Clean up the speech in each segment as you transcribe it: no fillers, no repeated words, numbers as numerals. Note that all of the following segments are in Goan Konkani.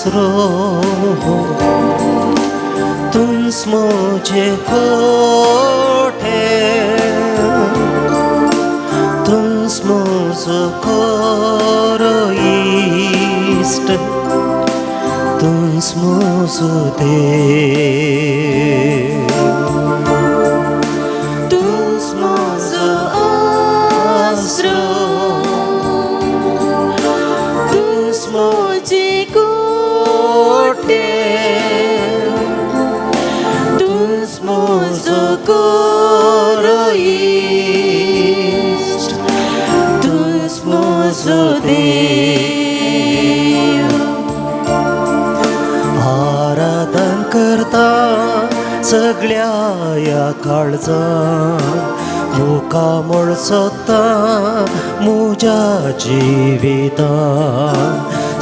आसरो तूंच म्हजे कोठे तूंच म्हजो खरो इश्ट तूंच म्हजो देव तूंच म्हजो आसरो तूंच म्हजे कोठे तूंच म्हजो खरो इश्ट तूंच म्हजो देव. आराधन करता सगळ्या ह्या काळजान मुखामळ सोदता म्हज्या जिवितान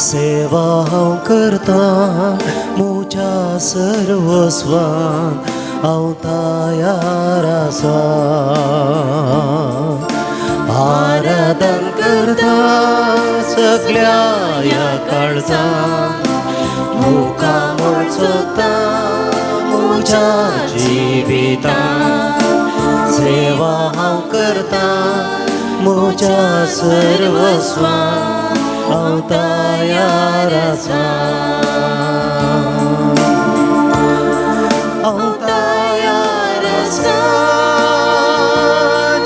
सेवा हांव करता म्हज्या सर्वस्वान हांव तयार आसा आराधन करता सगळ्या ह्या काळजान मुखामळ सोदता म्हज्या जिवितान सेवा हांव करता म्हज्या सर्वस्वान हांव तयार आसा हांव तयार आसा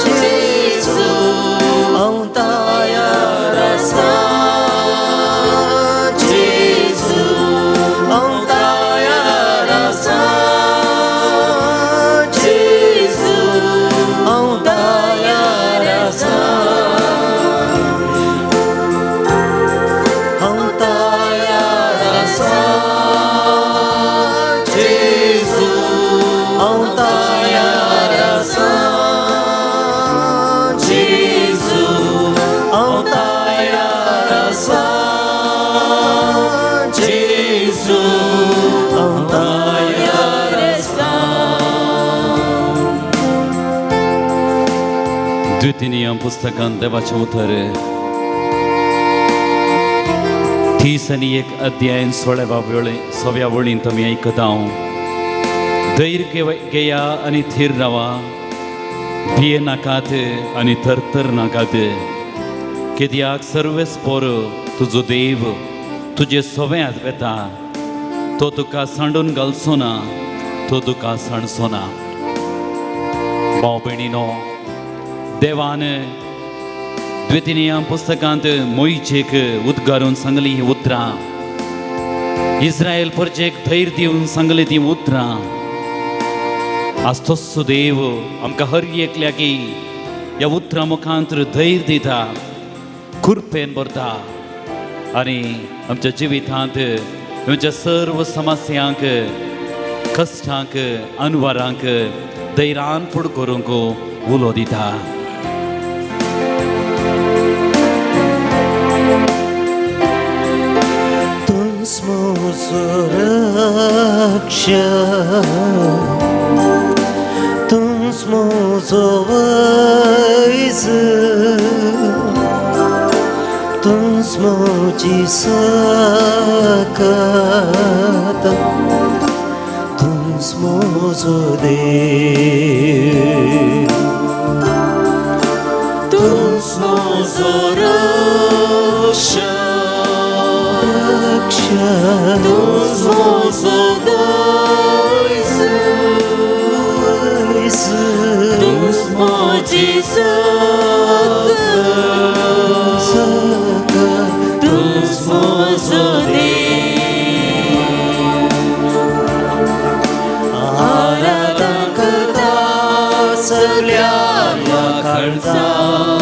जेजू हांव तयार आसा जेजू हांव तयार आसा जेजू हांव तयार आसा हांव तयार आसा जेजू हांव तयार आसा जेजू हांव तयार आसा जेजू हांव तयार आसा. द्वितीय पुस्तकान देवाचें उतर 31 अध्याय 16व्या वेळे 6व्या वळींत आमी आयकता हांव धैर्य घेया आनी थीर रावा भिये नाकात आनी थरथर नाकात कित्याक सर्वेस्पोर तुजो देव तुजे सव्यात वेता तो तुका सांडून घालचो ना तो तुका सांडचो ना. भाव भयणीनो देवान द्वितीय पुस्तकांत मोयजेक उद्गारून सांगली ही उतरां इस्रायल परजेक धैर्य दिवन सांगली ती उतरां. आज तोच देव आमकां हर एकल्याकी ह्या उतरां मुखांत धैर्य दिता खुरपेन भरता आनी आमच्या जिवितांत आमच्या सर्व समस्यांक कश्टांक अनवरांक धैर्यान फुड करूंक उलो दिता. तूंच म्हजो रक्षक तूंच म्हजो वैज तूंच म्हजी सकत तूंच म्हजो देव तूंच म्हजो रक्षक रक्षक तूंच म्हजो वैज वैज तूंच म्हजी सकत सकत तूंच म्हजो देव. आराधन करता सगळ्या ह्या काळजान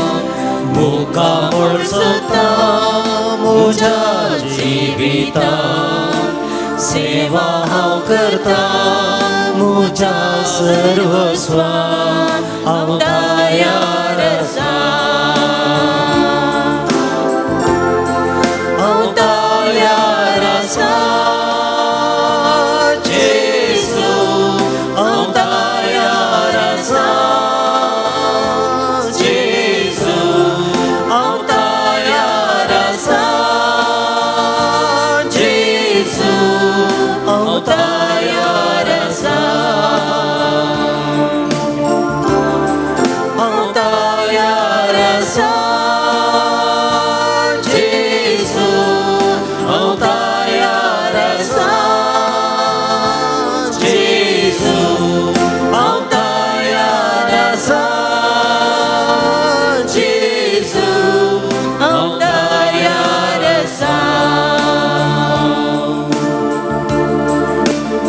मुखामळ सोदता म्हज्या जिवितान सेवा हांव करता म्हज्या सर्वस्वान हांव तयार आसा हांव तयार आसा जेजू हांव तयार आसा जेजू हांव तयार आसा जेजू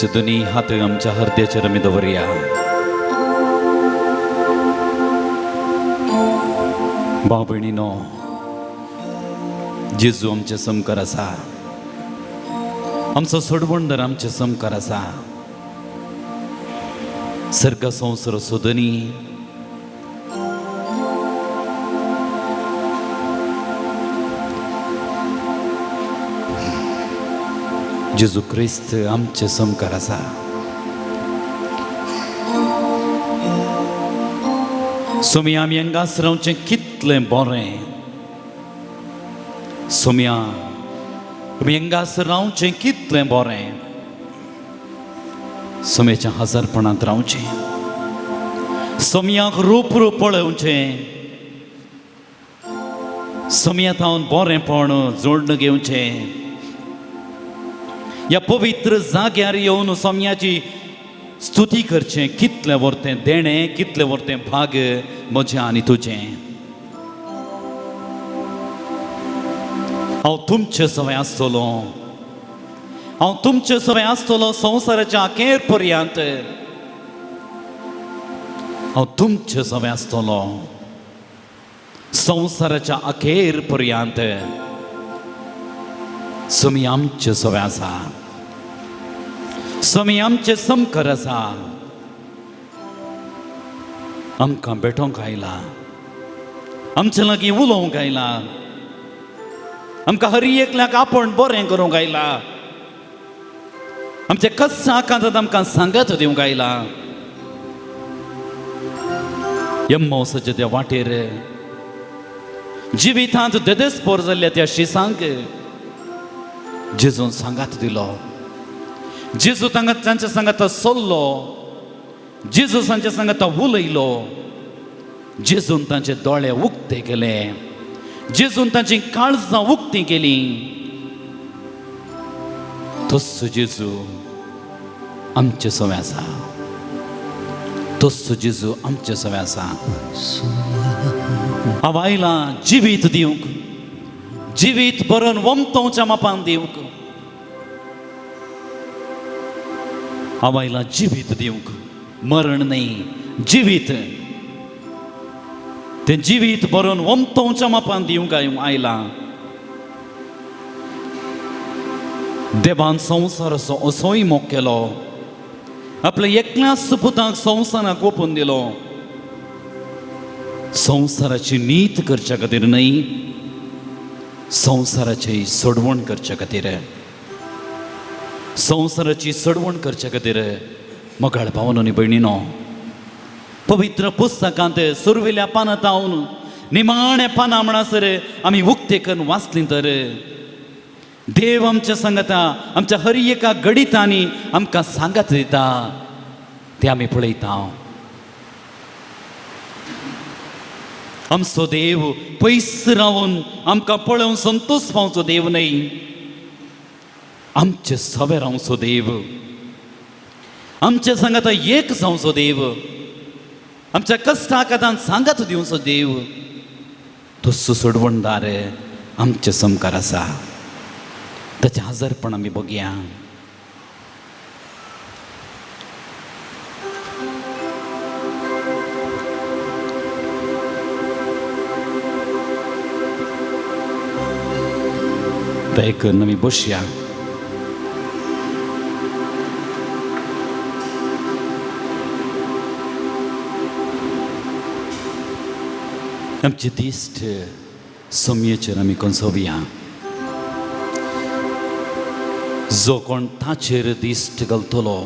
आमचे दोनी हात आमच्या हरद्याचेर आमी दवरया. भाव भयणीनो, जेजू आमचे समकार आसा, आमचो सोडवणदार आमचे समकार आसा. सर्ग संवसार सोदनी जेजू क्रिस्त आमचे समकार आसा. सोम्या आमी हांगास रावचें कितलें बरें, सोम्या आमी हांगास रावचें कितलें बरें, सोम्याच्या हजारपणांत रावचें, सोम्याक रूप रूप पळोवचें, सोम्या थावन बरेंपण जोडण घेवचें. ह्या पवित्र जाग्यार येवन सोम्याची स्तुती करचें कितलें व्हरतें देणें, कितलें व्हरतें भाग म्हजें आनी तुजें. हांव तुमचे सवय आसतलो, हांव तुमचे सवय आसतलो संवसाराच्या अखेर पर्यंत. हांव तुमचे सवय आसतलो संवसाराच्या अखेर पर्यंत. समी आमचे सवय आसा, समी आमचे समकर आसा. आमकां भेटोवंक आयला, आमचे लागीं उलोवंक आयला, आमकां हर एकल्याक आपूण बरें करूंक आयला, आमचे कस्सा आकांतांत आमकां सांगात दिवंक आयला. यम्मोसाच्या त्या वाटेर जिवितांत देदेस्पोर जाल्ल्या त्या शिसांक जेजून सांगात दिलो. जेजू तांकां तांच्या सांगाता सोल्लो, जेजू तांच्या सांगाता उलयलो, जेजून तांचे दोळे उक्ते केले, जेजून तांची काळजां उक्ती केली. तस्सो जेजू आमचे सवय आसा, तस्सो जेजू आमचे सवय आसा. हांव आयलां जिवीत दिवंक, जिवीत बरोवन वमतोवच्या मापान दिवंक. हांव आयलां जिवीत दिवंक, मरण न्हय, जिवीत. तें जिवीत बरोवन वमतोवच्या मापान दिवंक आयलां. देवान संवसार असो असोय मोग केलो, आपल्या एकल्याच पुताक संवसाराक ओपून दिलो. संवसाराची नीत करच्या खातीर न्हय, संवसाराची सोडवण करच्या खातीर, संवसाराची सोडवण करच्या खातीर. मोगाळ भावानो आनी भयणीनो, पवित्र पुस्तकांत सुरवेल्या पानां तावन निमाण्या पानां म्हणसर आमी उक्ते करून वाचलीं तर देव आमच्या सांगता, आमच्या हर एका गणितांनी आमकां सांगात दिता, तें आमी पळयता. आमचो देव पयस रावन आमकां पळोवन संतोश पावचो देव न्हय, आमचे सवे रावचो देव, आमचे सांगाता एक जावचो देव, आमच्या कश्टाकातान सांगात दिवचो देव. तस्सो सोडवणदार आमचे समकार आसा. ताचें हजारपण आमी बघया. दया करून आमी बसया. आमची दिश्ट समयेचेर आमी कंसोवया. जो कोण ताचेर दिश्ट घालतलो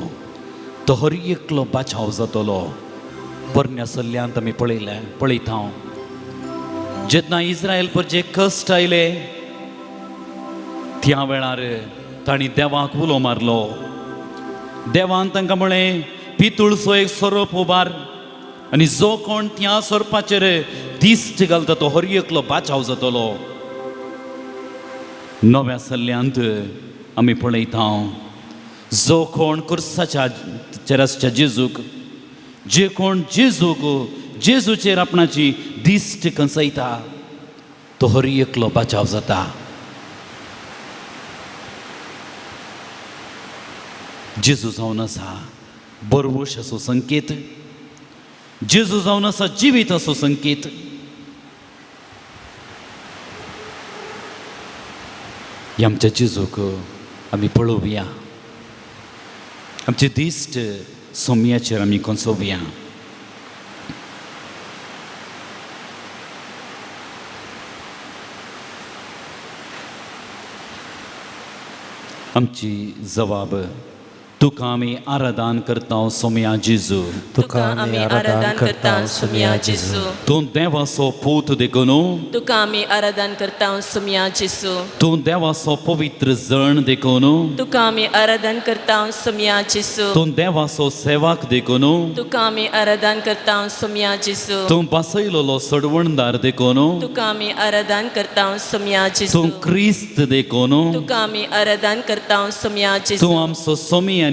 तो हर एकलो बाचाव जातलो. पोरण्या सल्ल्यांत आमी पळयलें, पळयता जेन्ना इस्रायल पर जे कश्ट आयले त्या वेळार तांणी देवाक उलो मारलो. देवान तांकां म्हळें, पितूळचो एक सोरोप उबार आनी जो कोण त्या सोरपाचेर दिश्ट घालता तो हर एकलो बाचाव जातलो. नव्या सल्ल्यांत आमी पळयता जो कोण कुर्साच्या चेर आसच्या जेजूक, जे कोण जेजूक जेजूचेर आपणाची दिश्ट कंसयता तो हर एकलो बाचाव जाता. जेजू जावन आसा बरवशाचो संकेत, जेजू जावन आसा जिविताचो संकेत. आमच्या जेजूक आमी पळोवया, आमचे दिश्ट सोम्याचेर आमी कोंसोवया. आमची जवाब तुका आमी आराधन करता सोम्या जेजू. तुका आमी आराधन करता सुमिया जेसू. तूं देवाचो पूत देखून तुका आमी आराधन करता सुमिया जेसू. तूं देवाचो पवित्र जण देखून तुका आमी आराधन करता सुमिया जेसू. तूं देवाचो सेवक देखून तुका आमी आराधन करता सुमिया जेसू. तूं बसयलेलो सडवणदार देखून तुका आमी आराधन करता सुमिया जेसू. तूं क्रिस्त देखून तुका आमी आराधन करता सुमिया जेसू. तूं आमचो सोमी आनी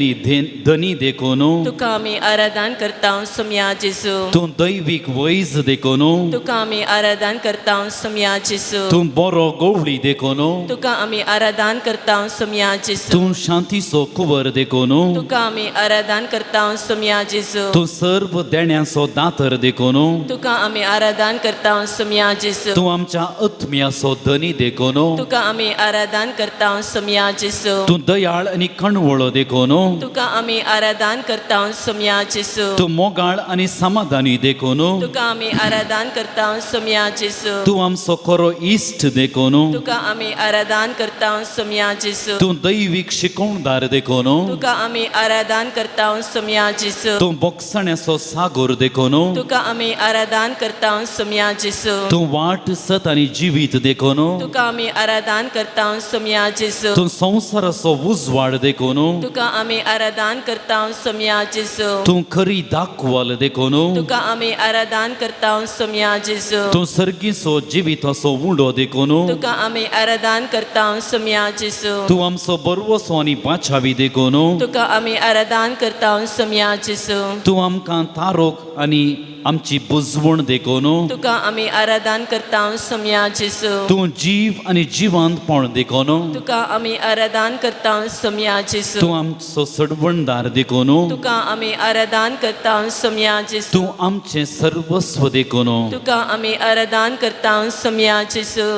धनी देखून तुका आमी आराधन करता सुमिया जेसू. तूं दैवीक वैज देखून तुका आमी आराधन करता सुमिया जेसू. तूं बरो गवळी देखून तुका आमी आराधन करता सुमिया जेसू. तूं शांतीचो कुंवर देखून तुका आमी आराधन करता सुमिया जेसू. तूं सर्व देण्याचो दातर देखून तुका आमी आराधन करता सुमिया जेसू. तूं आमच्या आत्म्याचो धनी देखून तुका आमी आराधन करता सुमिया जेसू. तूं दयाळ आनी कणवळो देखून तुका आमी आराधन करता सुमिया जेसू. तूं मोगाळ आनी समाधानी देखून तुका आमी आराधन करता सुमिया जेसू. तूं आमचो खरो इश्ट देखून तुका आमी आराधन करता सुमिया जेसू. तूं दैवीक शिकोवणदार देखून तुका आमी आराधन करता सुमिया जेसू. तूं बोगसण्याचो सागोर देखून तुका आमी आराधन करता सुमिया जेसू. तूं वाट सत आनी जिवीत देखून तुका आमी आराधन करता सुमिया जेसू. तूं संवसाराचो उजवाड देखून तुका आमी आराधन करता सुमिया जेसू. तूं खरी दाखवाल देखून तुका आमी आराधन करता सुमिया जेसू. तूं सर्गीचो जिविताचो उंडो देखून तुका आमी आराधन करता सुमिया जेसू. तूं आमचो बरवसो आनी पाचावी देखून तुका आमी आराधन करता सुमिया जेसू. तूं आमकां तारोक आनी आमची बुजवण देखून तुका आमी आराधन करता सुमिया जेसू. तूं जीव आनी जिवंतपण देखून तुका आमी आराधन करता सुमिया जेसू. तूं आमचो सडवणदार देखून तुका आमी आराधन करता सुमिया जेसू. तूं आमचें सर्वस्व देखून तुका आमी आराधन करता सुमिया जेसू.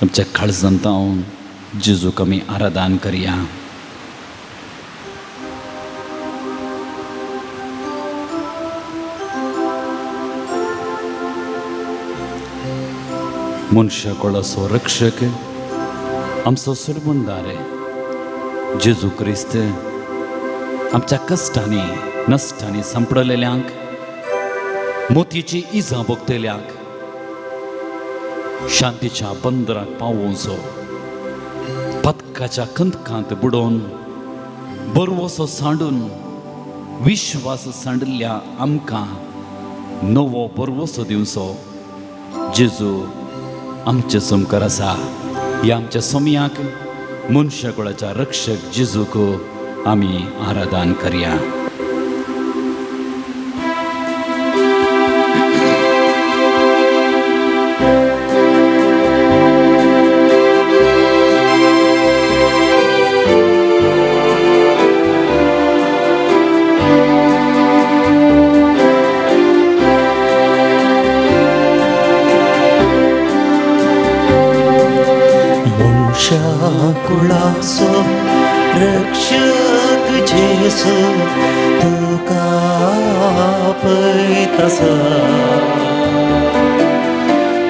आमच्या काळजांत जेजूक आमी आराधन करया. मनशा कोळाचो रक्षक आमचो सोडवणदार जेजू क्रिस्त आमच्या कश्टांनी नश्टांनी सांपडलेल्यांक, मोतयेची इजा भोगतल्यांक शांतीच्या बंदराक पावोवचो, पदकाच्या खंदकांत बुडोवन बरवसो सांडून विश्वास सांडिल्ल्या आमकां नवो बरवसो दिवचो. जेजू आमचे समकार आसा. ह्या आमच्या सोमयाक मनशाकुळाच्या रक्षक जेजूक आमी आराधन करया. कुळाचो रक्षक जेसू तुका आपयतासा,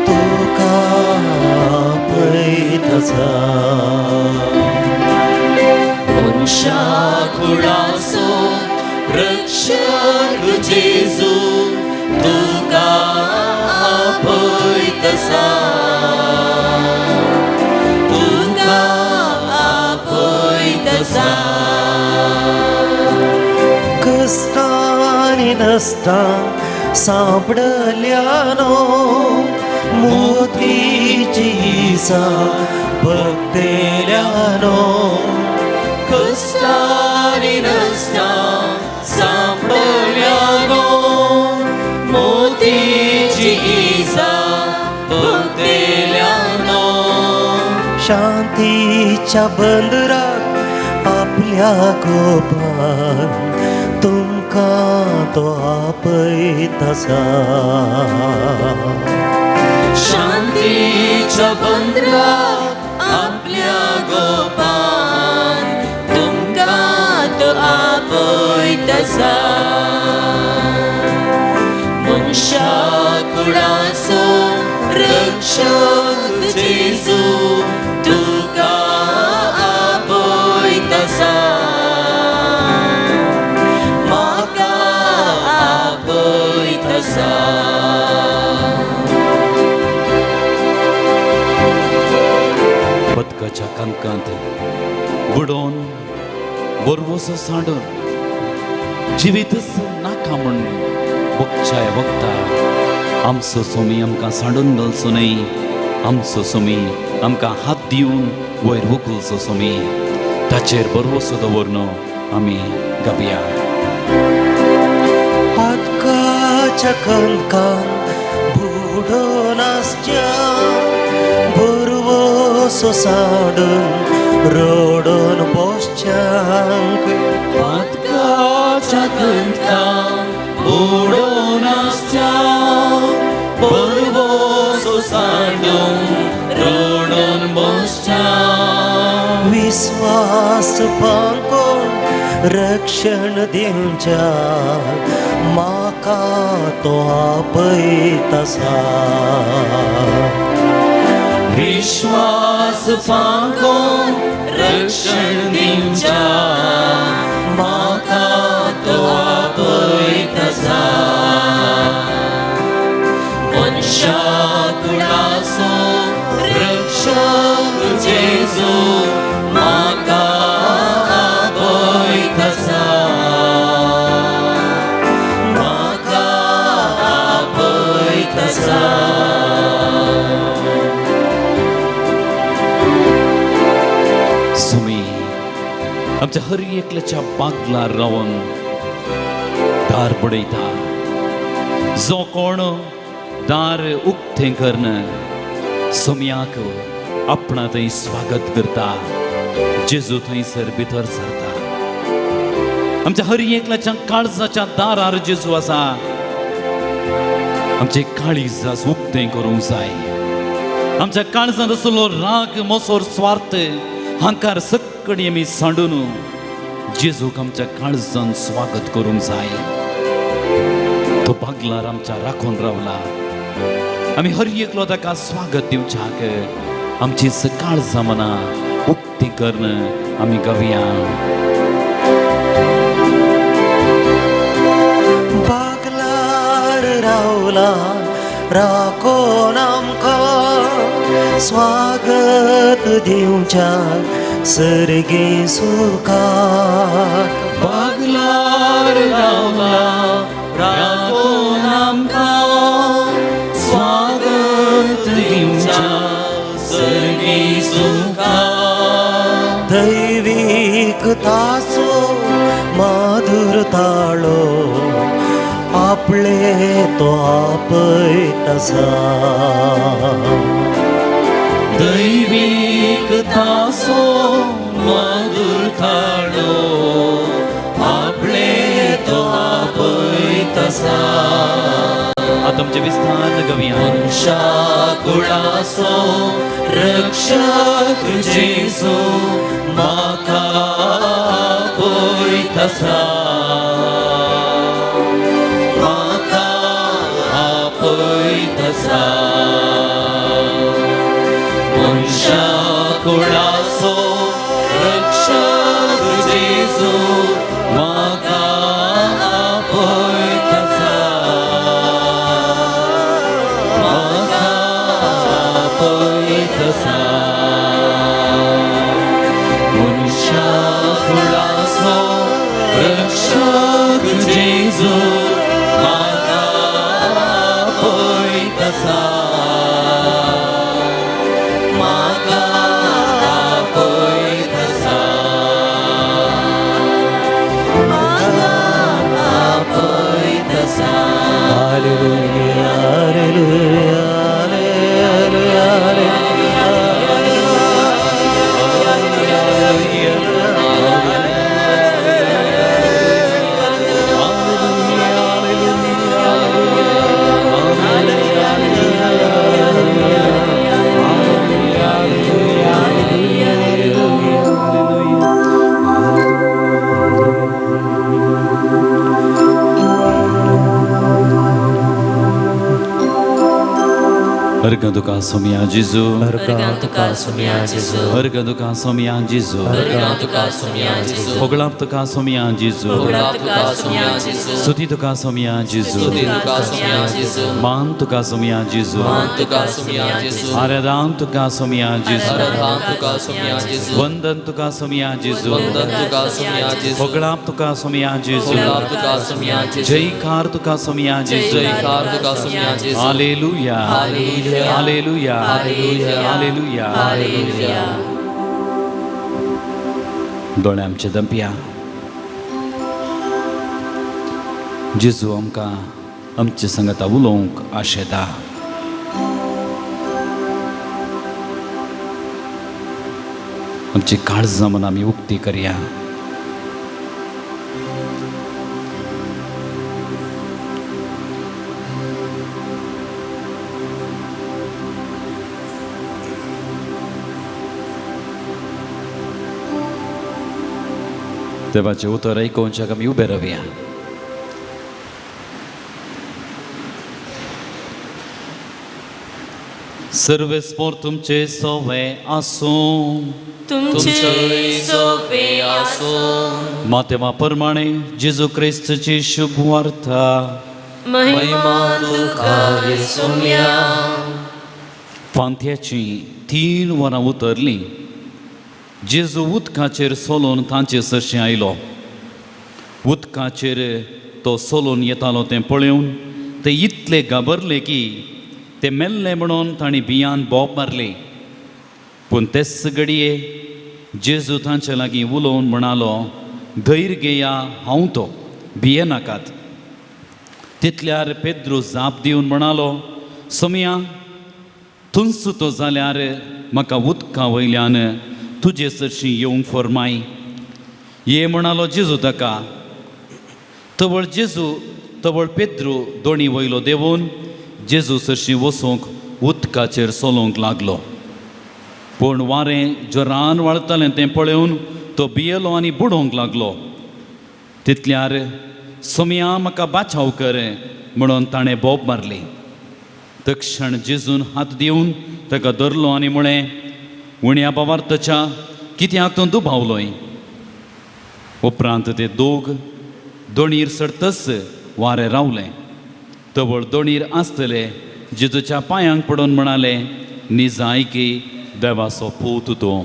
तुका आपयतासा. मनशा कुळाचो रक्षक जेजू तुका आपयतासा, तुका आपयतासा. कश्टांनी नश्टां सांपडल्यानो मोतीची इजा भोगतल्यानो, कश्टांनी नश्टां सांपडल्यानो मोतीची इजा भोगतल्यानो. शांतीच्या बंदराक आपल्या गोपान तुमकां तो आपयता. शांतीच्या बंदराक आपल्या गोपान तुमकां तो आपयता. मनशा कुळाचो रक्षक जेजू तुका आपयता, म्हाका आपयता. पदकाच्या कांतकांत बुडोवन बरवसो सांडून जिवीतच नाका म्हूण बगच्याय वखता आमचो सोमी आमकां सांडून घालचो न्हय. आमचो सोमी आमकां हात दिवन वयर उखलचो सोमी. ताचेर बरवसो दवरन आमी गावया. पातकाच्या कंकान बुडोन आसच्या बरवसो सांडून रडून बसच्यांक. पातकाच्या कंतकान बुडोवन आसच्या बरवसो सांडून रडून बसच्या. विस्वास पांकोन रक्षण दिवच्या म्हाका तो आपयता. विश्वास फांकोन रक्षण दिवच्या म्हाका तो आपयता. मनशा कुळाचो रक्षक जेजू म्हाका आपयता, म्हाका आपयता. सुमी आमच्या हर एकल्याच्या बागलार रावन दार बडयता. जो कोण दार उक्तें करन सोम्याक आपणा थंय स्वागत करता. जेजू थंयसर भितर सरता. आमच्या हर एकल्याच्या काळजाच्या दारार जेजू आसा. आमचें काळीज उक्तें करूंक जाय. आमच्या काळजांत आसलो राग, मोसोर, स्वार्थ हांकार सगळी आमी सांडून जेजूक आमच्या काळजान स्वागत करूंक जाय. तो बागलार आमच्या राखून रावला. आमी हर एकलो ताका स्वागत दिवच्याक आमची काळजां मनां उक्ती करून आमी गावया. बागलार रावला राखोन आमकां स्वागत दिवच्या सर्गी सुखाक. बागलार रावला राखोन आमकां स्वागत दिवच्या सर्गी सुखाक. दैवीक ताचो माधुर ताळो आपले तो आपयता. दैवीक तासो मधुर थाडो आपले तो आपयता. आतां आमचें विस्तार गवया. मनशा कुळाचो रक्षक जेजू म्हाका आपयता, म्हाका आपयता. मनशा कुळाचो रक्षक जेजू म्हाका आपयता, म्हाका आपयता. मनशा कुळाचो रक्षक जेजू म्हाका आपयता, म्हाका आपयता, म्हाका आपयता. Hallelujah, hallelujah, hallelujah, hallelujah. अर्गां तुका सोमया जेजू. अर्गां तुका सोमया जेजू. अर्गां तुका सोमया जेजू. अर्गां तुका सोमया जेजू. होगळाप तुका सोमया जेजू. होगळाप तुका सोमया जेजू. स्तुती तुका सोमया जेजू. स्तुती तुका सोमया जेजू. मान तुका सोमया जेजू. मान तुका सोमया जेजू. आराधन तुका सोमया जेजू. आराधन तुका सोमया जेजू. वंदन तुका सोमया जेजू. वंदन तुका सोमया जेजू. होगळाप तुका सोमया जेजू. होगळाप तुका सोमया जेजू. जयकार तुका सोमया जेजू. जयकार तुका सोमया जेजू. Hallelujah. Hallelujah. Hallelujah. Hallelujah. Hallelujah. Hallelujah. दोळे आमचे दंपया. जेजू आमकां आमचे संगता उलोवंक आशेता. आमची काळजां म्हण आमी उक्ती करया. देवाचें उतर आयकोवच्याक आमी उबे रावया. सर्वेस्पोर तुमचे सोवे आसूं. तुमचे सोपे आसूं. मातेमा प्रमाणे जेजू क्रिस्तची शुभ वार्ता. महिमा तुका रे सोमया. फांत्याची 3 वरां उतरलीं. जेजू उदकाचेर सोलून तांचे सरशीं आयलो. उदकाचेर तो सोलून येतालो तें पळोवन ते इतले घाबरले की ते मेल्ले म्हणून तांणी बियान बोब मारली. पूण तेच घडये जेजू तांचे लागीं उलोवन म्हणालो, धैर्य घेया, हांव तो, भियेनाकात. तितल्यार पेद्रू जाप दिवन म्हणालो, सोमया, तूंच तो जाल्यार म्हाका उदका वयल्यान तुजे सरशीं येवंक फरमाय. ये म्हणालो जेजू ताका. तवळ जेजू तवळ पेद्रू दोणी वयलो देंवून जेजू सरशीं वचूंक उदकाचेर चलोवंक लागलो. पूण वारें जोरान वाळतालें तें पळोवन तो भियेलो आनी बुडोवंक लागलो. तितल्यार सोमया, म्हाका बाचाव कर म्हणून ताणें बोब मारली. तक्षण जेजून हात दिवन ताका धरलो आनी म्हळें, उण्या बावार्थच्या, कित्याक तूं दुबावलोय? उपरांत ते दोग दोणीर सरतच वारें रावलें. तवळ दोणीर आसतले जेजूच्या पांयांक पडून म्हणाले, निजाय की देवाचो पूत तूं.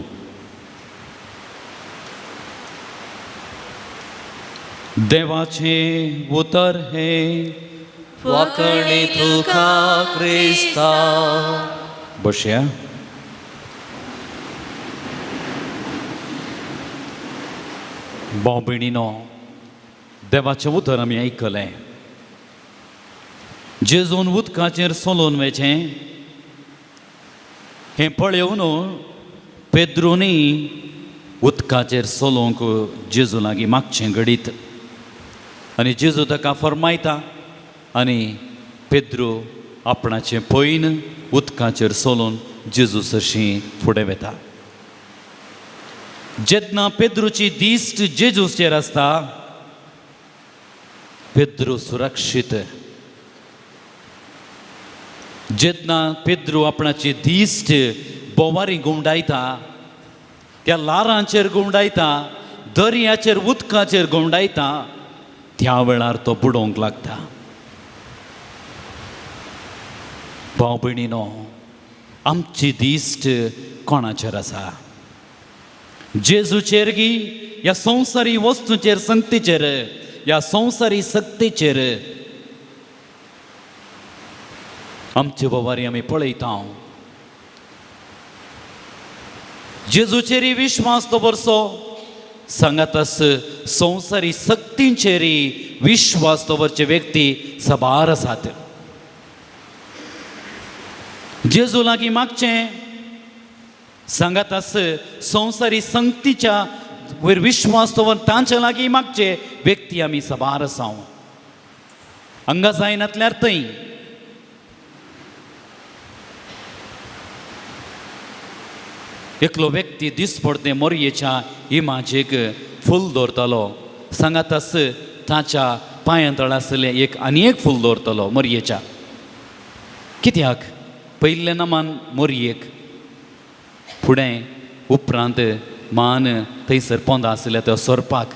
देवाचें उतर हें. वाकणे तुका क्रिस्ता. बसया. भाव भयणीनो, देवाचें उतर आमी आयकलें. जेजून उदकाचेर सोलून वेचें हें पळोवन पेद्रूनी उदकाचेर सोलोवंक जेजू लागीं मागचें घडीत आनी जेजू ताका फरमायता आनी पेद्रू आपणाचें पयन उदकाचेर सोलून जेजू सरशीं फुडें वेता. जेन्ना पेद्रूची दिश्ट जेजूचेर आसता, पेद्रू सुरक्षीत. जेन्ना पेद्रू आपणाची दिश्ट बोवारी घुंवडायता, त्या ल्हारांचेर घुंवडायता, दर्याचेर उदकाचेर घुंवडायता, त्या वेळार तो बुडोवंक लागता. भाव भयणीनो, आमची दिश्ट कोणाचेर आसा? जेजूचेर गी ह्या संवसारी वस्तूचेर, संगतीचेर, ह्या संवसारी सक्तीचेर? आमचे बोवारी आमी पळयता. जेजूचेरय विश्वास दवरचो, सांगातास संवसारी सक्तींचेरय विश्वास दवरचे व्यक्ती साबार आसात. जेजू लागीं मागचें, सांगातास संवसारी संगतीच्या वयर विश्वास दवर तांच्या लागीं मागचे व्यक्ती आमी साबार आसा. हांगा जायनातल्यार थंय. एकलो व्यक्ती दिसपडते मोरयेच्या इमाजेक फूल दवरतालो, सांगातास ताच्या पांयां तळ आसलें एक आनी एक फूल दवरतालो मोरयेच्या. कित्याक? पयलें नमान मोरयेक, फुडें उपरांत मान थंयसर पोंदा आशिल्ल्या त्या सोरपाक.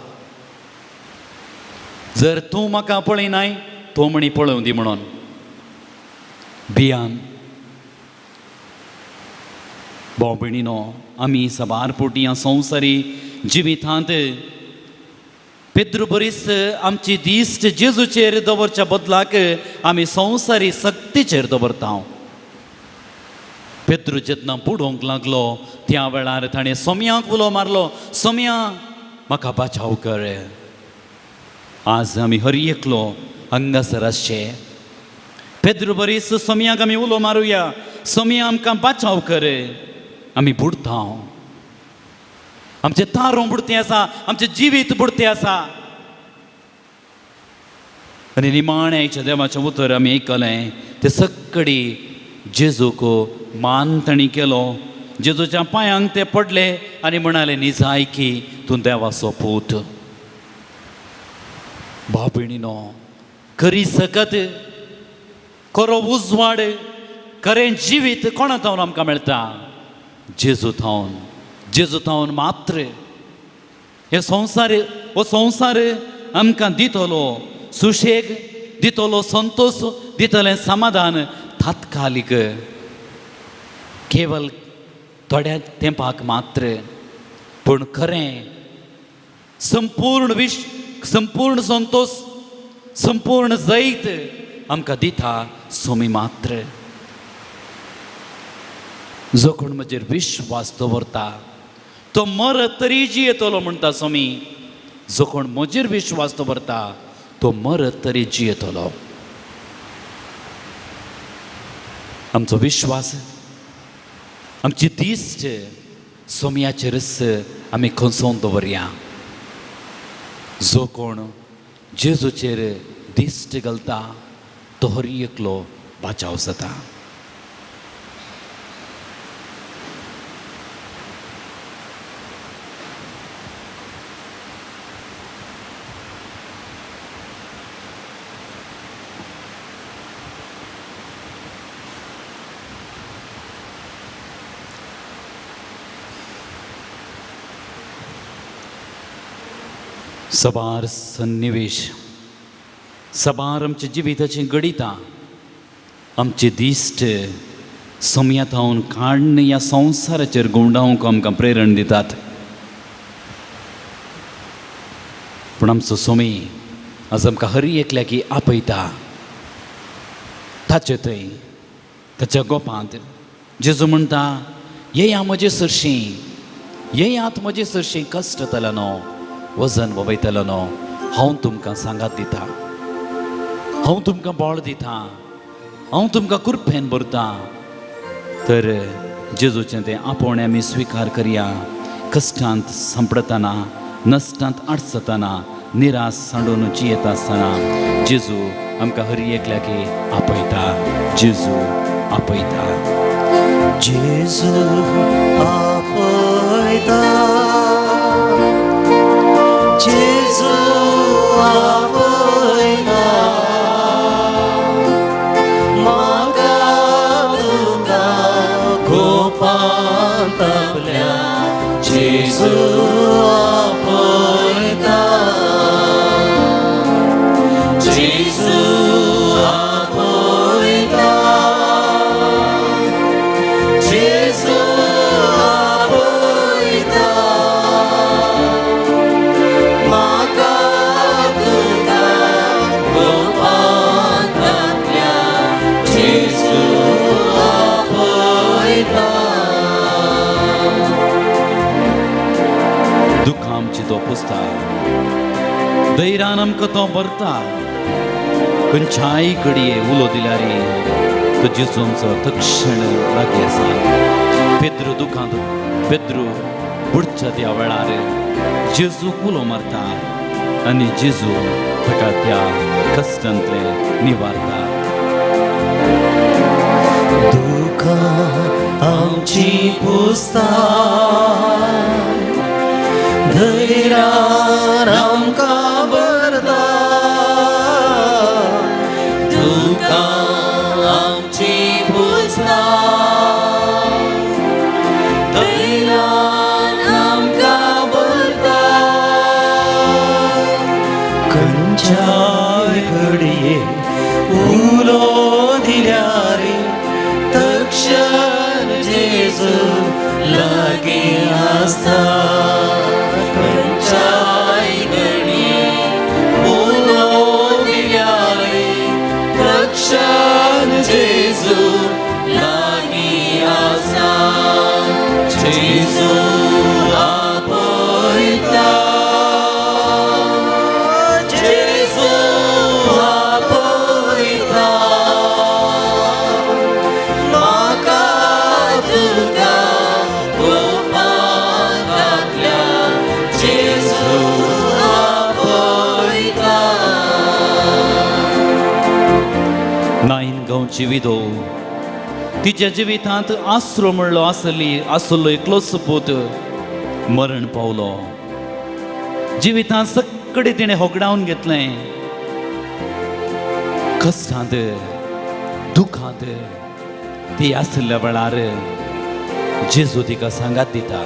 जर तूं म्हाका पळयनाय तो म्हणी पळोवं दी म्हणून भियान. भाव भयणीनो, आमी साबार पोटी ह्या संवसारी जिवितांत पेद्रू बरीच आमची दिश्ट जेजूचेर दवरच्या बदलाक आमी संवसारी सक्तीचेर दवरता. पेद्रू जेन्ना बुडोवंक लागलो त्या वेळार ताणें सोम्याक उलो मारलो, सोम्या म्हाका बाचाव कर. आज आमी हर एकलो हांगासर आसचे पेद्रू बरीच सोम्याक आमी उलो मारुया, सोम्या आमकां बाचाव कर, आमी बुडता, आमचें तारों बुडतें आसा, आमचें जिवीत बुडतें आसा. आनी निमाण्याच्या देवाचें उतर आमी आयकलें, ते सक्कडी जेजूक मान तांणी केलो, जेजूच्या पांयांक ते पडले आनी म्हणाले, निजायकी तूं देवाचो पूत. भाव भयणीनो, खरी सकत, खरो उजवाड, खरें जिवीत कोणा थावन आमकां मेळटा? जेजू थावन, जेजू थावन मात्र. हे संवसार, हो संवसार आमकां दितलो सुशेग, दितलो संतोश, दितलें समाधान तात्कालीक, केवल थोड्या तेंपाक मात्र. पूण खरें संपूर्ण विश, संपूर्ण संतोश, संपूर्ण जैत आमकां दिता सोमी मात्र. जो कोण म्हजेर विश्वास दवरता तो मरत तरी जियेतलो म्हणटा सोमी. जो कोण म्हजेर विश्वास दवरता तो मरत तरी जियेतलो. आमचो विश्वास, आमची दिश्ट सोमयाचेरच आमी खंसोवन दवरया. जो कोण जेजूचेर दिश्ट घालता तो हर एकलो बाचाव जाता. सबार सन्निवेश, सबार आमच्या जिविताचीं घडितां आमची दिश्ट समया थावन काडून ह्या संवसाराचेर घुंवडावंक आमकां प्रेरण दितात. पूण आमचो सोमी आज आमकां हर एकल्याक आपयता ताचे थंय, ताच्या गोपांत. जेजू म्हणटा, येया म्हजे सरशीं, येयात म्हजे सरशीं कश्टतलो न्हू, वजन वयतलो न्हू, हांव तुमकां सांगात दिता, हांव तुमकां बळ दिता, हांव तुमकां कुरपेन भरता. तर जेजूचें तें आपोवणें आमी स्विकार करया. कश्टांत सांपडटना, नश्टांत आडसतना, निराश सांडून जियेता आसतना जेजू आमकां हर एकल्याक आपयता. जेजू आपयता. जेजू आपयता, जेजू आपयता, म्हाका तुका गोपांत आपल्या, जेजू आपयता, जेजू आपयता, जेजू आपयता, म्हाका तुका गोपांत आपल्या, जेजू आपयता. दुखां आमची तो पुसता, धैर्यान आमकां तो भरता. खंयच्याय घडये उलो दिल्यार तो जेजू आमचो तक्षण लागीं आसा. पेद्रू दुखांत, पेद्रू बुडच्या त्या वेळार जेजूक उलो मारता आनी जेजू ताका त्या कश्टांतले निवारता. दुखां आमची पुसता, धैर्यान आमकां भरता, दुखां आमची पुसता, आसता खंयच्याय घडी उलो दिल्यार तक्षण जेजू लागीं आसा जेजू आपयता जेजू आपयता म्हाका तुका गोपांतल्या जेजू आपयता. नायन गांवची विधो तिच्या जिवितांत आसरो म्हणलो आसली आसलो एकलोच पूत मरण पावलो. जिवितांत सगळें तिणें होगडावन घेतलें. कश्टांत दुखांत ती आशिल्ल्या वेळार जेजू तिका सांगात दिता.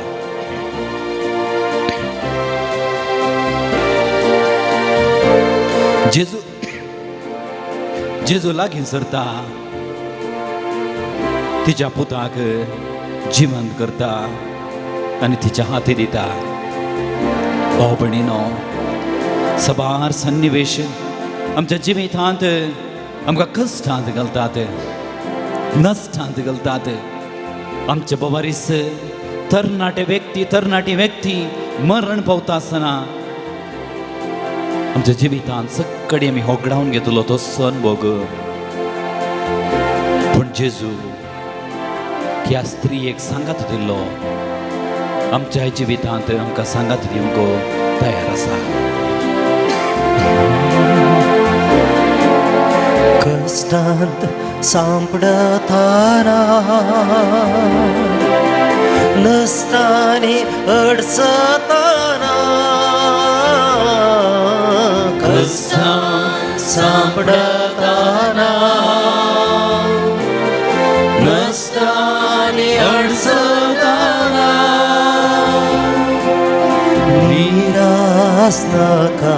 जेजू जेजू लागीं सरता, तिच्या पुताक जिवंत करता आनी तिच्या हाती दिता. भाव भयणीनो, सबार सन्निवेश आमच्या जिवितांत आमकां कश्टांत घालतात, नश्टांत घालतात. आमचे बवारीस तरणाटे व्यक्ती तरणाटी व्यक्ती मरण पावता आसतना आमच्या जिवितांत सगळे आमी होगडावन घेतलो तो सण भोग. पूण जेजू ह्या स्त्रियेक सांगात दिल्लो आमच्या जिवितांत आमकां सांगात दिवंक तयार आसा. कश्टांत सांपडताना नसतानी अडचताना कश्टांत सांपडताना नसतानी अडचताना निरास नाका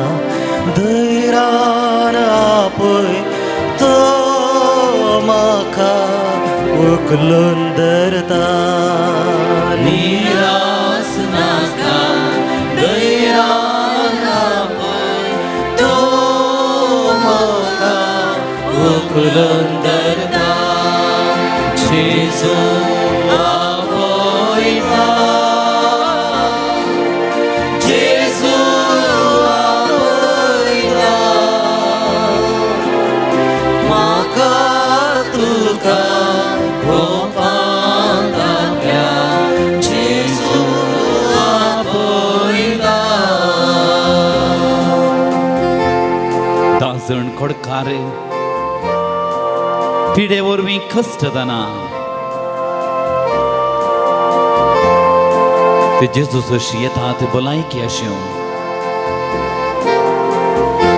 धैर्यान आपय तो म्हाका उखलून धरता. निरास नाका धैर्यान आपय तो म्हाका उखलून धरता. जेजू आपयता जेजू आपयता म्हाका तुका गोपांत आपल्या जेजू आपयता. 10 जण खोडकार पिडे वरवीं कश्टतना ते जेजू जशी येतात भलायकी अश्यो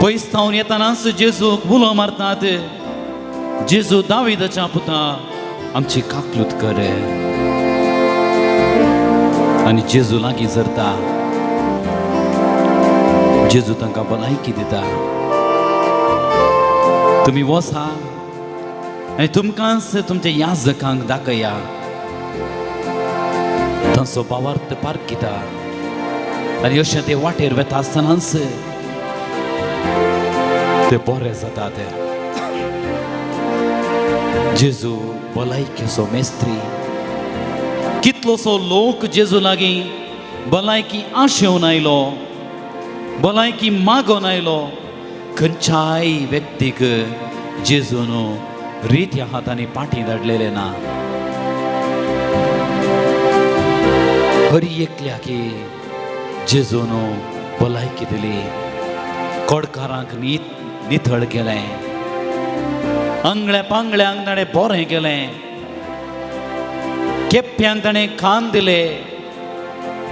पयस थावन येतनाच जेजूक उलो मारतात, जेजू दाविदाच्या पुता आमची काकलूत कर. आनी जेजू लागीं सरता, जेजू तांकां भलायकी दिता. तुमी वसा आनी तुमकांच तुमच्या याजकांक दाखया. तांचो भावार्थ पारखिता आनी अशें ते वाटेर वेता आसतनाच ते बरे जातात. जेजू भलायकेचो मेस्त्री. कितलोसो लोक जेजू लागीं भलायकी आशेवन आयलो, भलायकी मागोन आयलो. खंयच्याय व्यक्तीक जेजून रित्या हातांनी पाटी धाडलेले ना. हरी एकल्याक जेजून भलायकी दिली, कोडकारांक नितळ केलें, आंगळ्या पांगळ्यांक ताणें बरें केलें, केप्प्यांक ताणें खान दिले,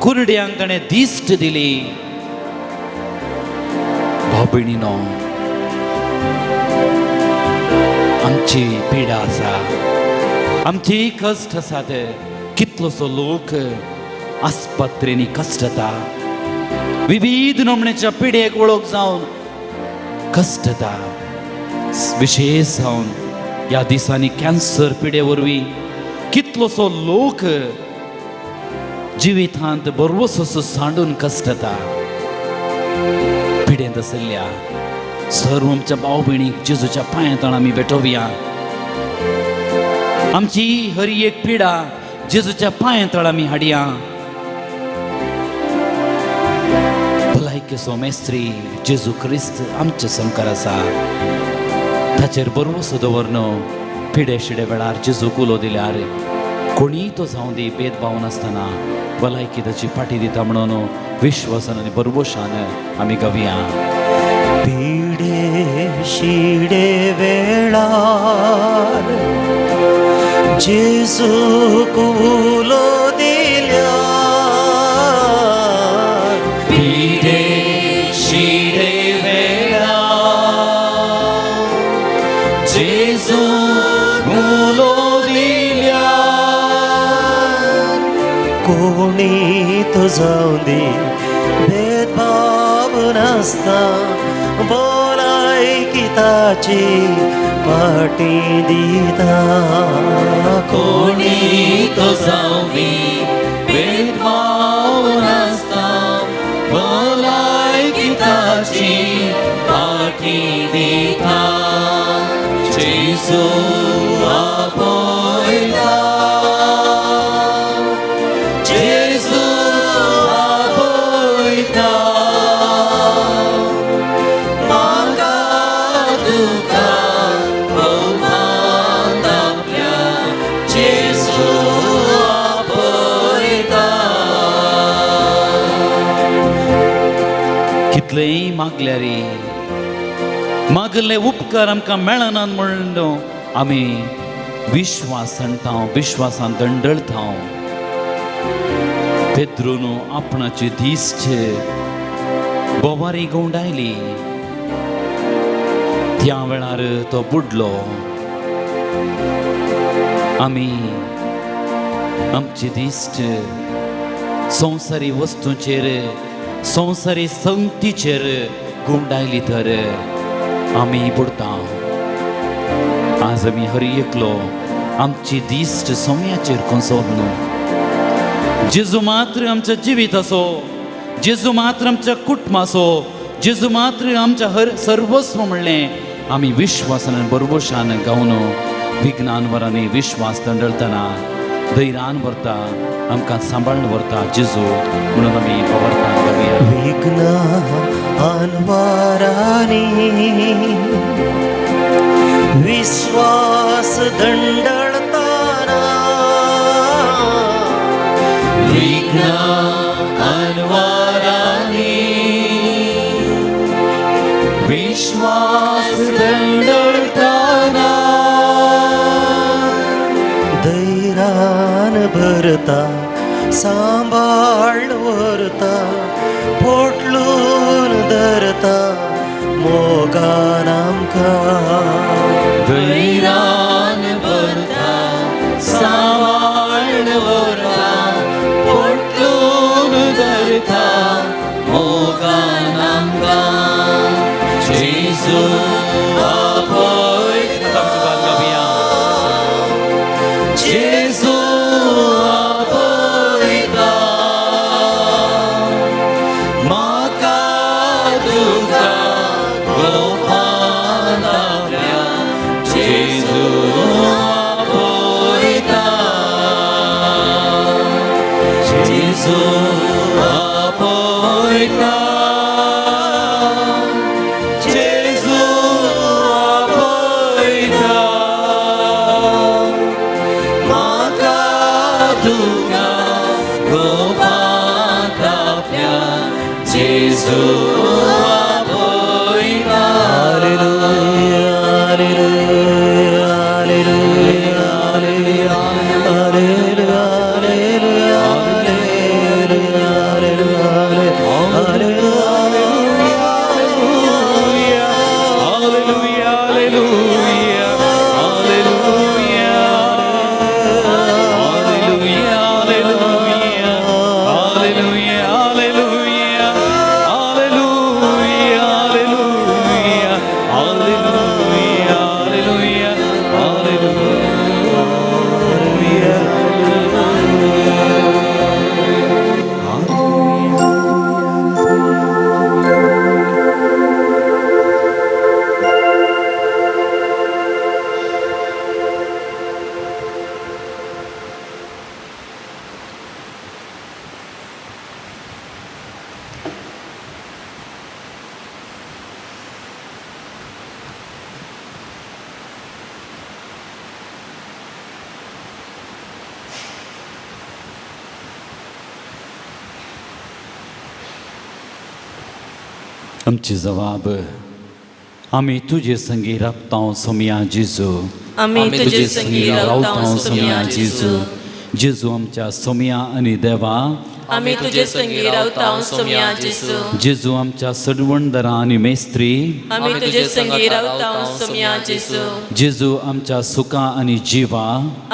कुरड्यांक ताणें दिश्ट दिली. भाव भयणीनो, आमची पिडा आसा, आमची कश्ट आसात. कितलोसो लोक आस्पत्रेंनी कश्टता, विविध नमण्याच्या पिडेक वळख जावन कश्टता. विशेश जावन ह्या दिसांनी कॅन्सर पिडे वरवीं कितलोसो लोक जिवितांत बरवसो सांडून कश्टता पिडेंत आशिल्ल्या सर्व आमच्या भाव भयणीक जेजूच्या पांया तळा आमी भेटोवया. आमची हरी एक पिडा जेजूच्या पांया तळा आमी हाडया. भलायकेचो मेस्त्री जेजू क्रिस्त आमचे संकार आसा. ताचेर बरवसो दवरन पिडे शिडे वेळार जेजूक उलो दिल्यार कोणीय तो जावं दी भेदभाव नासतना भलायकी ताची फाटी दिता म्हणून विश्वासान आनी बरवशान आमी गावया. पिडे शिडे वेळार जेजूक उलो दिल्यार, पिडे शिडे वेळार जेजूक उलो दिल्यार, कोणी तो जावं दी भेदभाव नासता भलायकी ताची फाटी दिता. कोणी तो जावं दी भेदभाव नासता भलायकी ताची फाटी दिता. जेजू आपयता, जेजू आपयता, म्हाका तुका भोवमान आपल्या जेजू आपयता. कितलेय मागल्यार मागले उपकार आमकां मेळनात म्हणून आमी विश्वास सांडता, विश्वासान दंडळता. पेद्रून आपणाची दिश्ट बोवारी गवंडायली, त्या वेळार तो बुडलो. आमी आमची दिश्ट संवसारी वस्तूंचेर संवसारी संगतीचेर गुंडायली तर आमी बुडता. आज आमी हर एकलो आमची दिश्ट सोम्याचेर कोसोत न्हू. जेजू मात्र आमच्या जिविताचो, जेजू मात्र आमच्या कुटुंबाचो, जेजू मात्र आमच्या हर सर्वस्व म्हणलें आमी विश्वासान बरबोशान गावन विज्ञान वरांनी विश्वास दंडळतना धैर्यान व्हरता, आमकां सांबाळून व्हरता जेजू म्हणून आमी पवर्तान गावया. विघ्न अनवारांनी विश्वास दंडळताना, विघ्न अनवारांनी विश्वास दंडळताना, धैर्यान भरता सांबाळ व्हरता पोटलून धरता मोगान आमकां. धैर्यान भरता सांबाळ व्हरता पोटलून धरता मोगान आमकां. जेजू आपयता, जेजू आपयता, म्हाका तुका गोपान आपल्या जेजू आपयता, जेजू आपयता, जेजू आपयता, म्हाका तुका गोपान आपल्या जेजू आपयता. Hallelujah, hallelujah, hallelujah, hallelujah, hallelujah, hallelujah, Hallelujah, hallelujah, hallelujah, hallelujah, hallelujah, hallelujah, hallelujah, hallelujah. आमची जबाब आमी तुजे संगी राबता सोमया जेजू. आमी तुजे संगी रावता सोमया जेजू. जेजू आमच्या सोमया आनी देवा. आमी तुजे संगी रावता सोमया जेजू. जेजू आमच्या सडवणदरा आनी मेस्त्री. आमी तुजे संगी रावता सोमया जेजू. जेजू आमच्या सुखा आनी जिवा.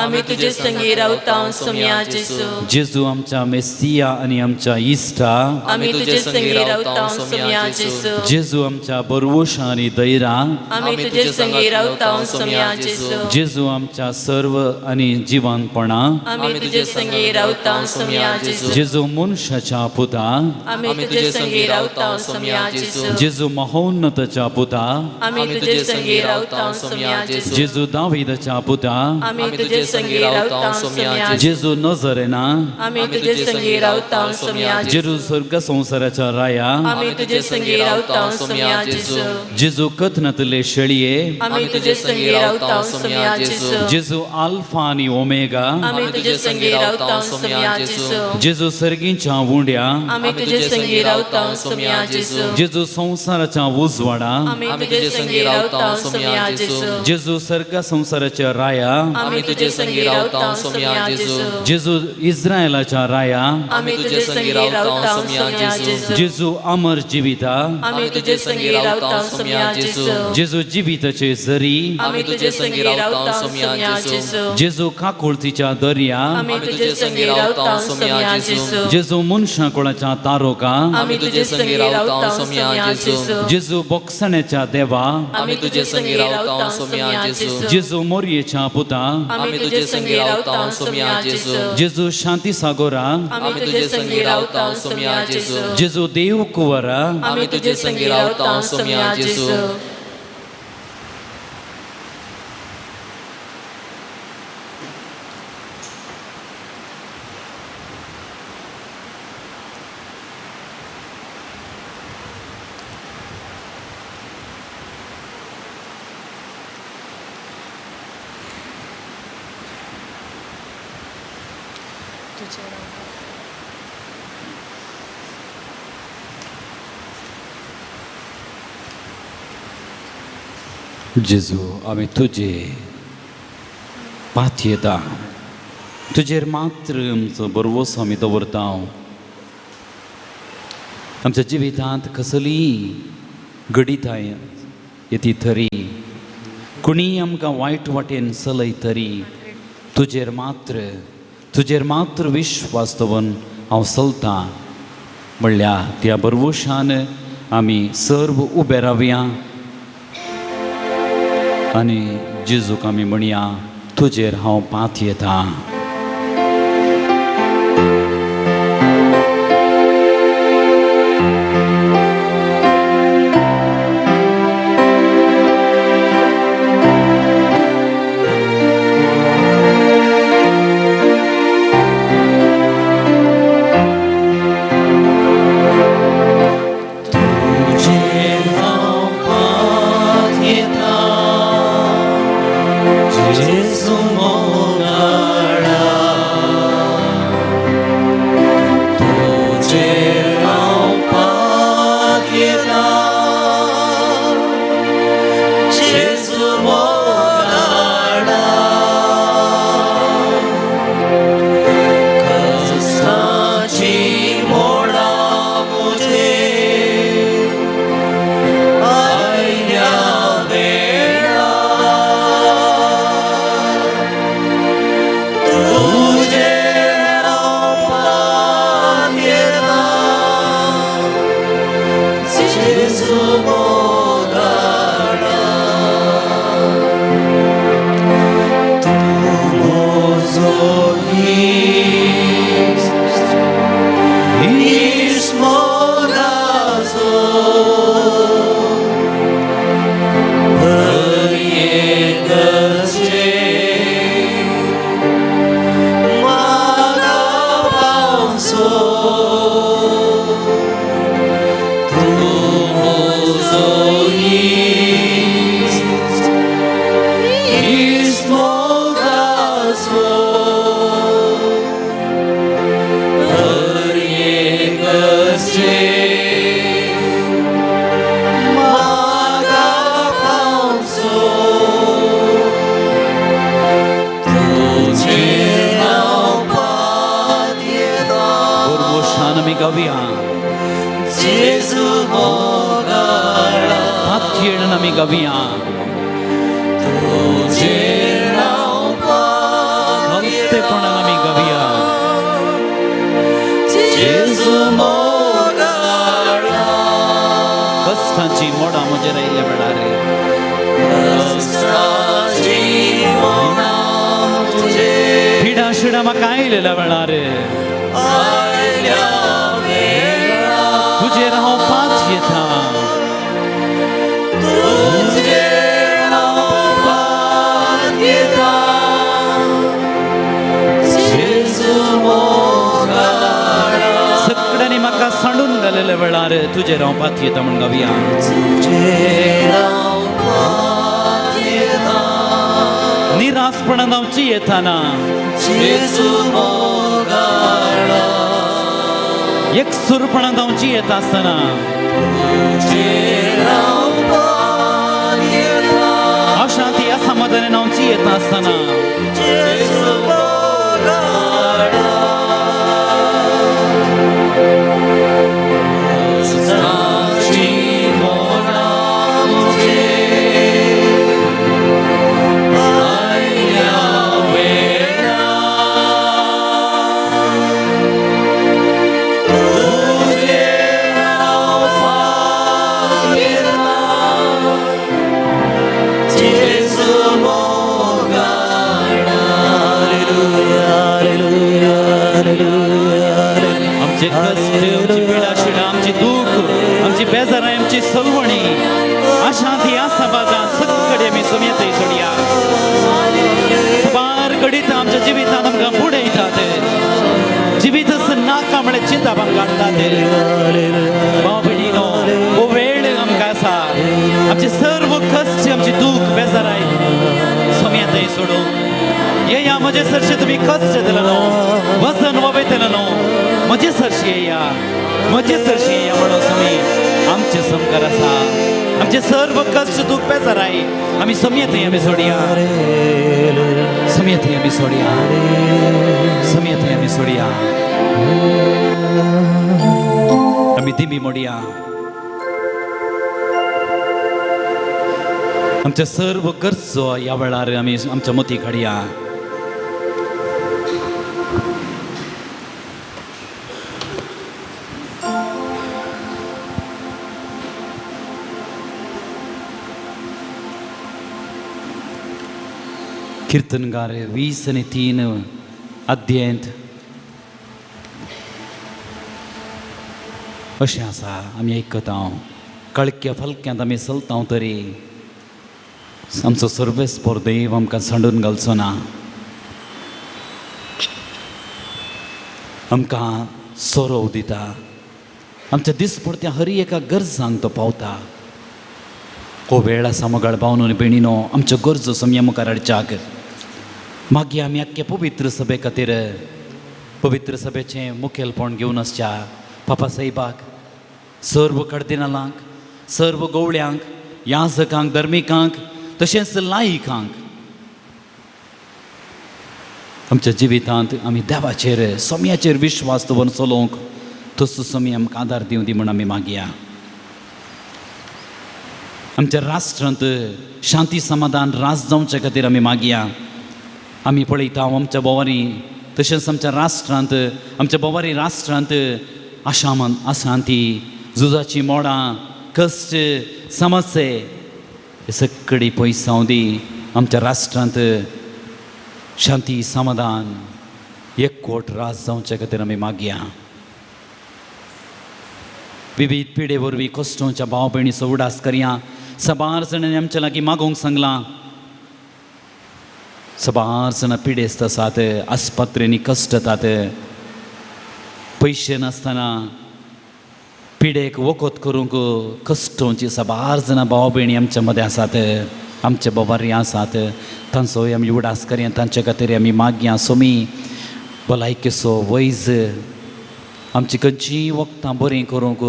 आमी तुजे संगी रावता सोमया जेजू. जेजू आमच्या मेस्सिया आनी आमच्या इश्टा. आमी तुजे संगी रावता सोमया जेजू. जेजू आमच्या बरवोशा आनी दैरा. आमी तुजे संगी रावता सोमया जेजू. जेजू आमच्या सर्व आनी जिवानपणा. आमी तुजे संगी रावता सोमया जेजू. जेजू मनशाच्या पुता. आमी तुजे संगी रावता सोमया जेजू. जेजू महोन्नताच्या पुता. आमी तुजे संगी रावता सोमया जेजू. जेजू दावीदाच्या पुता. आमी तुजे संगी रावता सोमया जेजू. जेजू नजरेना. आमी तुजे संगी रावता सोमया जेजू. जेजू स्वर्ग संवसाराच्या राया. आमी तुजे संगी रावता सोमया जेजू. जेजू कथनांतले शेळये. आमी तुजे संगी रावता सोमया जेजू. जेजू आल्फा आनी ओमेगा. आमी तुजे संगी रावता सोमया जेजू. जेजू सर्गीच्या उंड्या. आमी तुजे संगी रावता सोमया जेजू. जेजू संवसाराच्या उजवाडा. आमी तुजे संगी रावता सोमया जेजू. जेजू सर्ग संवसाराच्या राया. आमी तुजे संगी रावता सोमया जेजू. जेजू इस्रायलाच्या राया. आमी तुजे संगी रावता सोमया जेजू. जेजू अमर जिविता. आमी तुजे संगी रावता सोमया जेजू. जेजू जिविताचे जरी. आमी तुजे संगी रावता सोमया जेजू. जेजू काकुळतीच्या दर्या. आमी तुजे संगी रावता सोमया जेजू. जेजू मनशा कोणाच्या तारोका. आमी तुजे संगी रावता सोमया जेजू. जेजू बोगसण्याच्या देवा. आमी तुजे संगी रावता सोमया जेजू. जेजू मोरयेच्या पुता. आमी तुजे संगी रावता सोमया जेजू. जेजू शांती सागोरा. आमी तुजे संगी रावता सोमया जेजू. जेजू देव कुंवरा. आमी तुजे संगी रावता सोमया जेजू. जेजू आमी तुजे पातयेता, तुजेर मात्र आमचो बरवसो आमी दवरता. आमच्या जिवितांत कसलीय घडिताय येती तरी, कोणीय आमकां वायट वाटेन चलयत तरी, तुजेर मात्र विश्वास दवरून हांव चलतां म्हणल्यार त्या बरवशान आमी सर्व उबे रावया आनी जेजूक आमी म्हणया, तुजेर हांव पातयेता. जेजू मोगाळा, तुजेर हांव पातयेता, जेजू मोगाळा. कश्टाची मोडां म्हजेर आयल्या वेळार, तुजेर हांव पातयेता, जेजू मोगाळा. तूं म्हजो इश्ट, इश्ट मोगाचो, हर एक गरजेक म्हाका पावसो. तूं म्हजो गावया. जेजू मोगाळा, पातयेळान आमी गावया. तुजेर हांव खंतेपणान आमी गावया. जेजू मोगाळा, कश्टांची मोडां म्हजेर आयिल्ल्या वेळार, कश्टाची मोडां म्हजेर पिडा शिडा म्हाका आयिल्ल्या वेळार, आयल्या वेळार, तुजेर हांव पातयेता. तुजेर हांव पातयेता. जेजू मोगाळा, सगळ्यांनी म्हाका सांडून घालेल्या वेळार तुजेर हांव पातयेता म्हूण गावया. तुजेर हांव पातयेता. निरासपणान हांव जियेताना, जेजू मोगाळा, एकसुरपणान हांव जियेता आसतना, तुजेर हांव पातयेता. अशांती असमाधानान हांव जियेता आसतना, जेजू मोगाळा, कश्टाची मोडां म्हजेर आयल्या वेळार, तुजेर हांव पातयेता. जेजू मोगाळा. Hallelujah, hallelujah, hallelujah. आमचे कश्ट, आमची पिडा शिडा, आमची दूख, आमची बेजाराय, आमची सलवणी, अशांती असमाधान सगळे आमी समेत सोडया. साबार घडीत आमच्या जिवितांत आमकां बुडयतात, जिवीत नाका म्हळ्यार चिंताप आमकां हाडटात. भाव भयणीनो, हो वेळ आमकां आसा आमचे सर्व कश्ट, आमची दूख, बेजाराय सोम्यातय सोडूंक. येया म्हजे सरशी तुमी कश्ट येतले न्हू, वजन वयतले न्हू, म्हजे सरशी येया, म्हजे सरशी येया म्हणून स्वामी आमचे समकार आसा. आमचे सर्व कश्ट, दूख, बेजाराय आमी सोमयेथंय आमी सोडया, सोमयेथंय आमी सोडया, सोमयेथंय आमी सोडया. आमी दिमी मोडया. आमच्या सर्व गरजो ह्या वेळार आमी आमच्या मती काडया. किर्तनगार 23 अध्यायंत अशें आसा, आमी आयकता, कळक्या फलक्यांत आमी चलता तरी आमचो सर्वेस्पोर देव आमकां सांडून घालचो ना, आमकां सोरोव दिता, आमच्या दिसपडत्या हर एका गरजांक तो पावता. हो वेळ आसा मोगाळ भावनो आनी भयणीनो आमच्यो गरजो सम्या मुखार हाडच्याक. मागीर आमी आख्खे पवित्र सभे खातीर पवित्र सभेचें मुखेलपण घेवन आसच्या पापा साहेबाक, सर्व कार्दिनालांक, सर्व गवळ्यांक, याजकांक, धर्मिकांक, तशेंच लायिकांक, आमच्या जिवितांत आमी देवाचेर सोम्याचेर विश्वास दवरून चलोवंक तसो सोमी आमकां आदार दिवं दी म्हूण आमी मागया. आमच्या राष्ट्रांत शांती समाधान राज जावचे खातीर आमी मागया. आमी पळयता आमच्या भोंवारी तशेंच आमच्या राष्ट्रांत, आमच्या भोंवारी राष्ट्रांत आशामन अशांती, झुजाची मोडां, कश्ट, समस्ये हे सगळी पयसाव दी. आमच्या राष्ट्रांत शांती समाधान एकवट राज जावचे खातीर आमी मागया. विविध पिडे वरवीं कश्टोंच्या भाव भयणीचो उडास करया. साबार जाणांनी आमच्या लागीं मागोवंक सांगलां, साबार जाणां पिडेस्त आसात, आस्पत्रेंनी कश्ट येतात, पयशे नासतना पिडेक वखद करूंक कश्टोंची साबार जाणां भाव भयणी आमच्या मदें आसात, आमचे बोबारी आसात. तांचोय आमी उडास करया, तांचे खातीर आमी मागया. सोमी भलायकेचो वैज आमची खंयचीय वखदां बरीं करूंक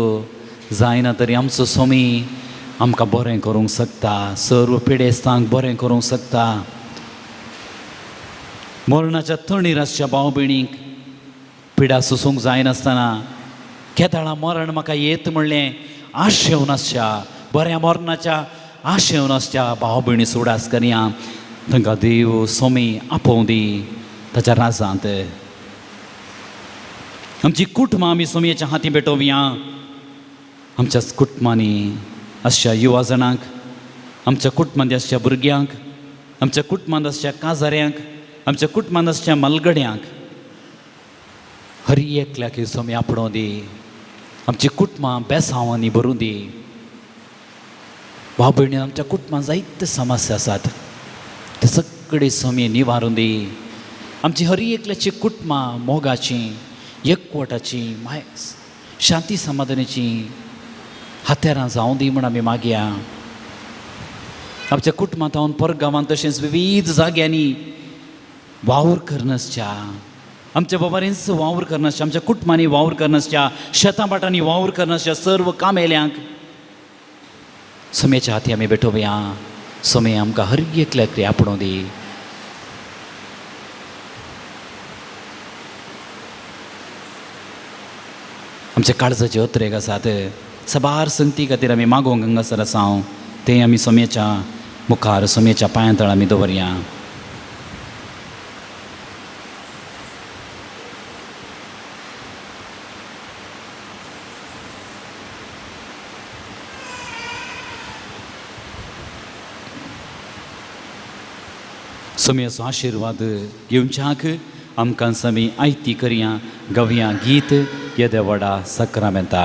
जायना तरी आमचो सोमी आमकां बरें करूंक शकता, सर्व पिडेस्तांक बरें करूंक शकता. मरणाच्या तणीर आसच्या भाव भयणींक पिडा सोसूंक जायनासतना केदाळा मरण म्हाका येत म्हणलें आशेवन आसच्या बऱ्या मरणाच्या आशेवन आसच्या भाव भयणी उगडास करया. तांकां देव सोमी आपोवं दी ताच्या राजांत. आमची कुटुंबां आमी सोमयेच्या हाती भेटोवया. आमच्याच कुटुंबांनी आसच्या युवा जाणांक, आमच्या कुटुंबांत आसच्या भुरग्यांक, आमच्या कुटुंबांत आसच्या काजाऱ्यांक, आमच्या कुटुंबांत आसच्या मलगड्यांक, हर एकल्याक सोमी आपणोवं दी. आमची कुटुंबां बेसांवांनी भरूं दी. भाव भयणी, आमच्या कुटुंबांत जायते समस्या आसात, ते सगळे सोमी निवारून दी. आमची हर एकल्याची कुटुंबां मोगाची, एकवटाची, माय शांती समाधानाची हत्यारां जावं दी म्हूण आमी मागया. आमच्या कुटुंबांत हांव परगांवांत तशेंच विविध जाग्यांनी वावर करनासच्या आमच्या बाबारींच वावर करनासच्या, आमच्या कुटुंबांनी वावर करनासच्या, शेतां भाटांनी वावर करनासच्या सर्व कामेल्यांक सोम्याच्या हाती आमी भेटोवया. सोमे आमकां हर एकल्याक आपणो दी. आमच्या काळजाचे अत्रेक आसात, साबार संगती खातीर आमी मागोवंक हांगासर आसा हांव, तें आमी सोम्याच्या मुखार, सोम्याच्या पांयां तळ आमी दवरया. सोम्याचो आशिर्वाद घेवच्याक आमकां समी आयती करया, गवया गीत येदे व्हडा सक्रामेंता.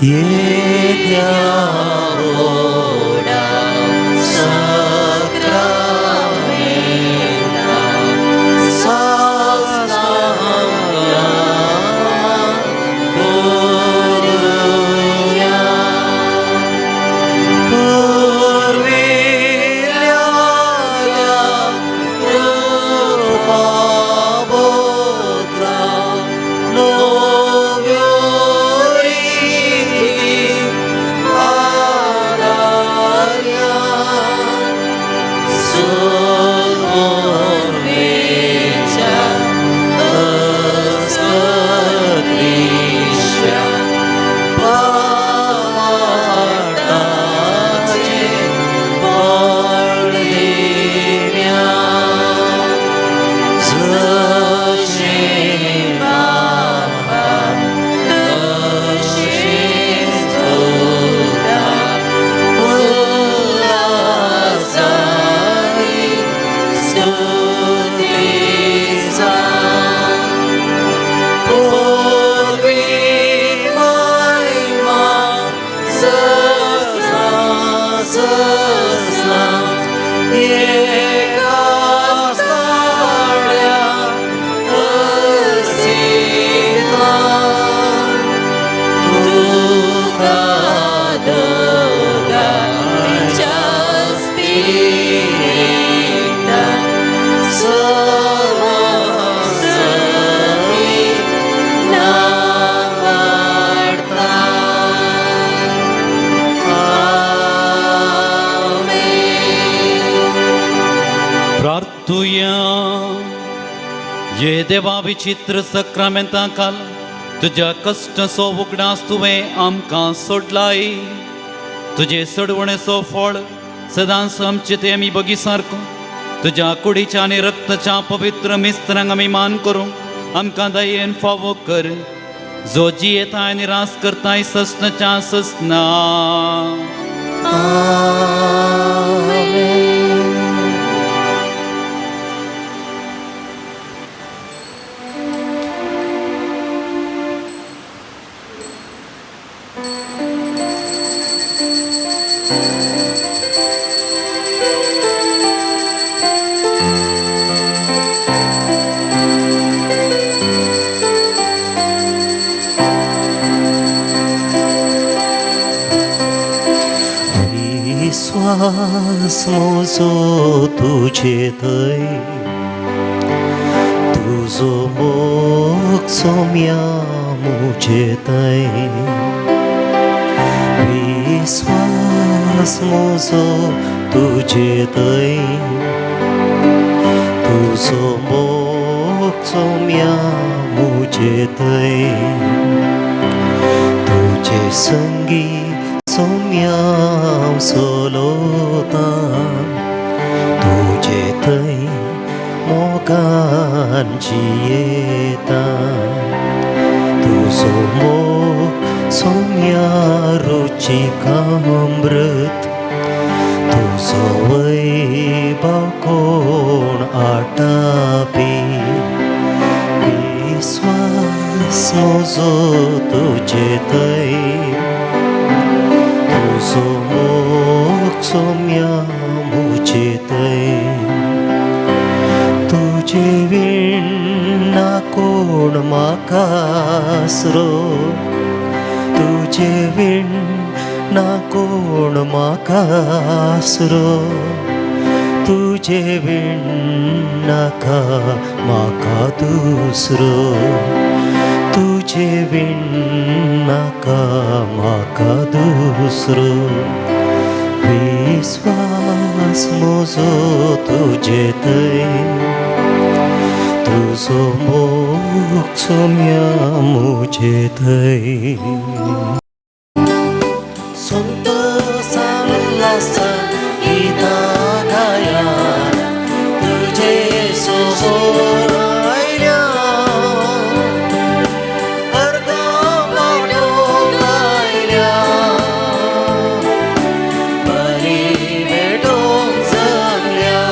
येद्या व्हडा सक्रामेंता साष्टांगा करुया. पुर्विल्ल्या कृपाबोधला नव्यो रिती आदार्या. सुगुर्वेच्या अस्कत्रिश्या पावाटाचे पडदेव्या. जशें बापा तशेंच पुता, उल्हासानी स्तुती जावं. पूर्वी महिमा ससना ससना एकाच ताळ्या असिता. तुका दोगांच्या स्पिरिता सवासमी नावाडता. आमेन. प्रार्थुया. ये देवा, विचित्र सक्रामेंता काल तुज्या कश्टाचो उगडास तुवें आमकां सोडलाय. तुजे सडवणेचो फळ सदांच आमचे ते आमी बगी सारको तुज्या कुडीच्या आनी रक्ताच्या पवित्र मिस्त्रांक आमी मान करूंक आमकां दयेन फावो कर, जो जियेता आनी रास करताय ससनाच्या ससना. आमेन. विश्वास म्हजो तुजे थंय, तुजो मोग सोम्या म्हजे थंय. विश्वास म्हजो तुजे थंय तुजो मोग सोम्या मुजे थंय तुजे संगी सोम्या हांव सोलोता तुजे थंय मोगान जियेता तुजो मोग सोम्या रुचीक अमृत तुजो वैभव कोण आटापी विस्वास म्हजो तुजे थंय तुजो मोग सोम्या मुजे थंय तुजे वीण ना कोण म्हाका आसरो तुजे वीण ना कोण म्हाका आसरो तुजे वीण नाका म्हाका दुसरो तुजे वीण नाका म्हाका दुसरो विस्वास म्हजो तुजे थंय तुजो मोग सोम्या मुजे थंय संतोषान उल्हासान गितां गाया तुजे सोबोर आयल्या अर्गां पाठोवंक आयल्या बरी भेटोवंक जगल्या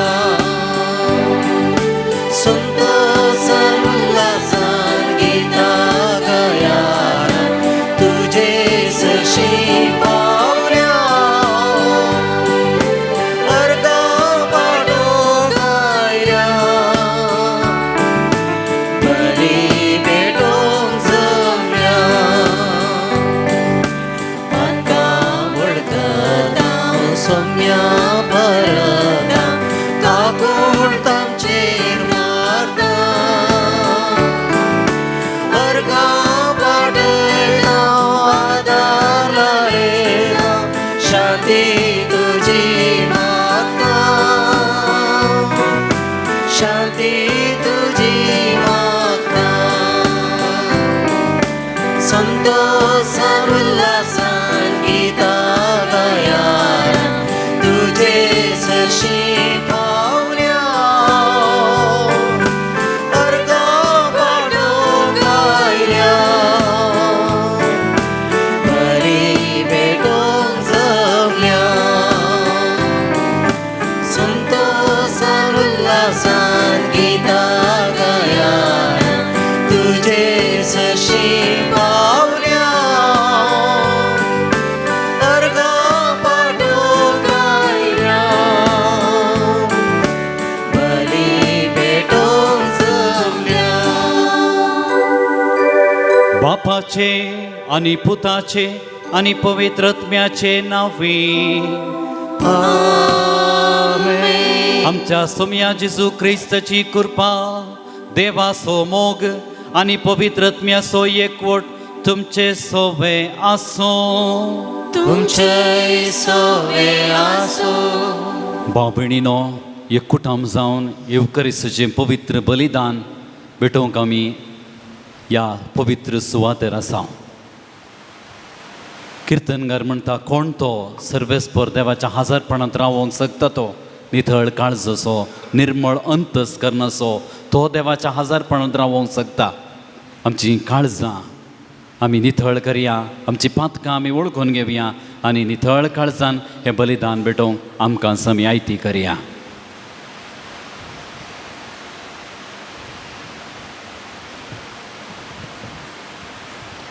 संतोषान उल्हासान गितां गाया तुजे सरशी पावल्या अर्गां पाठोवंक आयल्या बरी भेटोवंक जमल्या पातकां वळखता सोम्या परता काकूळ आमचेर मारता अर्गां पाठयता आदार लायता शांती तुजी मागता शांती तुजी मागता संतोषान उल्हासान गितां गाया तुजे सरशी पावल्या अर्गां पाठोवंक आयल्या बरी भेटोवंक जमल्या संतोषान उल्हासान गितां गाया तुजे सरशी पावल्या अर्गां पाठोवंक आयल्या बरी भेटोवंक जमल्या. बापाचे आणि पुताचे आणि पवित्र आत्म्याचे नावे. आमच्या सोम्या जेजू क्रिस्ताची कृपा, देवाचो मोग आणि पवित्र आत्म्याचो एकवट तुमचे सोवे आसूं. तुमचे सोवे आसूं. भाव भयणीनो, एककुटाम जावन येवकरिसाचें पवित्र बलिदान भेटोवंक आमी ह्या पवित्र सुवातेर आसा. किर्तनकार म्हणटा, कोण तो सर्वेस्पर देवाच्या हाजारपणांत रावोंक शकता? तो नितळ काळजसो, निर्मळ अंतस करनासो, तो देवाच्या हाजारपणांत रावोंक शकता. आमची काळजां आमी नितळ करया, आमची पातकां आमी वळखून घेवया आनी नितळ काळजान हें बलिदान भेटोवंक आमकां समी आयती करया.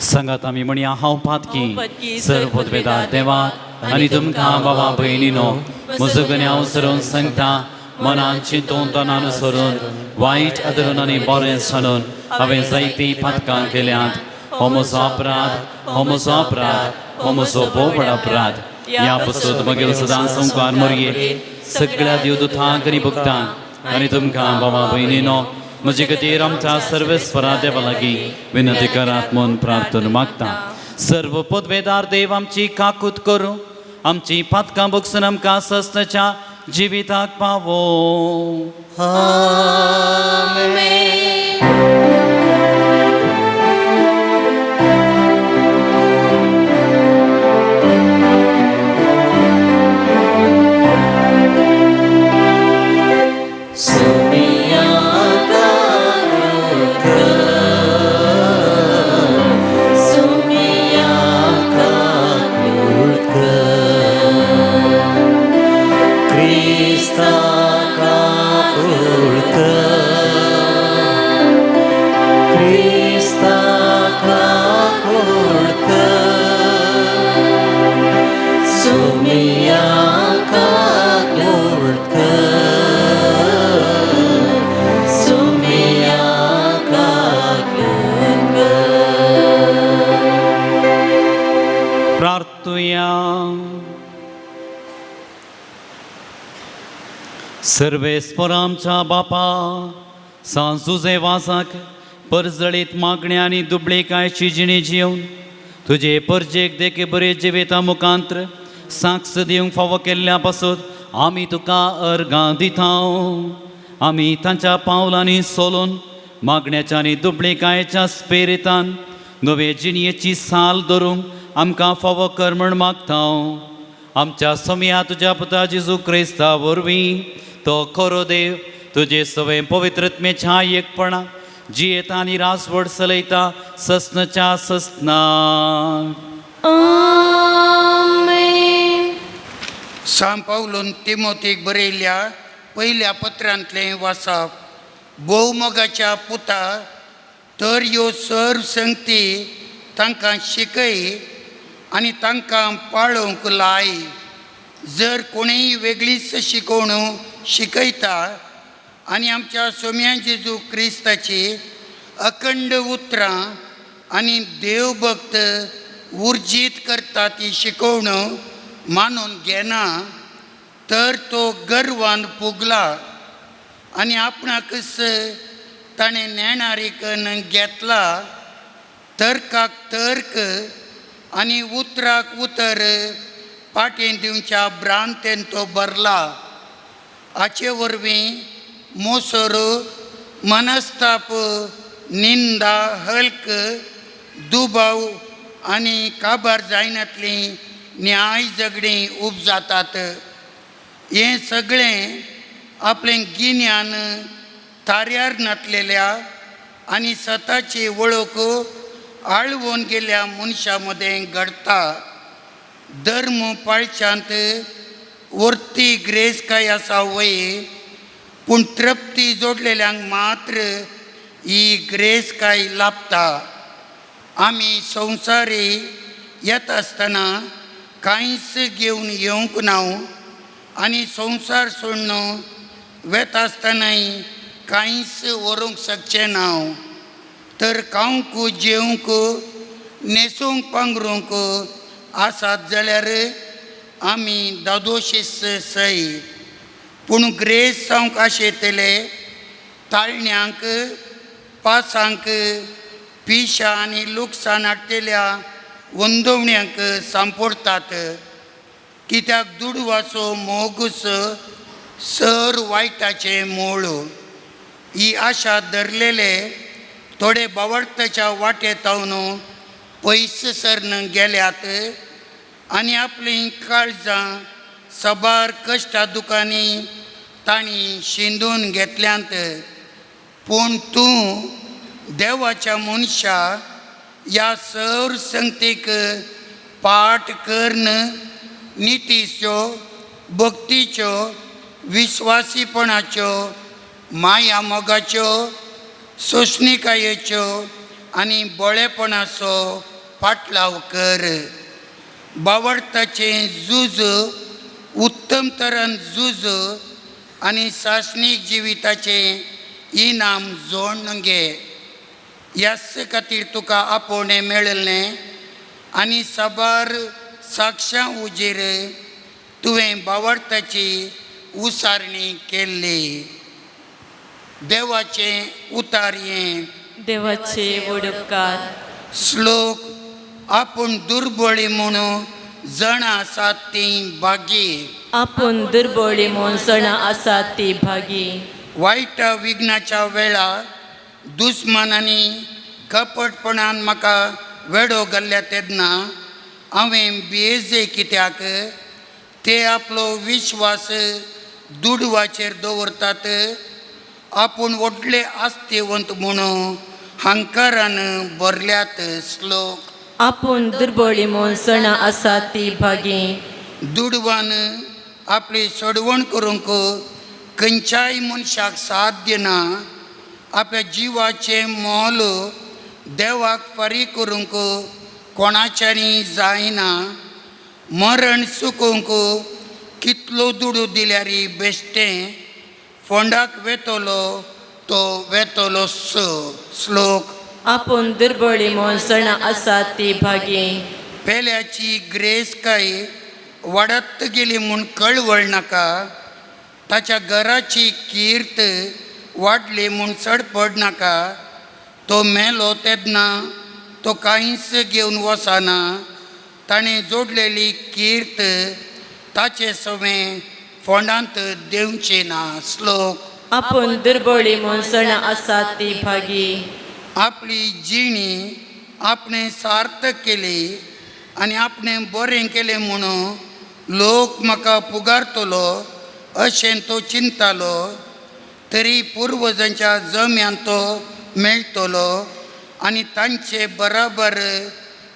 सांगात आमी म्हणया, हांव पातकी. हांव पातकी, सर्व पदवेदार देवाक आनी तुमकां बाबा भयणीनो म्हजो गुन्यांव सरून सांगता. मनान चिंतून, तनान सरून, वायट अदरून आनी बरें सांडून हांवें जायतीं पातकां केल्यांत. हो म्हजो अपराध, हो म्हजो अपराध, हो म्हजो भोव व्हड अपराध. ह्या पसून मगेर सदां संवकार मोरये सगळ्या देवदूतांक आनी भक्तांक आनी तुमकां बाबा भयणीनो म्हजे खातीर आमच्या सर्वेस्परा देवा लागीं विनंती करात म्हूण प्रार्थना मागता. सर्व पदवेदार देव आमची काकूत करूं. आमची पातकां भोगसून आमकां सस्नाच्या जिविताक पावो. आमेन. क्रिस्ता काकुळकर, क्रिस्ता काकुळकर, सुमिया काकुळकर, सुमिया काकुळकर. प्रार्थुया. सर्वेस्पर आमच्या बापा, सांत जुजे वासाक परजळीत मागण्या आनी दुबळेकायची जिणी जिवन तुजे परजेक देखे बरे जिविता मुखांत्र साक्ष दिवंक फावो केल्ल्या पासत आमी तुका अर्गां दिता. आमी तांच्या पावलांनी सोलून मागण्याच्या आनी दुबळेकायेच्या स्पेरितान नवे जिणयेची साल धरूंक आमकां फावो कर म्हण मागता. आमच्या सोमया तुज्या पुता जेजू क्रिस्ता वरवीं, तो खरो देव, तुजे सवय पवित्रत्मेच्या एकपणा जियेता आनी रासवड चलयता सस्नच्या सस्ना. आमेन. सांत पावलून तिमोतीक बरयल्ल्या पयल्या पत्रांतलें वाचप. भोवमोगाच्या पुता, तर ह्यो सर्व संगती तांकां शिकय आनी तांकां पाळोवंक लाय. जर कोणीय वेगळीच शिकोवण शिकयता आनी आमच्या सोम्या जेजू क्रिस्ताची अखंड उतरां आनी देवभक्त उर्जीत करता ती शिकोवण मानून घेना, तर तो गर्वान पुगला आनी आपणाकच ताणें नेणारीकन घेतला. तर्काक तर्क आनी उतराक उतर पाटें दिवच्या भ्रांतेन तो भरला. हाचे वरवीं मोसर, मनस्ताप, निंदा, हल्क, दुबाव आनी काबार जायनातलीं न्याय झगडीं उपजातात. हें सगळें आपलें गिन्यान ताऱ्यार नातलेल्या आनी सताची वळख आळवून गेल्ल्या मनशां मदें घडटा. धर्म पाळच्यांत वर्ती ग्रेसकाय आसा वय, पूण तृप्ती जोडलेल्यांक मात्र ही ग्रेसकाय लाभता. आमी संवसारी येता आसतना कांयच घेवन येवंक ना आनी संवसार सोडून वेता आसतनाय कांयच व्हरूंक शकचें ना. तर खावंक जेवंक न्हेसूंक पांगरूंक आसात जाल्यार आमी दादोशीच सय. पूण ग्रेस जावंक आशेतले ताळण्यांक, पासांक, पिशा आनी लुकसाण हाडटल्या वंदवण्यांक सांपडटात. कित्याक दुडवाचो मोगूच सर वायटाचें मूळ. ही आशा धरलेले थोडे बावडताच्या वाटेतावन पयस सरन गेल्यात आनी आपलीं काळजां सबार कश्टा दुकांनी तांणी शिंदून घेतल्यांत. पूण तूं देवाच्या मनशा, ह्या सर संगतीक पाठ करून नितीच्यो, भक्तीच्यो, विश्वासीपणाच्यो, माया मोगाच्यो, सोंसणिकायेच्यो आनी बळेपणाचो पाटलाव कर. बावडताचें झूज उत्तम तरान झूज आनी सासणीक जिविताचें इनाम जोडून घे. ह्याच खातीर तुका आपोवणें मेळिल्लें आनी साबार साक्षां उजेर तुवें बावडताची उसारणी केल्ली. देवाचें उतार हें. देवाचे व्हड उपकार. श्लोक. आपूण दुर्बळी म्हणून जाणा आसात तीं भागी. आपूण दुर्बळी म्हूण जाणा आसात ती भागी. वायट विघ्नाच्या वेळार दुस्मानांनी कपटपणान म्हाका वेडो घाल्ल्या तेन्ना हांवें भियेजे कित्याक ते आपलो विश्वास दुडवाचेर दवरतात, आपूण व्हडले आस्तेवंत म्हणून हंकारान भरल्यात. श्लोक. आपूण दुर्बळी म्हूण जाणा आसात ती भागी. दुडवान आपली सोडवण करूंक खंयच्याय मनशाक साध्य ना. आपल्या जिवाचें मोल देवाक फारीक करूंक कोणाच्यानी जायना. मरण चुकोवंक कितलो दुडू दिल्यार बेश्टें फोंडाक वेतलो तो वेतलो. श्लोक. आपूण दुर्बळी म्हूण जाणा आसात ती भागी. पेल्याची ग्रेसकाय वाडत गेली म्हूण कळवळ नाका, ताच्या घराची कीर्त वाडली म्हूण चडपड नाका. तो मेलो तेन्ना तो कांयच घेवन वचना, ताणें जोडलेली कीर्त ताचे सवें फोंडांत देंवची ना. श्लोक. आपूण दुर्बळी म्हूण जाणा आसात ती भागी. आपली जिणी आपणें सार्थक केली आनी आपणें बरें केलें म्हणून लोक म्हाका पुगारतलो अशें तो चिंतालो, तरी पुर्वजांच्या जम्यान तो मेळटलो आनी तांचे बराबर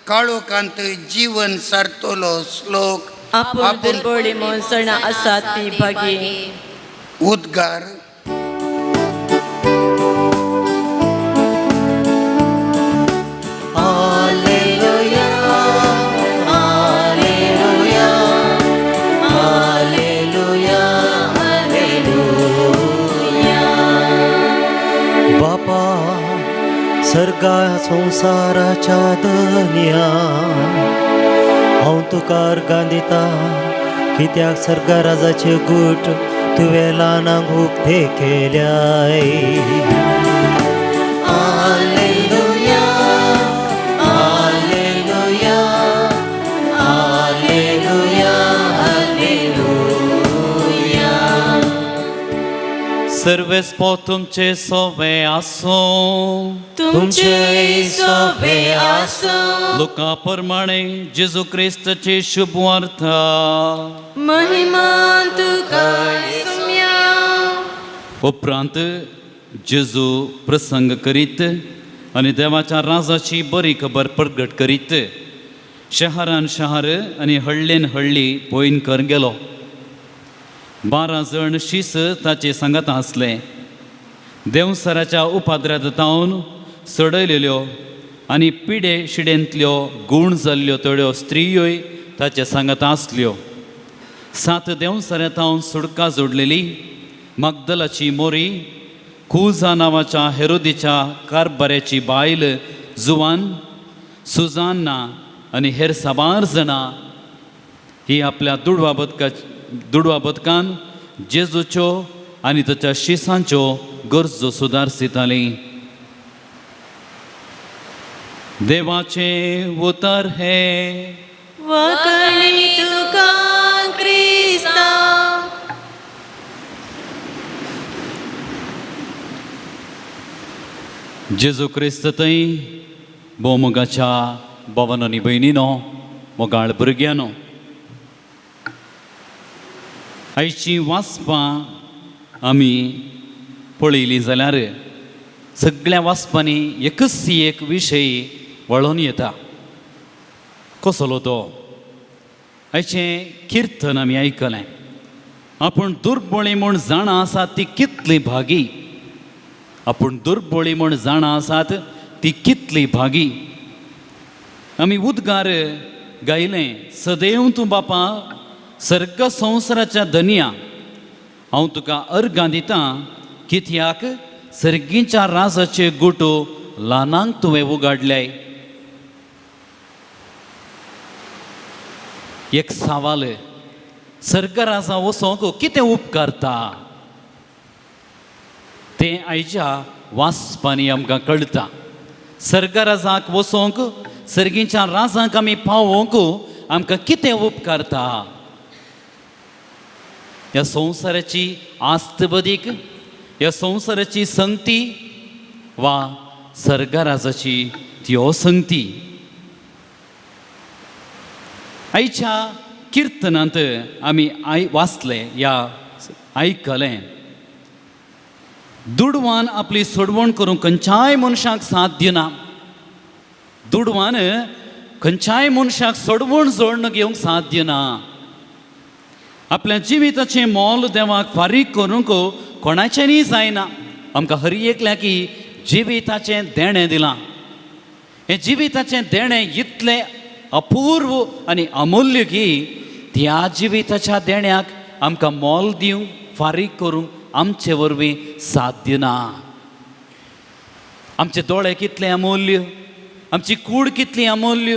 काळोखांत जीवन सारतलो. श्लोक. आपूण दुर्बळी म्हूण जाणा आसात ती भागी. उद्गार. Alleluia, alleluia, alleluia, alleluia. बापा सर्गा संवसाराच्या धनया, हांव तुका अर्गां दिता कित्याक सर्गा राजाचे गूट तुवें ल्हानांक उक्ते केल्याय. Alleluia, alleluia, alleluia, alleluia. सर्वेस्पो तुमचे सोवे आसूं. तुमचे सोबे आसूं. लुका प्रमाणे जेजू क्रिस्ताची शुभ वार्ता. महिमा तुका सुम्या. उपरांत जेजू प्रसंग करीत आनी देवाच्या राजाची बरी खबर प्रगट करीत शहरान शहर आनी हळ्ळेन हळ्ळी पयन कर गेलो. 12 जण शीस ताचे सांगात आसले. देंवसराच्या उपाद्रांत तावन सडयलेल्यो आनी पिडे शिडेंतल्यो गूण जाल्ल्यो थोड्यो स्त्रियोय ताचे सांगात आसल्यो. 7 देंवसऱ्या तावन सुडका जोडलेली मगदलाची मोरी, कुजा नांवाच्या हेरोदीच्या कारबाऱ्याची बायल जुवान सुजान्ना आनी हेर साबार जाणां ही आपल्या दुडवा बदकान जेजूच्यो आनी ताच्या शिसांच्यो गरजो सुदारसिताली. देवाचें उतर हें. वखणी तुका क्रिस्ता. जेजू क्रिस्त थंय भोवमोगाच्या भोवान आनी भयणीनो, मोगाळ भुरग्यानो, आयची वाचपां आमी पळयली जाल्यार सगळ्या वाचपांनी एकच एक विशय वळोन येता. कसलो तो? आयचें किर्तन आमी आयकलें. आपूण दुर्बळी म्हूण जाणा आसात ती कितली भागी, आपूण दुर्बळी म्हूण जाणा आसात ती कितली भागी. आमी उद्गार गायलें, सदैव तूं बापा सर्ग संवसाराच्या धनया, हांव तुका अर्गां दितां कित्याक सर्गीच्या राजाचे गुटो ल्हानांक तुवें उगाडल्याय. एक सवाल, सर्ग राजा वचोंक कितें उपकारता तें आयच्या वाचपांनी आमकां कळटा. सर्ग राजाक वचोंक, सर्गीच्या राजांक आमी पावोवंक आमकां कितें उपकारता? ह्या संवसाराची आस्त बदीक, ह्या संवसाराची संगती वा सर्गराजाची ती असंगती? आयच्या किर्तनांत आमी I वाचलें या आयकलें, दुडवान आपली सोडवण करूंक खंयच्याय मनशाक साथ दिना. दुडवान खंयच्याय मनशाक सोडवण जोडून घेवंक साथ दिना. आपल्या जिविताचें मोल देवाक फारीक करूंक कोणाच्यानूय जायना. आमकां हर एकल्याकी जिविताचें देणें दिलां. हें जिविताचें देणें इतलें अपूर्व आनी अमूल्य की त्या जिविताच्या देण्याक आमकां मोल दिवंक, फारीक करूंक आमचे वरवीं साध्य ना. आमचे दोळे कितले अमूल्य, आमची कूड कितली अमूल्य,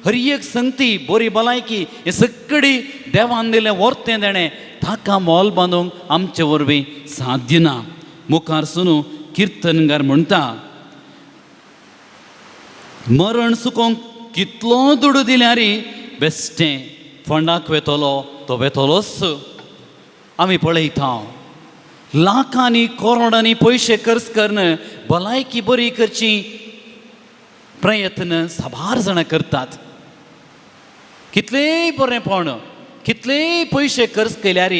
हर एक संगती, बरी भलायकी, हे सगळी देवान दिलें वर्तें देणें, ताका मोल बांदूंक आमचे वरवीं साध्य ना. मुखार सुनू किर्तनगार म्हणटा, मरण सुकोंक कितलो दुडू दिल्यार बेश्टें फोंडाक वेतलो तो वेतलोच. आमी पळयता, लाखांनी करोडांनी पयशे खर्च करून भलायकी बरी करची प्रयत्न साबार जाणां करतात. कितलेय बरेंपण, कितलेय पयशे खर्च केल्यार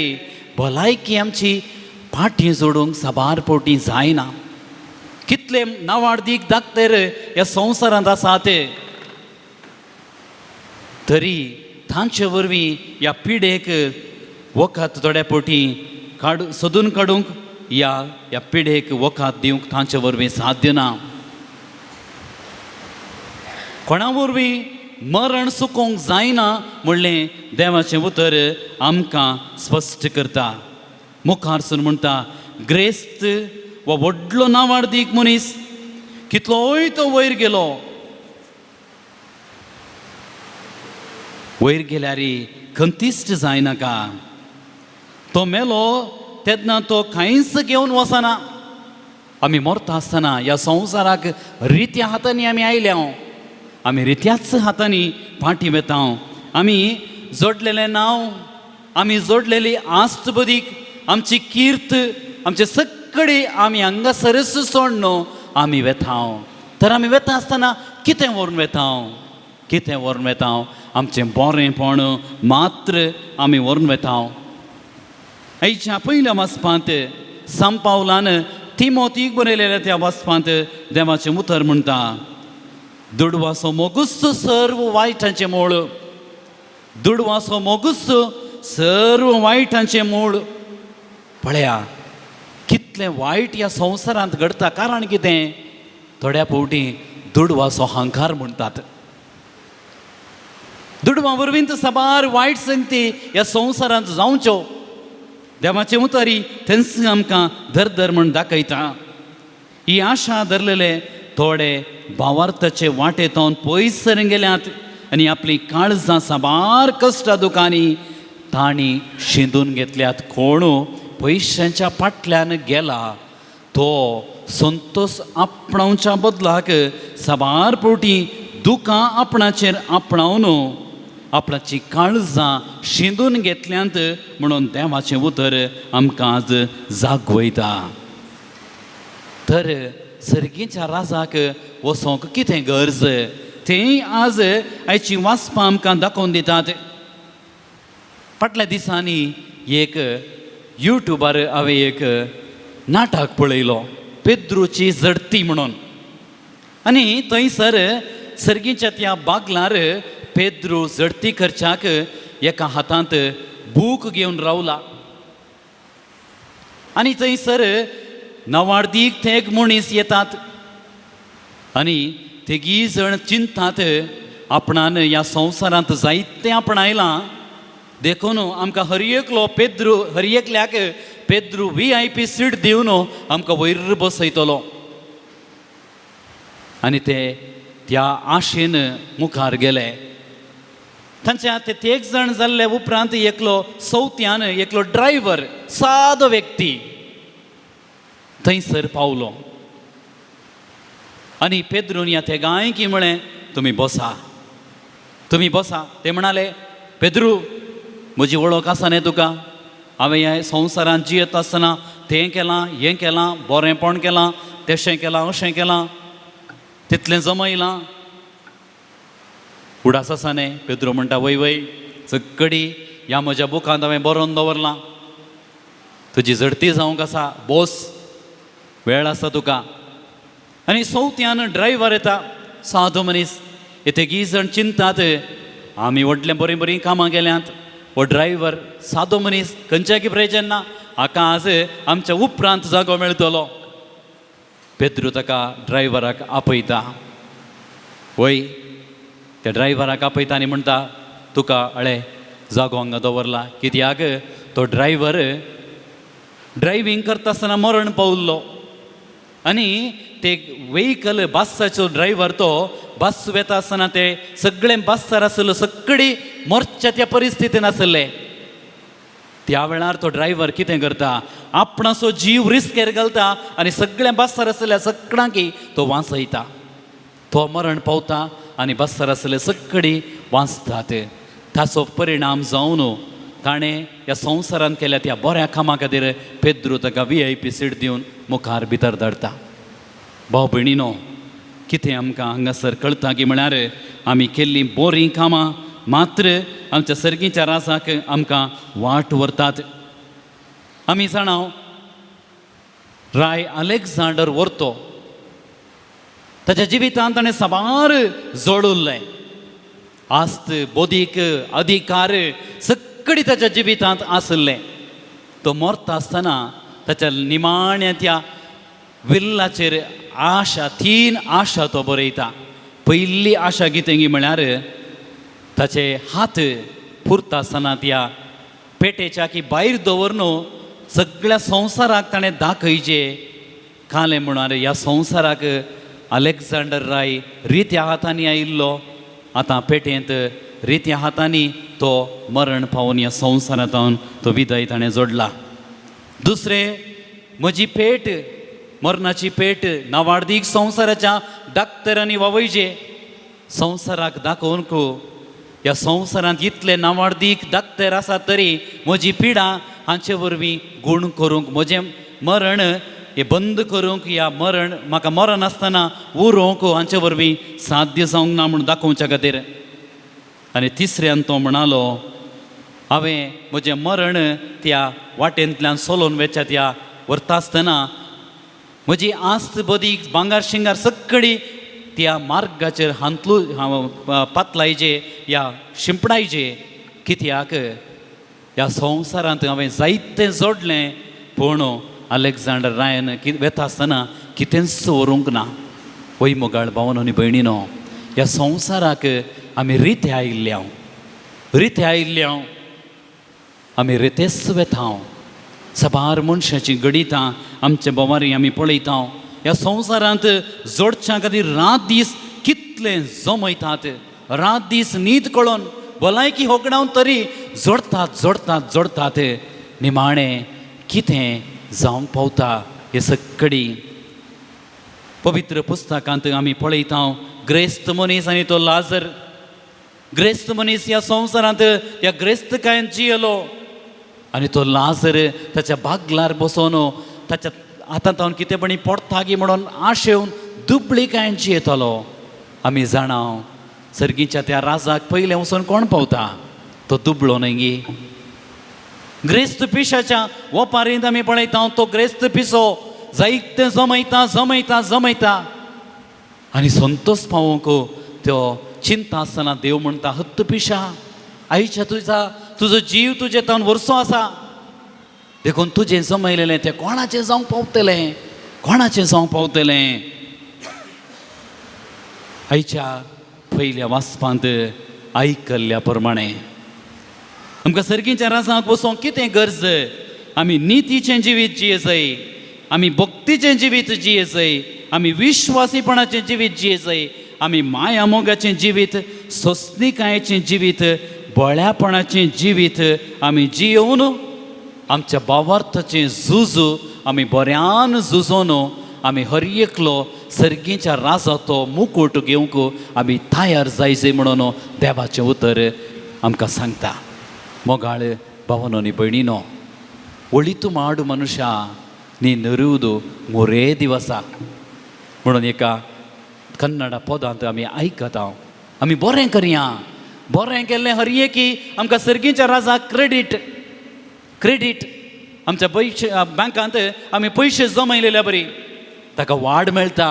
भलायकी आमची फाटीं जोडूंक साबार फावटी जायना. कितले नावाडदीक दाक्तर ह्या संवसारांत आसात, तरी तांचे वरवीं ह्या पिडेक वखद थोड्या फावटी काडू सोदून काडूंक ह्या ह्या पिडेक वखद दिवंक तांचे वरवीं साध्य ना. कोणा वरवीं मरण सुकोवंक जायना म्हणलें देवाचें उतर आमकां स्पश्ट करता. मुखार सून म्हणटा, ग्रेस्त वा व्हडलो नावाडदीक मनीस कितलोय तो वयर गेलो, वयर गेल्यार खंतिश्ट जायनाका. तो मेलो तेन्ना तो कांयच घेवन वचना. आमी मरता आसतना ह्या संवसाराक रित्या हातांनी आमी आयल्या, आमी रित्याच हातांनी फाटीं वेता. आमी जोडलेलें नांव, आमी जोडलेली आस्त बदीक, आमची कीर्त, आमचे सगळे आमी हांगासरच सोडून आमी वेता. तर आमी वेता आसतना कितें व्हरून वेता? कितें व्हरून वेता? आमचें बरेंपण मात्र आमी व्हरून वेता. आयच्या पयल्या वाचपांत संपावलान तिमोतीक बरयलेल्या त्या वाचपांत देवाचें उतर म्हणटा, दुडवाचो मोगूच सर्व वायटांचें मूळ. दुडवाचो मोगूच सर्व वायटांचें मूळ. पळया कितलें वायट ह्या संवसारांत घडटा. कारण कितें? थोड्या फावटी दुडवाचो हंकार म्हणटात. दुडवा वरवीं तर साबार वायट संगती ह्या संवसारांत जावच्यो. देवाचें उतरी थंयच आमकां दर म्हण दाखयता. ही आशा धरलेले थोडे भावार्थाचे वाटेंत पयस सर गेल्यात आनी आपली काळजां साबार कश्टा दुकांनी तांणी शिंदून घेतल्यात. कोण पयशांच्या फाटल्यान गेला तो संतोश आपणावच्या बदलाक साबार फावटी दुकां आपणाचेर आपणावन आपणाची काळजां शिंदून घेतल्यांत म्हणून देवाचें उतर आमकां आज जागवयता. तर सर्गीच्या राजाक वचोंक कितें गरज तेंय आज आयची वाचपां आमकां दाखोवन दितात. फाटल्या दिसांनी एक युट्यूबार हांवें एक नाटक पळयलो, पेद्रूची झडती म्हणून. आनी थंयसर सर्गीच्या त्या बागलार पेद्रू झडती करच्याक एका हातांत बूक घेवन रावला आनी थंयसर नवार्दीक ते एक मनीस येतात आनी तेगी जण चिंतात आपणान ह्या संवसारांत जायतें आपणायलां, देखून आमकां हर एकलो पेद्रू, हर एकल्याक पेद्रू VIP seat दिवन आमकां वयर बसयतलो. आनी ते त्या आशेन मुखार गेले. तांच्या ते एक जाण जाल्ले उपरांत एकलो सवत्यान एकलो ड्रायव्हर, सादो व्यक्ती थंयसर पावलो आनी पेद्रून ह्या तेगांयकी म्हळें, तुमी बसा. तुमी बसा. ते म्हणाले, पेद्रू, म्हजी वळख आसा न्ही तुका? हांवें ह्या संवसारांत जियेत आसतना तें केलां, हें केलां, बरेंपण केलां, तेशें केलां, अशें केलां, तितलें जमयलां, उडास आसा न्ही? पेद्रू म्हणटा, वय वय, सगळी ह्या म्हज्या बुकांत हांवें बरोवन दवरलां. तुजी झडती जावंक आसा, बोस, वेळ आसा तुका. आनी चवथ्यान ड्रायव्हर येता, सादो मनीस. हे तेगी जाण चिंतात, आमी व्हडलें बरीं बरीं कामां केल्यांत, हो ड्रायव्हर सादो मनीस, खंयच्याकी प्रयोजन ना, हाका आज आमच्या उपरांत जागो मेळटलो. पेद्रू ताका ड्रायव्हराक आपयता. वय, त्या ड्रायव्हराक आपयता आनी म्हणटा, तुका अळे जागो हांगा दवरला. कित्याक तो ड्रायव्हर ड्रायव्हींग करता आसतना मरण पावल्लो आनी ते वेहिकल बसाचो ड्रायव्हर तो बस वेता आसतना ते सगळे बसार आसलो सगळी मरच्या त्या परिस्थितीन आसले. त्या वेळार तो ड्रायव्हर कितें करता, आपणाचो जीव रिस्केर घालता आनी सगळ्या बसार आसल्या सगळ्यांकी तो वांचयता. तो मरण पावता आनी बसार आसले सगळी वांचतात. ताचो परिणाम जावन ताणें ह्या संवसारांत केल्या त्या बऱ्या कामा खातीर पेद्रू ताका VIP seat दिवन मुखार भितर धाडटा. भाव भयणीनो, कितें आमकां हांगासर कळटा की म्हळ्यार आमी केल्लीं बरीं कामां मात्र आमच्या सर्गीच्या राजाक आमकां वाट व्हरतात. आमी जाणा, राय अलेक्झांडर व्हरतो, ताच्या जिवितांत ताणें साबार जोडुल्लें, आस्त, बोदीक, अधिकार सगळी ताच्या जिवितांत आसलें. तो मरता आसतना ताच्या निमाण्या त्या विल्लाचेर आशा, तीन आशा तो बरयता. पयली आशा कितें गी म्हळ्यार ताचे हात पुरता आसतना त्या पेटेच्या की भायर दवरन सगळ्या संवसाराक ताणें दाखयचे कालें म्हळ्यार ह्या संवसाराक अलेक्झांडर राय रित्या हातांनी आयिल्लो, आतां पेटेंत रित्या हातांनी तो मरण पावून ह्या संवसारांत तो विदाय ताणें जोडला. दुसरें, म्हजी पेट, मरणाची पेट नावाडदीक संवसाराच्या डाक्टरांनी वावयचे, संवसाराक दाखोवंक ह्या संवसारांत इतले नावाडदीक डाक्टर आसात तरी म्हजी पिडा हांचे वरवीं गूण करूंक, म्हजें मरण हें बंद करूंक, ह्या मरण म्हाका मरण आसतना उरोवंक हांचे वरवीं साध्य जावंक ना म्हूण दाखोवच्या खातीर. आनी तिसऱ्यान तो म्हणालो, हांवें म्हजें मरण त्या वाटेंतल्यान सोलोवन वेच्या त्या व्हरता आसतना म्हजी आस्त, बदीक, भांगार शिंगार सगळी त्या मार्गाचेर हांतलू हांव पातलायचे या शिंपडायचे, कित्याक ह्या संवसारांत हांवें जायतें जोडलें पूण अलेक्झांडर रायन वेता आसतना कितेंच व्हरूंक ना. वय मोगाळ भावन आनी भयणीनो, ह्या संवसाराक आमी रिते आयिल्ले हांव, रिते आयिल्ले हांव, आमी रितेच वेता. साबार मनशाचीं घडितां आमचे भोंवारी आमी पळयता. ह्या संवसारांत जोडच्या खातीर रात दीस कितले जमयतात, रात दीस न्हीद कळोन भलायकी होगडावन तरी जोडतात जोडतात जोडतात, निमाणें कितें जावंक पावता हे सगळी पवित्र पुस्तकांत आमी पळयता. ग्रेस्त मनीस आनी तो लाजर. ग्रेस्त मनीस ह्या संवसारांत ह्या ग्रेस्तकायेन जियेलो आनी तो लाजर ताच्या बागलार बसोन ताच्या हातांत कितें पडटा गी म्हणून आशेवन दुबळीकायेन जियेतालो. आमी जाणा, सर्गीच्या त्या राजाक पयलें वचून कोण पावता? तो दुबळो न्हय गी? ग्रेस्त पिशाच्या वपारींत आमी पळयता, तो ग्रेस्त पिसो जायतें जमयता जमयता जमयता आनी संतोष पावोवंक त्यो चिंता आसतना देव म्हणटा, हत्त पिशा, आयच्या तुजा तुजो जीव तुजे तावन वर्सो आसा, देखून तुजें जमयलेलें तें कोणाचें जावंक पावतलें, कोणाचें जावंक पावतलें? आयच्या पयल्या वाचपांत आयकल्ल्या प्रमाणे आमकां सर्गीच्या राजांक वचोंक कितें गरज? आमी नितीचें जिवीत जिये जाय, आमी भक्तीचें जिवीत जिये जाय, आमी विश्वासीपणाचें जिवीत जिये जाय, आमी माया मोगाचें जिवीत, सोंसणिकायेचें जिवीत, बळ्यापणाचें जिवीत आमी जियोवन आमच्या भावार्थाचें झुजू आमी बऱ्यान झुजोन आमी हर एकलो सर्गीच्या राजाचो मुकूट घेवंक आमी तयार जायचे म्हणून देवाचें उतर आमकां सांगता. मोगाळ भावनो आनी भयणीनो, ಒಳಿತು ಮಾಡು ಮನುಷ್ಯ ನೀನುರುವುದು ಮೂರೇ ದಿವಸ म्हणून एका कन्नड पदांत आमी आयकता. आमी बरें करया, बरें केल्लें हर एकी आमकां सर्गीच्या राजाक क्रेडीट क्रेडीट. आमच्या पयशे बँकांत आमी पयशे जमयलेल्या बरी ताका वाड मेळटा,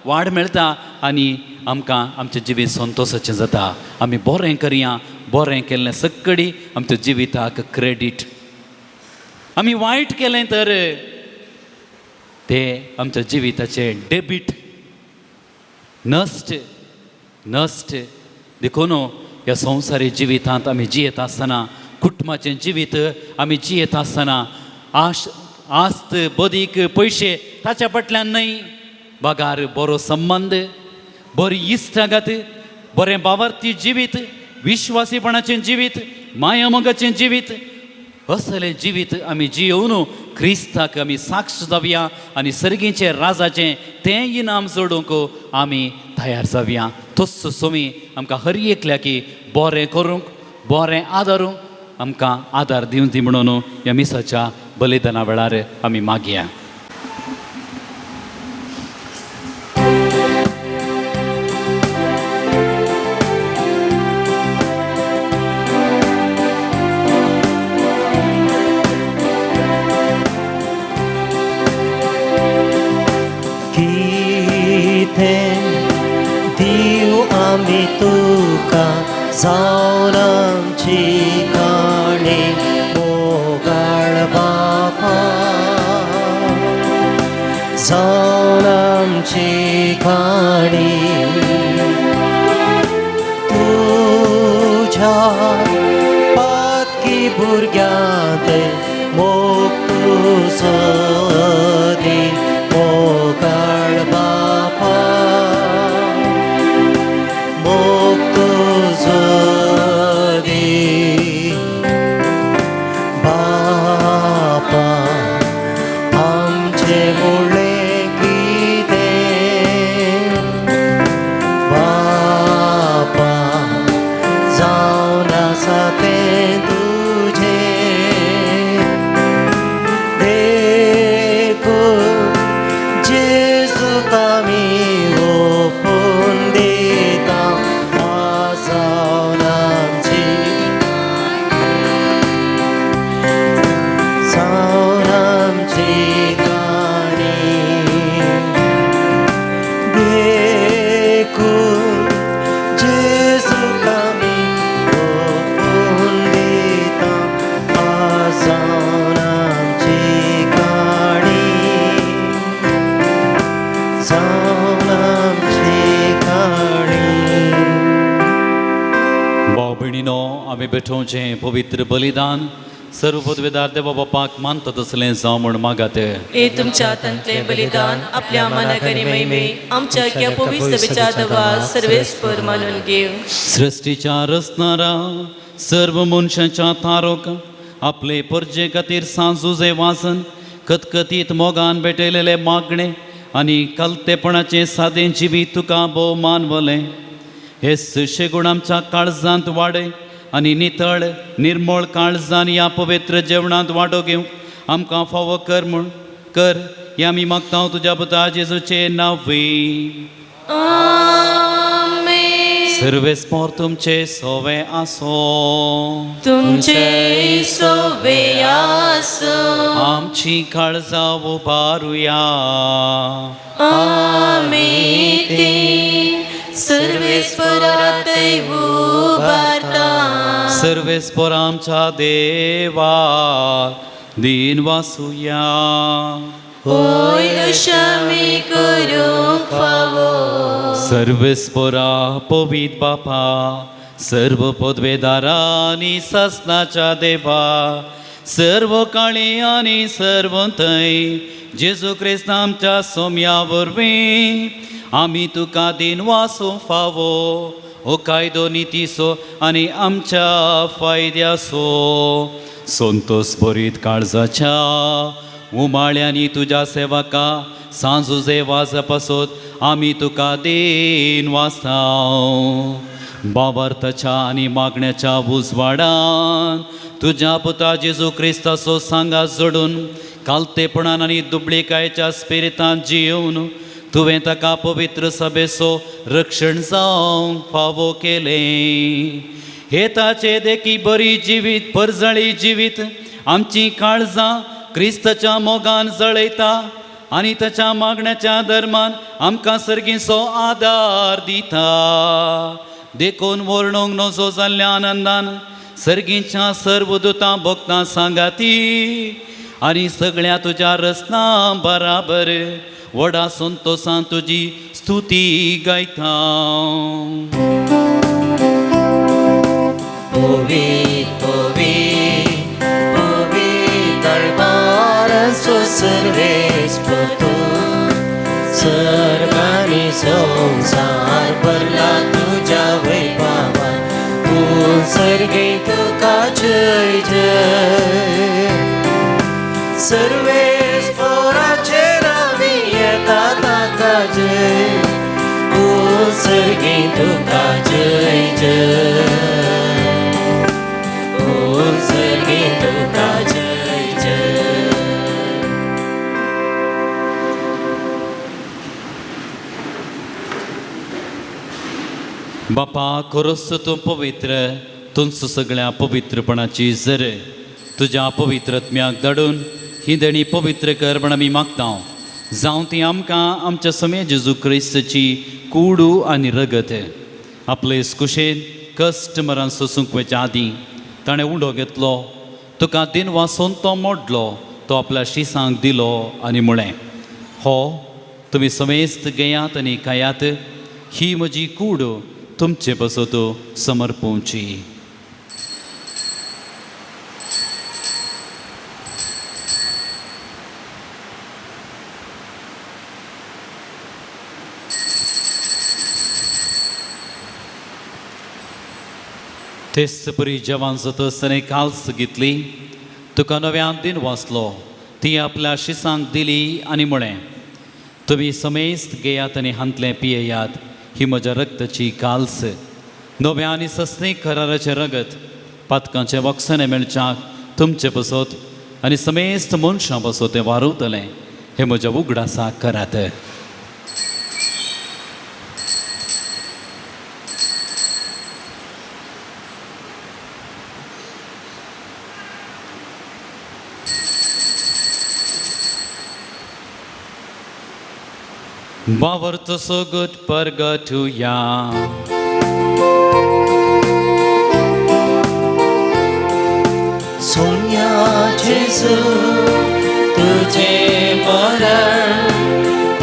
वाड मेळटा आनी आमकां आमचें जिवीत संतोशाचें जाता. आमी बरें करया, बरें केल्लें सक्कडी आमच्या जिविताक क्रेडीट. आमी वायट केलें तर ते आमच्या जिविताचें डेबीट, नश्ट नश्ट. देखून ह्या संवसारी जिवितांत आमी जियेत आसतना, कुटुंबाचें जिवीत आमी जियेत आसतना आश आस्त बदीक पयशे ताच्या फाटल्यान न्हय, बगार बरो संबंद, बरी इश्टागत, बरें बावर्ती जिवीत, विश्वासीपणाचें जिवीत, मायामोगाचें जिवीत, असलें जिवीत आमी जियोवन क्रिस्ताक आमी साक्ष जावया आनी सर्गीचें राजाचें तें इनाम जोडूंक आमी तयार जावया. तस्सो सोमी आमकां हर एकल्याकी बरें करूंक, बरें आदारूंक आमकां आदार दिवं दी म्हणून ह्या मिसाच्या बलिदाना वेळार आमी मागया. कितें दिवं आमी तुका जावन आमची काणी मोगाळ बापा, जावन आमची काणी तुज्या पातकी भुरग्यांत मोग तुजो दी मोगाळ बापा, मोग तुजो दी बापा. आमचे मुळे कितें बापा जावन आसा तें तुजें, देखून जेजूक आमी ओंपून दिता जावन आमची, जावन आमची काणी. देखून जेजूक आमी ओंपून दिता जावन आमची काणी, जावन आमची काणी. भाव भयणीनो, आमी भेटोवचें पवित्र बलिदान सर्व पदवेदार देवा बापाक मानता तसलें जावं म्हूण मागात. हे तुमच्या हातांतलें बलिदान आपल्या मनाकरी महिमे आमच्या क्या पवित्र सभेच्या दवा सर्वेस्पर मानून घेव. सृश्टीच्या रचणारा, सर्व मनशाच्या तारोक आपले परजे खातीर सांजुजे वाचन कतकतीत मोगान भेटयलेले मागणे आनी कलतेपणाचें सादें जिवीत तुका भोव मानवलें. हे सुशेगूण आमच्या काळजांत वाडय आनी नितळ निर्मळ काळजान ह्या पवित्र जेवणांत वांटो घेवंक आमकां फावो कर म्हूण कर हे आमी मागता तुज्या पुता जेजूचे नांवी. आमेन. सर्वेस्पोर तुमचे सोवे आसो. तुमचे सोवे आसूं. आमची काळजां उबारुया. आमी ती सर्वेस्परातय उबारता. सर्वेस्पोर आमच्या देवा दीन वासुया. होय, अशा मी करूंक फावो. सर्वेस्पोरा पवीत बापा, सर्व पदवेदारा आनी सासनाच्या देवा, सर्व काळी आनी सर्व थंय जेजू क्रिस्त आमच्या सोम्या वरवीं आमी तुका दीन वासूं फावो. हो कायदो नितीचो आनी आमच्या फायद्याचो. संतोष भरीत काळजाच्या उमाळ्यांनी तुज्या सेवका सांजुजे वाज पासत आमी तुका then वाचताव. बाबार्थाच्या आनी मागण्याच्या उजवाडान तुज्या पुता जेजू क्रिस्ताचो सांगात जोडून कालतेपणान आनी दुबळीकायच्या स्पिरितान जियोवन तुवें ताका पवित्र सभेचो रक्षण जावंक फावो केलें. हे ताचे देखी बरी जिवीत परजळी जिवीत आमची काळजां क्रिस्ताच्या मोगान जळयता आनी ताच्या मागण्याच्या धर्मान आमकां सर्गीचो आदार दिता. देखून वर्णूंक नजो जाल्ल्या आनंदान सर्गीच्या सर्व दुतां भक्तां सांगाती आनी सगळ्या तुज्या रचना बराबर व्हडा संतोसान तुजी स्तुती गायता. पवित्र पवित्र पवित्र दरबाराचो सर्वेस्पर सर्वांनी संवसार भरला तुज्या वैभवान तूं सर्गे तुका जय जय. सर्वेस्पराचेर आमी येता ताका जय तूं सर्गे तुका जय जय तूं सर्गे तुका जय जय. बापा खरोच तूं पवित्र तुमचो सगळ्या पवित्रपणाची जर तुज्या पवित्रत्म्याक धाडून ही देणी पवित्र कर म्हण आमी मागता. जावं ती आमकां आमच्या समे जेजू क्रिस्ताची कुडू आनी रगत आपले कुशेन कश्ट मरण सोसूंक वयच्या आदीं ताणें उंडो घेतलो, तुका दिन वासून तो मोडलो, तो आपल्या शिसांक दिलो आनी म्हळें, हो तुमी समेस्त घेयात आनी खायात, ही म्हजी कूड तुमचे पासत समर्पोवची. तेच परी जेवण जातच ताणें काल्स घेतली, तुका नव्यान दिन वाचलो, ती आपल्या शिसांक दिली आनी म्हळें, तुमी समेस्त घेयात आनी हांतलें पियेयात, ही म्हज्या रक्ताची काल्स, नव्या आनी सस्नी कराराचें रगत, पातकांचें वक्सणें मेळच्याक तुमचे पासत आनी समेस्त मनशां पासत तें वारवतलें, हें म्हज्या उगडासाक करात. बावरचो सोगट परगटुया. सोन्या जेजू तुझे मरण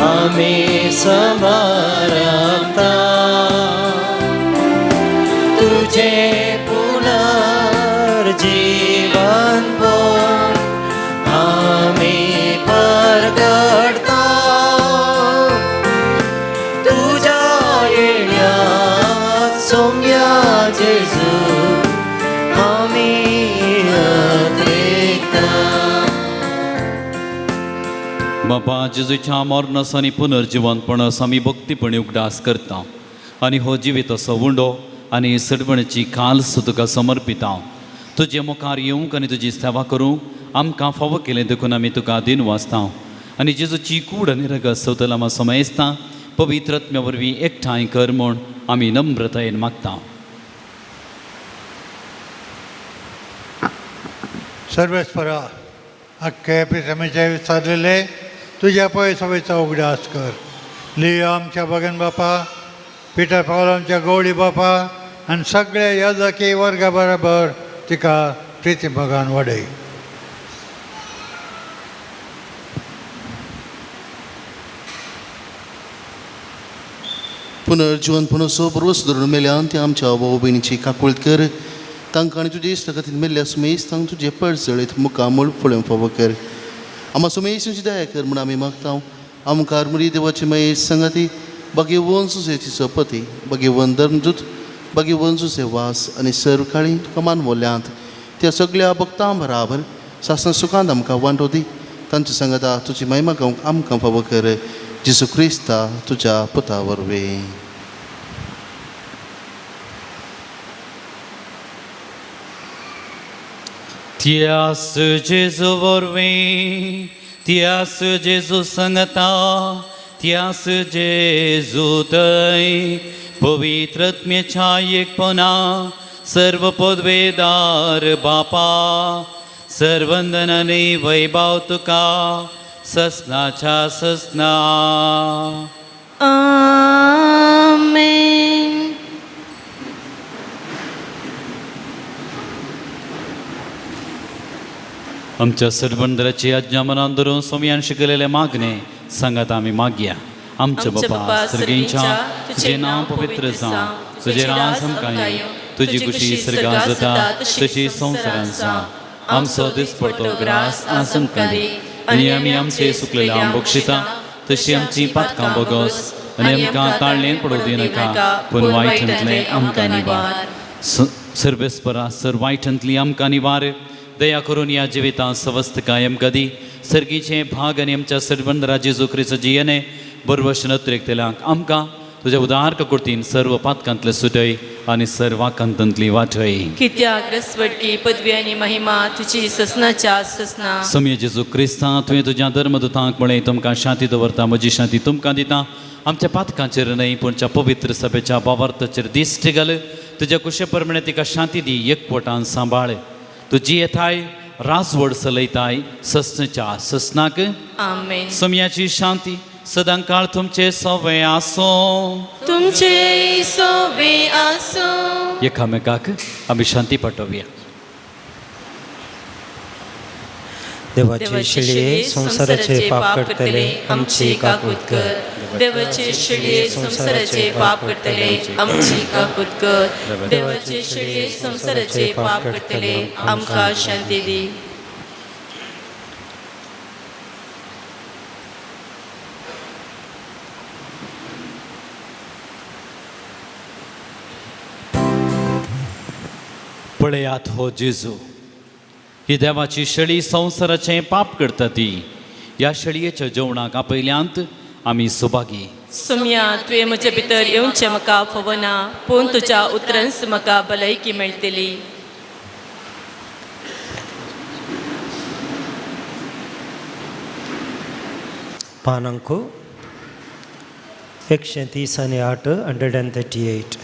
आमी समारंभता, तुझे पुनर्जीवन पण आमी परगटता, तुझ्या येण्यात सोम्या जेजू आमी अत्रेकता. बाबा जेजूच्या मरणाचो आनी पुनर्जिवनपणाचो आमी भक्तीपणी उगडास करता आनी हो जिवीत असो उंडो आनी सडवणेची काल्स तुका समर्पिता. तुजे मुखार येवंक आनी तुजी सेवा करूंक आमकां फावो केलें देखून आमी तुका दिन वाचता आनी जेजूची कूड आनी रगत सवतल आमकां समयसता पवित्र आत्म्या वरवीं एकठांय कर म्हूण आमी नम्रतायेन मागता. सर्वेस्परा अख्खे पिसमेचे विचारलेले तुज्या पय सभेचो उगडास कर. लियो आमच्या बगन बापा, पिटर पावल आमच्या गवळी बापा आनी सगळे याजकी वर्गा बराबर तिका प्रिती मोगान वाडय. पुनर्जीवन पुनसो बरोस धरून मेल्यान ते आमच्या भाव भयणीची काकुळत कर. तांकां आनी तुजे इश्टा खातीर मेल्ल्या सुमेस तांकां तुजे पडजळीत मुखामळ फळोवंक फावो कर. आमा सुमेश दया कर म्हूण आमी मागता. आमकां मुरी देवाची महेश संगाती बागेवन सुसेची सपती बागेवन धर्मदूत बागेवन सुसे वास आनी सर्व काळी तुका मानवल्यांत त्या सगळ्या भक्तां बराबर सासना सुखांत आमकां वांटो दी. तांचे सांगाता तुजी महिमा गावंक आमकां फावो कर जेजू क्रिस्ता तुज्या पुता वरवीं. त्यास जेजू वरवीं, त्यास जेजू संगता, त्यास जेजू थंय पवित्र आत्म्याच्या एकपणा सर्व पदवेदार बापा सर्वंदनाने वैभव तुका ससनाच्या ससना. आमेन. आमच्या सरबंदराची आज्ञा मनान धरून सोमयान शिकलेले मागणे सांगात आमी मागया. आमच्या बापा सर्गींच्या, तुझें नांव पवित्र जावं, तुजें राज आमकां येवं, तुजी खुशी सर्गां जाता तशी संवसारांत जावं. आमचो दिसपडतो ग्रास आज आमकां दी आनी आमी आमचे सुकलेले बक्षिता तशी आमची पातकां बोगस आनी आमकां ताळणेन पडूं दिनाका पूण वायटांतलें आमकां निवार. सर्वेस्परा सर वायटांतली आमकां निवार. दया करून ह्या जिवितांत सवस्तकाय आमकां दी. सर्गीचे भाग आनी आमच्या सर्वंदरा जेजू क्रिस्त जियेने बरवश नत्रेकतल्यांक आमकां तुज्या उदार कृतीन सर्व पातकांतले सुटय आनी सर्वाकांतांतली वाटय. कित्याक रसवडकी पदवी आनी महिमा तुजी ससनाच्या ससना. सम्य जेजू क्रिस्ता तुवें तुज्या धर्मदूतांक म्हळें तुमकां शांती दवरता, म्हजी शांती तुमकां दिता. आमच्या पातकांचेर न्हय पूण पवित्र सभेच्या बावार्थाचेर दिश्ट घाल. तुज्या कुशे प्रमाणे तिका शांती दी, एकवटान सांबाळ. तुजी येताय राजवड चलयताय ससनाच्या ससनाक. आमेन. सम्याची शांती सदां काळ तुमचे सवे आसो. तुमचे सोबे आसो. एकामेकाक आमी शांती पाठोवया. देवाचे शिळये संवसाराचे पाप काडटले आमची काकूत कर. देवाचे शिळये संवसाराचे पाप करतले आमची काकूत कर. देवाचे शिळये संवसाराचे पाप करतले आमकां शांती दी. पळयात हो जेजू, ही देवाची शेळी संवसाराचें पाप करता ती. ह्या शेळयेच्या जेवणाक आपयल्यांत आमी सुभागी. सुम्या तुवें म्हजे भितर येवचें म्हाका फवना, पूण तुज्या उतरांस म्हाका भलायकी मेळटली. पानांक 130 आनी 8, 138.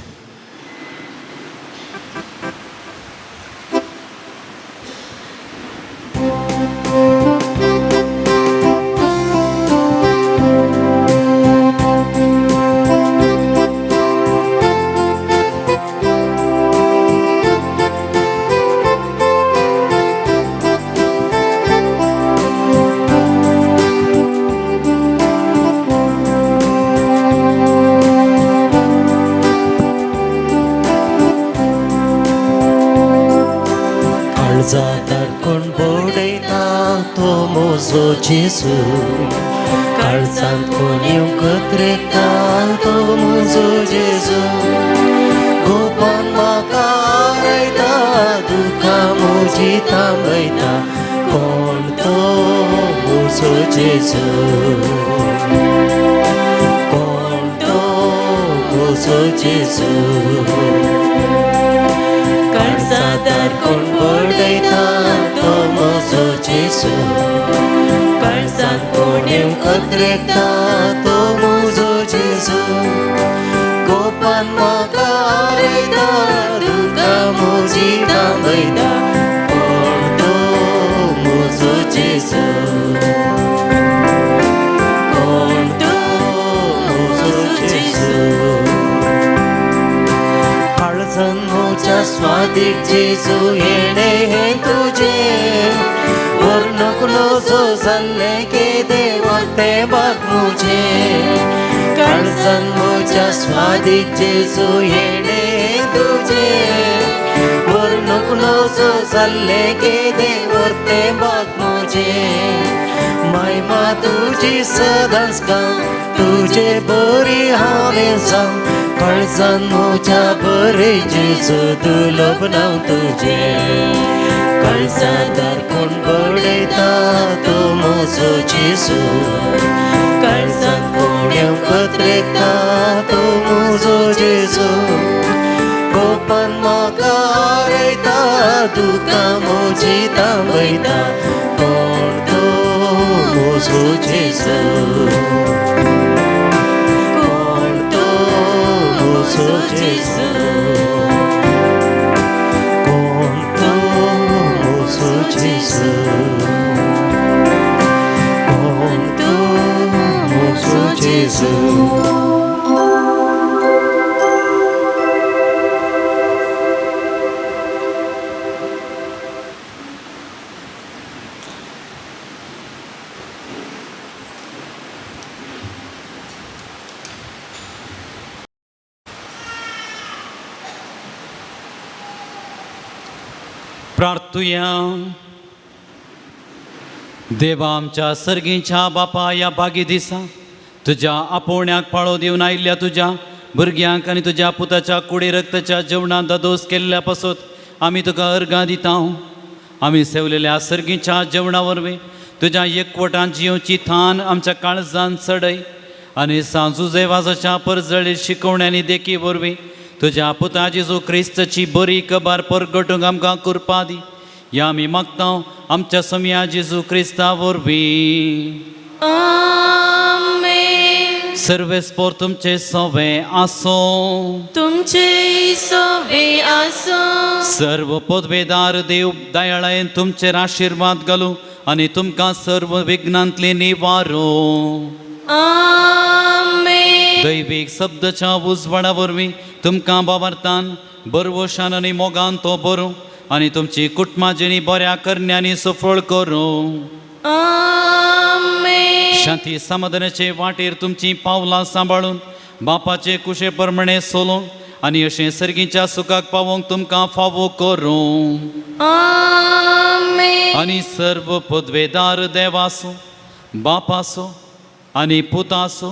जेजू काळजांत कोण येवंक कत्रेता तो म्हजो जेजू. गोपान म्हाका आरयता दुखां म्हजी थांबयता कोण तो म्हजो जेजू, कोण तो म्हजो जेजू. काळजादार कोण बडयता तो म्हजो जेजू, काळजांत कोण येवंक कत्रेता तो म्हजो जेजू. गोपान म्हाका आरयता दुखां म्हजी थांबयता कोण तो म्हजो जेजू, कोण तो म्हजो जेजू. काळजान म्हज्या स्वादीक जेजू येणें हें तुजें, व्हरनूक नजो जाल्लें केदें तें बाग म्हजें. काळजान म्हज्या स्वादीक जेजू येणें तुजें, व्हरनूक नजो जाल्लें केदें तें बाग म्हजें. महिमा तुजी सदांच गावं तुजे बरी हांवें जावं, काळजान म्हज्या बरें जेजू दुर्लभ नांव तुजें. काळजादार कोण बडयता तो म्हजो मुजो जेजू काळजांत कोण्या पत्रेता तो मुजो जेजू कोपान म्हाका हारयता दुकां म्हजी थांबयता कोण तो मुजो जेजू कोण तो मुजो जेजू कोण तो मुजो जेजू कोण तो मुजो जेजू. प्रार्थुया. देवा आमच्या सर्गींच्या बापा, ह्या बागी दिसा तुज्या आपोवण्याक पाळो दिवन आयिल्ल्या तुज्या भुरग्यांक आनी तुज्या पुताच्या कुडी रक्ताच्या जेवणांत दादोस केल्ल्या पासत आमी तुका अर्गां दिता. आमी सेवलेल्या सर्गींच्या जेवणा वरवीं तुज्या एकवटान जियोची थान आमच्या काळजान चडय आनी सांजू वाजाच्या परजळीत शिकवण्यांनी देखी वरवीं तुज्या पुता जेजू क्रिस्ताची बरी कबार परगटूंक आमकां कृपा दी. ह्या आमी मागता आमच्या समया जेजू क्रिस्ता वरवीं. आमेन. सर्वेस्पोर तुमचे सवे आसो. तुमचे सोवे आसो. सर्व पदवेदार देव दयाळायेन तुमचेर आशिर्वाद घालूं आनी तुमकां सर्व विघ्नांतले निवारो. आमेन. दैवीक शब्दाच्या उजवाडा वरवीं तुमकां बाबार्थान बरवशान आनी मोगान तो बरूं आनी तुमची कुटुंबा जिणी बऱ्या करण्यांनी सफळ करूं. आमेन. शांती समाधानाचे वाटेर तुमची पावलां सांबाळून बापाचे कुशे प्रमाणे सोलून आनी अशें सर्गीच्या सुखाक पावोवंक तुमकां फावो करूं. आमेन. आनी सर्व पदवेदार देवासो बापासो आनी पुतासो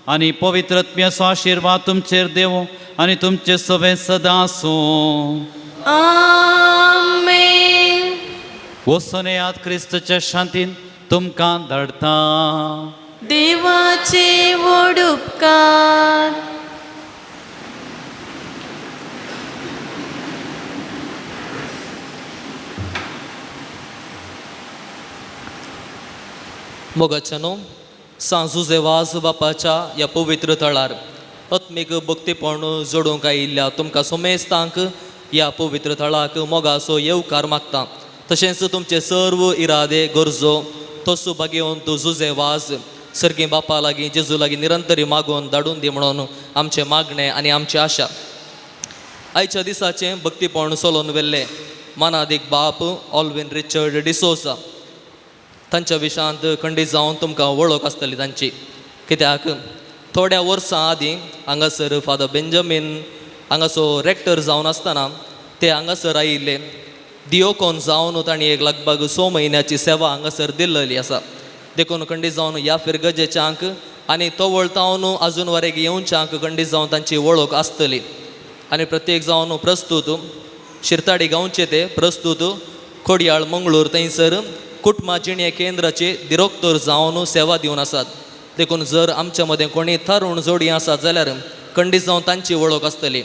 आनी पवित्र आत्म्याचो आशिर्वाद तुमचेर देवो आनी तुमचे सवे सदां आसूं. आमेन. वचून येयात, क्रिस्तच्या शांतीन तुमकां धाडटा. देवाचे व्हड उपकार. मोगाच्यानो, सांजुजे वाज बापाच्या ह्या पवित्र थळार आत्मीक भक्तीपण जोडूंक आयिल्ल्या तुमकां सोमेस्तांक ह्या पवित्र थळाक मोगाचो येवकार मागता. तशेंच तुमचे सर्व इरादे गरजो तसो भागेवन जुजे वाज सर्गी बापा लागीं जेजू लागीं निरंतरी मागून धाडून दी म्हणून आमचें मागणें आनी आमची आशा. आयच्या दिसाचें भक्तीपण सोलोवन व्हेल्लें मानादीक बाप ऑलवीन रिचर्ड डिसोजा तांच्या विशांत खंडीत जावन तुमकां वळख आसतली तांची, कित्याक थोड्या वर्सां आदीं हांगासर फादर बेंजमीन हांगासो रेक्टर जावन आसतना ते हांगासर आयिल्ले. दियोकोन जावन तांणी एक लगभग 6 म्हयन्याची सेवा हांगासर दिल्लेली आसा. देखून खंडीत जावन ह्या फिरगजेच्यांक आनी तवळतावन आजून वरेक येवच्यांक खंडीत जावन तांची वळख आसतली. आनी प्रत्येक जावन प्रस्तूत शिरताडी गांवचे ते प्रस्तूत खोडयाळ मंगळूर थंयसर कुटुंबा जिणे केंद्राचे दिरोक्तर जावन सेवा दिवन आसात. देखून जर आमच्या मदें कोणी तरुण जोडी आसात जाल्यार खंडीत जावन तांची वळख आसतली,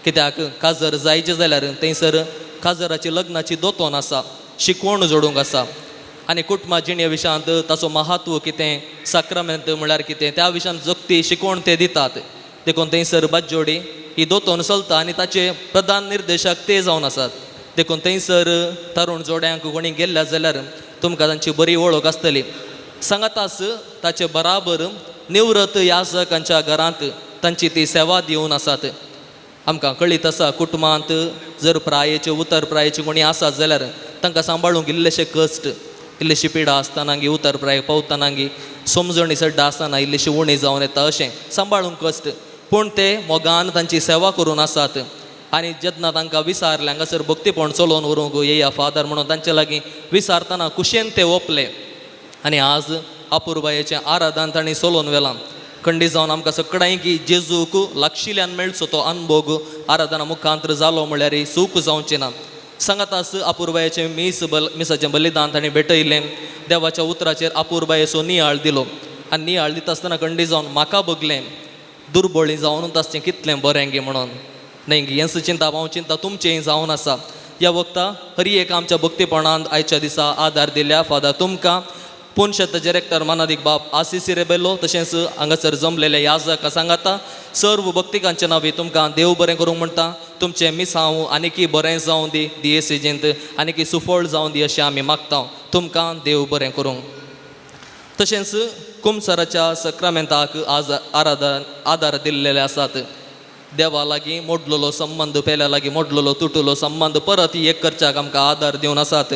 कित्याक काजर जायचे जाल्यार थंयसर काजराची लग्नाची दोतोन आसा, शिकवण जोडूंक आसा आनी कुटुंबा जिणे विशयांत ताचो महत्व कितें, साक्रामेंत म्हळ्यार कितें त्या विशयांत जगती शिकवण ते दितात. देखून थंयसर बाजोडी ही दोतोन चलता आनी ताचे प्रधान निर्देशक ते जावन आसात. देखून थंयसर तरुण जोड्यांक कोणी गेल्ल्या जाल्यार तुमकां तांची बरी वळख आसतली. सांगातास ताचे बराबर निवृत्त याजकांच्या घरांत तांची ती सेवा दिवन आसात. आमकां कळीत आसा कुटुंबांत जर प्रायेचे उतर प्रायेचे कोणी आसात जाल्यार तांकां सांबाळूंक इल्लेशे कश्ट, इल्लीशी पिडा आसतना गी उतर प्राय पावतना गी समजणी सड्डा आसतना इल्लीशी उणी जावन येता अशें सांबाळूंक कश्ट, पूण ते मोगान तांची सेवा करून आसात. आनी जेन्ना तांकां विसारलें हांगासर भक्तीपण चलोवन व्हरूंक येया फादर म्हणून तांचे लागीं विसारतना कुशेन ते ओपले आनी आज अपुरबायेचें आराधन तांणी चलोवन व्हेलां. खंडीत जावन आमकां सगळ्यांक की जेजूक लागशिल्ल्यान मेळचो तो अनभोग आराधना मुखांतर जालो म्हळ्यार चूक जावची ना. सांगातास अपुरबायेचें मीस बल मिसाचें बलिदान ताणें भेटयलें. देवाच्या उतराचेर अपुरबायेचो नियाळ दिलो आनी नियाळ दिता आसतना खंडी जावन म्हाका बगलें दुर्बळी जावन आसचें कितलें बरें गे म्हणून न्हय गे. हेंच चिंता हांव चिंता तुमचें जावन आसा. ह्या वखता हरी एक आमच्या भक्तीपणांत आयच्या दिसा आदार दिल्या फादर तुमकां पुनशेताचे रेक्टर मानादीक बाप आसिसी रेबेलो तशेंच हांगासर जमलेले याजक सांगाता सर्व भक्तिकांचे नांवी तुमकां देव बरें करूंक म्हणटा. तुमचें मिसांव आनीकी बरें जावं दी दियेसेजींत आनीकी सुफळ जावं दी अशें आमी मागता. तुमकां देव बरें करूंक. तशेंच कुमसराच्या सक्रामेंताक आज आराधन आदार दिल्लेले आसात. देवा लागीं मोडलेलो संबंद पेल्या लागीं मोडलेलो तुटलो संबंद परत एक करच्याक आमकां आदार दिवन आसात.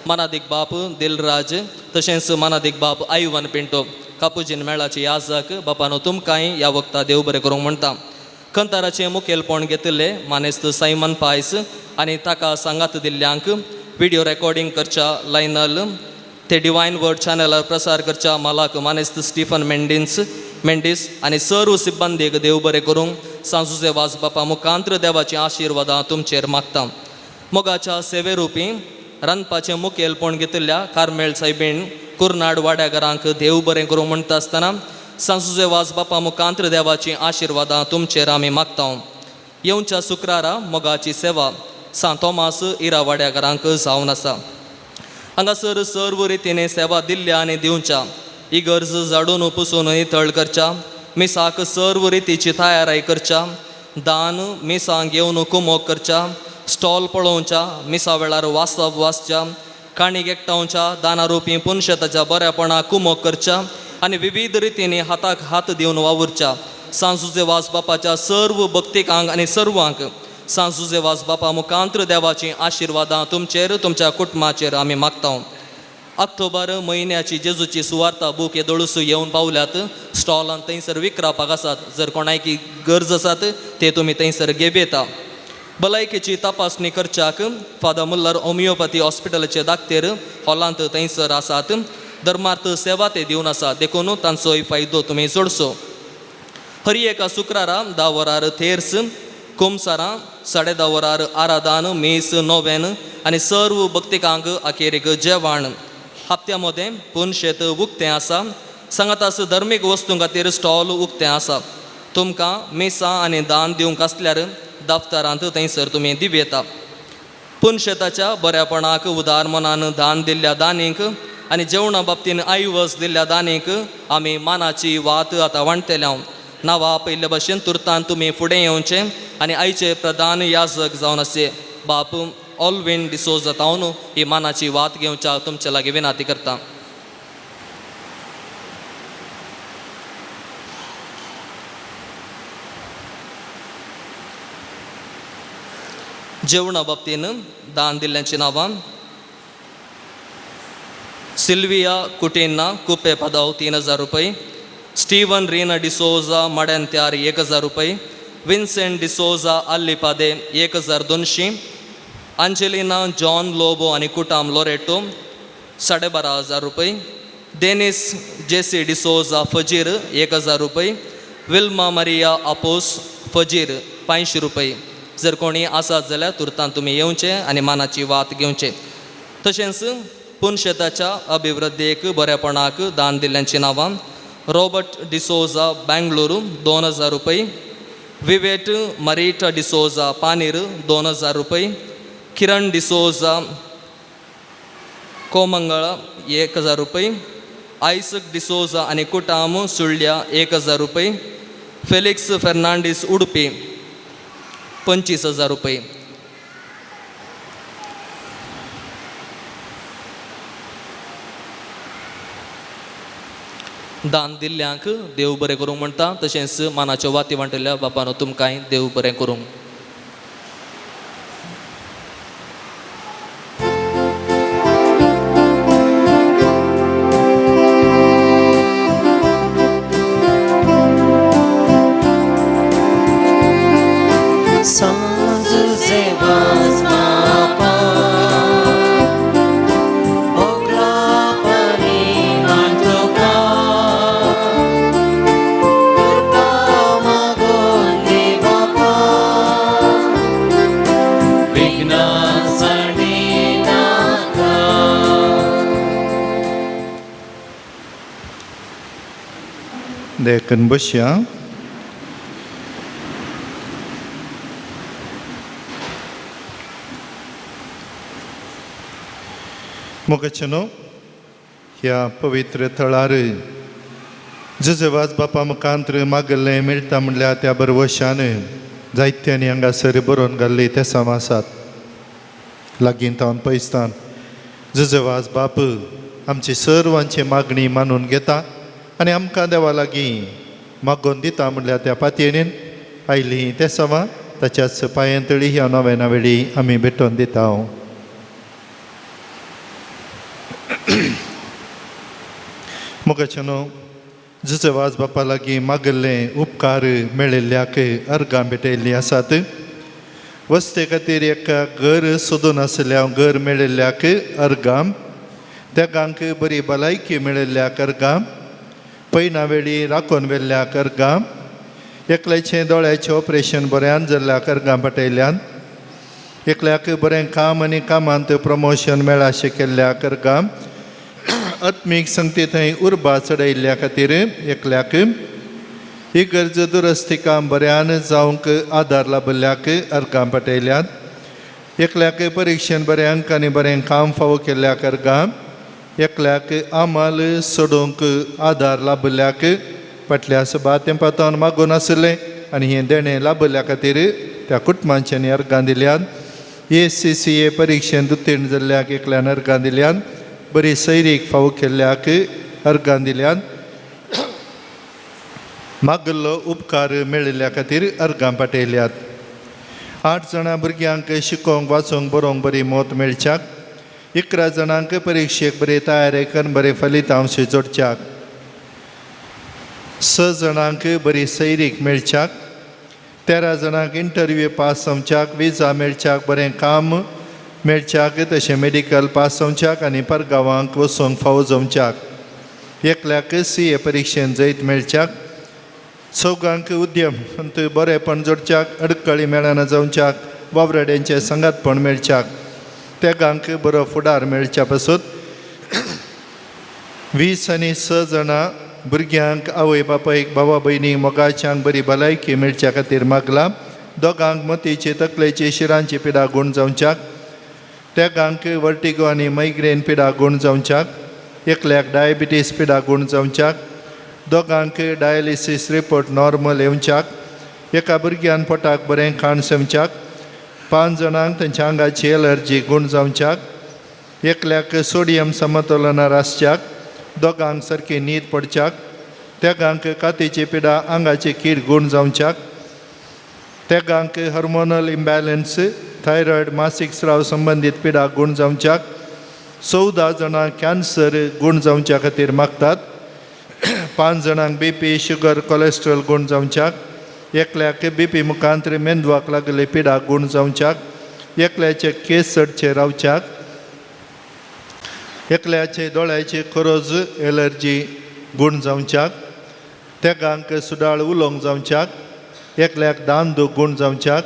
मानादीक बाप दिलराज तशेंच मानादीक बाप आयवन पिंटो कापुजीन मेळाचे याजक बापानो तुमकांय ह्या वखता देव बरें करूंक म्हणटा. कंताराचें मुखेलपण घेतिल्ले मानेस्त सायमन पायस आनी ताका सांगात दिल्ल्यांक विडियो रेकॉर्डिंग करच्या लायनल ते डिवायन वर्ड चॅनलार प्रसार करच्या मालाक मानेस्त स्टीफन मेंडीस आनी सर्व सिब्बंदीक देव बरें करूंक सांजुजे वाज बापा मुखांत्र देवाची आशिर्वादां तुमचेर मागता. मोगाच्या सेवे रुपी रांदपाचें मुखेलपण घेतिल्ल्या कार्मेल सायबीण कुर्नाड वाड्याघरांक देव बरें करूंक म्हणटा आसतना सांजुजे वाज बापा मुखांत्र देवाची आशिर्वादां तुमचेर आमी मागता. येवच्या शुक्रारा मोगाची सेवा सांत तोमास इरा वाड्याघरांक जावन आसा. हांगासर सर्व रितीने सेवा दिल्ल्या आनी दिवच्या इगर्ज झाडून पुसून तळ करच्या मिसाक सर्व रितीची तयाराय करच्या दान मिसांक येवन कुमोक करच्या स्टॉल पळोवच्या मिसा वेळार वाचप वाचच्या काणीक एकठांवच्या दाना रुपी पुनशेताच्या बऱ्यापणाक कुमोक करच्या आनी विविध रितींनी हाताक हात दिवन वावुरच्या सांजुजे वास बापाच्या सर्व भक्तिकांक आनी सर्वांक सांजुजे वास बापा मुखांत्र देवाचीं आशिर्वादां तुमचेर तुमच्या कुटुंबाचेर आमी मागता. ऑक्टोबर म्हयन्याची जेजूची सुवार्ता बूक हे दळूसू येवन पावल्यात. स्टॉलान थंयसर विकरापाक आसात. जर कोणायकी गरज आसात ते तुमी थंयसर घेवं. भलायकेची तपासणी करच्याक फादर मुल्लर होमियोपॅथी हॉस्पिटलाचे दाक्तेर हॉलांत थंयसर आसात. धर्मार्थ सेवा ते दिवन आसा देखून तांचोय फायदो तुमी जोडचो. हरी एका शुक्रारा 10 वरार थेर्स कुमसारां 10:30 वरार आरादान मीस नोवेन आनी सर्व भक्तिकांक अखेरीक जेवण. हप्त्या मदें पुनशेत उक्तें आसा. सांगातास धर्मीक वस्तूं खातीर स्टॉल उक्तें आसा. तुमकां मिसां आनी दान दिवंक आसल्यार दफ्तरांत थंयसर तुमी दिवं येता. पुनशेताच्या बऱ्यापणाक उदार मनान दान दिल्ल्या दानींक आनी जेवणा बाबतीन आयवस दिल्ल्या दानींक आमी मानाची वात आतां वांट्टले. नांवां पयल्या भशेन तुर्तान तुमी फुडें येवचें आनी आयचे प्रधान याजक जावन आसचे बाप ऑलवीन डिसोजा तावन ही मानाची वात घेवच्या तुमचे लागीं विनंती करता. जेवणा बाबतीन दान दिल्ल्यांची नांवां सिल्विया कुटेन्ना कुपे पदाव 3000 रुपये, स्टीवन रीना डिसोजा मड्यांत्यार 1000 रुपये, Vincent D'Souza आल्लीपादे 1200, Angelina John Lobo आनी कुटाम लोरेटो 12500 रुपये, डेनिस जेसी डिसोजा फजीर 1000 रुपये, विल्मा मारिया आपोस फजीर 500 रुपये. जर कोणी आसात जाल्यार तुर्तान तुमी येवचे आनी मानाची वात घेवचे. तशेंच पुनशेताच्या अभिवृद्धीक बऱ्यापणाक दान दिल्ल्यांची नांवां रॉबर्ट डिसोजा बेंगळुरू 2000 रुपये, विवेट मरीटा डिसोजा पानीर 2000 रुपये, किरण डिसोजा कोमंगळ 1000 रुपये, आयसक डिसोजा आनी कुटाम सुळ्या 1000 रुपये, फेलिक्स फेर्नांडीस उडपी 25000 रुपये. दान दिल्ल्यांक देव बरें करूंक म्हणटा. तशेंच मानाच्यो वाती वांटिल्ल्या बापानो तुमकांय देव बरें करूंक. सांजुजे वास बापा ओगला परिमान तुका कृपा मागून दे बापा. देखून बसया. मोगाचेनो ह्या पवित्र थळार जुजेवाज बापा मुखांत मागल्लें मेळटा म्हणल्यार त्या बरवशान जायत्यांनी हांगासर बरोवन घाल्ली ते सम आसात. लागीं तावन पयसतान जुजेवाज बाप आमची सर्वांची मागणी मानून घेता आनी आमकां देवा लागीं मागोवन दिता म्हणल्यार त्या पातयेन आयली ते समा ताच्याच पांयांतळी ह्या नव्या वेळी आमी भेटोवन दिता. मोगाच्यानो जुजेवाज बापा लागीं मागल्लें उपकार मेळिल्ल्याक अर्गां भेटयल्लीं आसात. वस्ते खातीर एका घर सोदून आशिल्ल्या घर मेळिल्ल्याक अर्गां, तेगांक बरी भलायकी मेळिल्ल्याक अर्गां, पयना वेळी राखून व्हेल्ल्याक अर्गां, एकल्याचें दोळ्याचें ऑपरेशन बऱ्यान जाल्ल्याक अर्गां पाटयल्यान, एकल्याक बरें काम आनी कामांत प्रमोशन मेळाशें केल्ल्याक अर्गां, आत्मीक संगती थंय उर्बा चडयल्ल्या खातीर एकल्याक ही गरज दुरस्ती काम बऱ्यान जावंक आदार लाबिल्ल्याक अर्गां पाटयल्यात, एकल्याक परिक्षण बरें अंक आनी बरें काम फावो केल्ल्याक अर्गां, एकल्याक आमाल सोडोवंक आदार लाबिल्ल्याक फाटल्या सभा तेंपातावन मागून आशिल्लें आनी हें देणें लाबिल्ल्या खातीर त्या कुटुंबांच्यांनी अर्गां दिल्यात. ACCA परिक्षेंत उत्तीर्ण जाल्ल्याक एकल्यान अर्गां दिल्यात. बरी सैरीक फावो केल्ल्याक अर्गां दिल्यात. मागल्लो उपकार मेळिल्ल्या खातीर अर्गां पाटयल्यात. 8 जाणां भुरग्यांक शिकोवंक वाचूंक बरोवंक बरी मत मेळच्याक, 11 जाणांक परिक्षेक बरी तयारी करून बरें फलितांश जोडच्याक, 6 जाणांक बरी सैरीक मेळच्याक, 13 जाणांक इंटरव्यू पास जावच्याक, विजा मेळच्याक, बरें काम मेळच्याक, तशें मेडिकल पास जावच्याक आनी परगांवांक वचूंक फावो जावच्याक, एकल्याक CA परिक्षेन जैत मेळच्याक, चौगांक उद्यम बरेंपण जोडच्याक, अडकळी मेळना जावच्याक, वावराड्यांचें सांगातपण मेळच्याक, तेगांक बरो फुडार मेळच्या पासत, 20 आनी 6 जाणां भुरग्यांक आवय बापायक भावा भयणीक मोगाच्यांक बरी भलायकी मेळच्या खातीर मागलां. दोगांक मतीची तकलेची शिरांची पिडा गूण जावच्याक, तेगांक वर्टिगो आनी मायग्रेन पिडा गूण जावच्याक, एकल्याक डायबिटीस पिडा गूण जावच्याक, दोगांक डायलिसीस रिपोर्ट नॉर्मल येवच्याक, एका भुरग्यान पोटाक बरें खाण सेवच्याक, 5 जाणांक तेंच्या आंगाची एलर्जी गूण जावच्याक, एकल्याक सोडियम समतोलनार आसच्याक, दोगांक सारकी न्हीद पडच्याक, तेगांक कातीची पिडा आंगाची कीड गूण जावच्याक, तेगांक हार्मोनल इम्बॅलन्स थायरॉयड मासीक स्राव संबंदीत पिडा गूण जावच्याक, 14 जाणां कॅन्सर गूण जावच्या खातीर मागतात. 5 जाणांक BP sugar cholesterol गूण जावच्याक, एकल्याक BP मुखांतर मेंदवाक लागले पिडा गूण जावच्याक, एकल्याचे केस चडचे रावच्याक, एकल्याचे दोळ्याचे खरोज एलर्जी गूण जावच्याक, तेगांक सुडाळ उलोवंक जावच्याक, एकल्याक दान दूख गूण जावच्याक,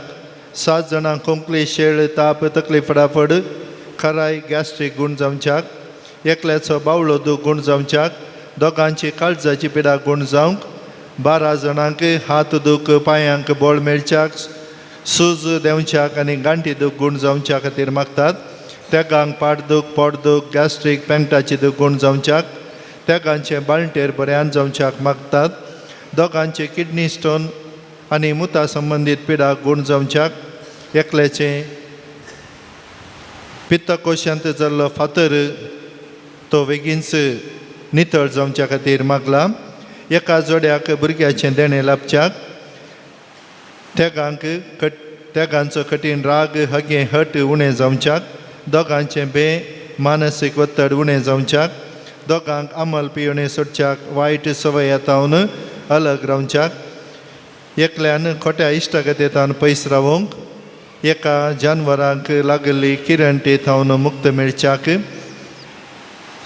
7 जाणांक खोंकली शेळ ताप तकली फडाफड खराय गॅस्ट्रीक गूण जावच्याक, एकल्याचो बावळो दूख गूण जावच्याक, दोगांची काळजाची पिडा गूण जावंक, 12 जाणांक हात दूख पांयांक बळ मेळच्याक, सूज देंवच्याक आनी गांठी दूख गूण जावच्या खातीर मागतात. तेगांक पाट दूख पोट दूख गॅस्ट्रीक पेंगटाची दूख गूण जावच्याक, तेगांचे बाळंटेर बऱ्यान जावच्याक मागतात. दोगांचे किडनी स्टोन आनी मुता संबंदीत पिडा गूण जावच्याक, एकल्याचें पित्तकोशांत जाल्लो फातर तो बेगीनच नितळ जावच्या खातीर मागलां. एका जोड्याक भुरग्याचें देणें लाबच्याक, तेगांक तेगांचो कठीण राग हगें हट उणें जावच्याक, दोगांचें बे मानसीक वत्तड उणें जावच्याक, दोगांक अमल पिवणें सोडच्याक, वायट संवय तावन अलग रावच्याक, एकल्यान खोट्या इश्टागतेतान पयस रावोंक, एका जानवरांक लागिल्ली किरंटी थावन मुक्त मेळच्याक,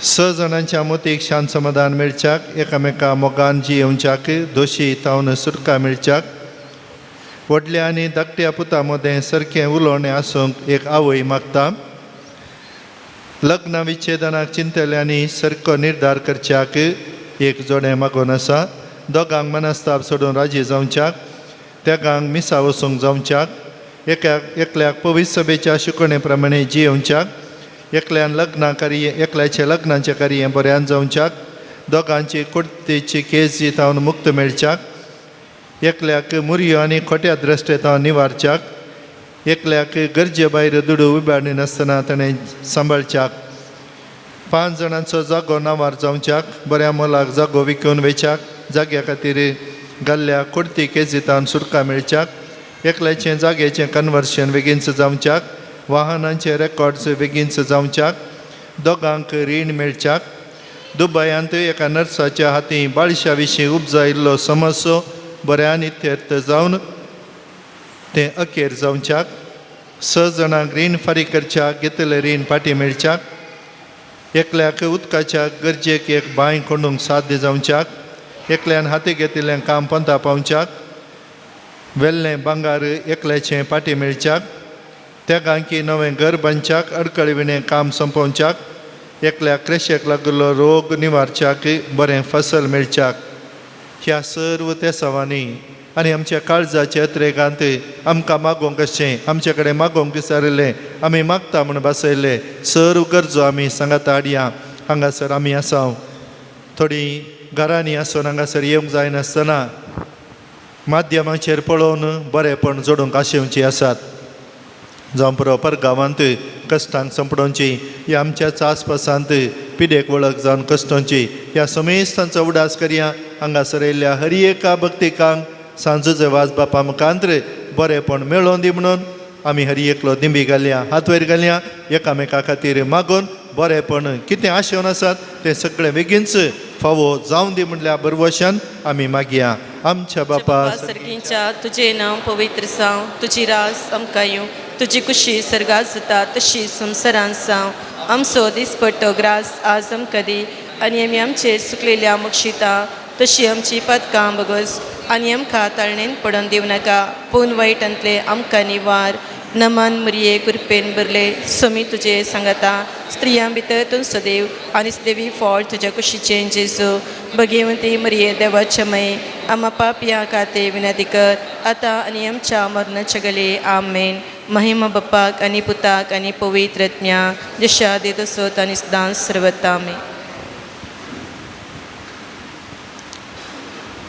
6 जाणांच्या मोतीक शांत समाधान मेळच्याक, एकामेका मोगान जियेवच्याक, दोशी थावन सुटका मेळच्याक, व्हडल्या आनी धाकट्या पुता मदें सारकें उलोवणें आसूंक एक आवय मागता. लग्न विच्छेदनाक चिंतल्यांनी सारको निर्धार करच्याक एक जोडें मागून आसा. दोगांक मनस्ताप सोडून राजी जावच्याक, तेगांक मिसा वचूंक जावच्याक, एकल्याक पवित्र सभेच्या शिकवणे प्रमाणे जियेवच्याक, एकल्यान लग्ना कार्य एकल्याचें लग्नाचें कार्य बऱ्यान जावच्याक, दोगांची कुर्तेची केजी तावन मुक्त मेळच्याक, एकल्याक मुरयो आनी खोट्या द्रश्टे तावन निवारच्याक, एकल्याक गरजे भायर दुडू उबारणी नासतना ताणें सांबाळच्याक, 5 जाणांचो जागो नांवार जावच्याक, बऱ्या मोलाक जागो विकून वेच्याक, जाग्या खातीर घाल्ल्या कुर्ती केजीतान सुटका मेळच्याक, एकल्याचें जाग्याचें कन्वर्शन बेगीनच जावच्याक, वाहनांचे रेकॉर्ड्स बेगीनच जावच्याक, दोगांक रीण मेळच्याक, दुबयांत एका नर्साच्या हाती बाळशा विशीं उपजायिल्लो समस्यो बऱ्यान इत्यर्थ जावन तें अखेर जावच्याक, 6 जाणांक रीण फारीक करच्याक, घेतलें रीण फाटीं मेळच्याक, एकल्याक उदकाच्या गरजेक एक बांय खणूंक साध्य जावच्याक, एकल्यान हाती घेतिल्लें काम पंता पावच्याक, वेल्लें भांगार एकल्याचें फाटीं मेळच्याक, तेगांकी नवें घर बांदच्याक, अडकळ विणें काम सोंपोवच्याक, एकल्या क्रेशेक लागिल्लो रोग निवारच्याक, बरें फसल मेळच्याक. ह्या सर्व तेसांवांनी आनी आमच्या काळजाच्या अत्रेगांत आमकां मागोवंक अशें आमचे कडेन मागोवंक विचारिल्लें आमी मागता म्हूण बसयल्लें सर्व गरजो आमी सांगाता हाडया. हांगासर आमी आसा थोडीं घरांनी आसून हांगासर येवंक जायनासतना माध्यमाचेर पळोवन बरेंपण जोडूंक आशेवची आसात. जावं पुरो परगांवांत कश्टांक संपडोवची ह्या आमच्याच आसपासांत पिडेक वळख जावन कश्टोवची ह्या समेस्तांचो उडास करया. हांगासर येयल्ल्या हर एका भक्तिकांक सांजूचे वाज बापा मुखांत्र बरेंपण मेळोवन दी म्हणून आमी हर एकलो दिंबी घालया, हात वयर घालया, एकामेका खातीर मागून बरेंपण कितें आशेवन आसात तें सगळें बेगीनच फावो जावन दी म्हणल्यार बरवशान आमी मागया. आमच्या बापा सर्गींच्या तुजें नांव पवित्र जावं, तुजी रास आमकां येवं, तुजी कुशी सर्गात जाता तशी संवसारांत जावं. आमचो दिसपट्टो ग्रास आज आमकां दी आनी आमी आमचेर सुकलेल्या मुक्षिता तशी आमची पदकां बगस आनी आमकां ताळणेन पडोवन दिवं नाका, पूण वायटांतले आमकां निवार. नमन मुरये कृपेन भरले, सोमी तुजे सांगाता, स्त्रियां भितर तूं सदैव आनी देवी फळ तुज्या कुशीचें जेजू. भगेवंती मरिये देवाच्या मये, आमा पापया खातीर विनंती कर आतां आनी आमच्या मरणाच्या गले. आमेन. महिमा बाप्पाक आनी पुताक आनी पवित्र आत्म्याक, जशा आदी तसोत आनी सदांच सर्वता. आमेन.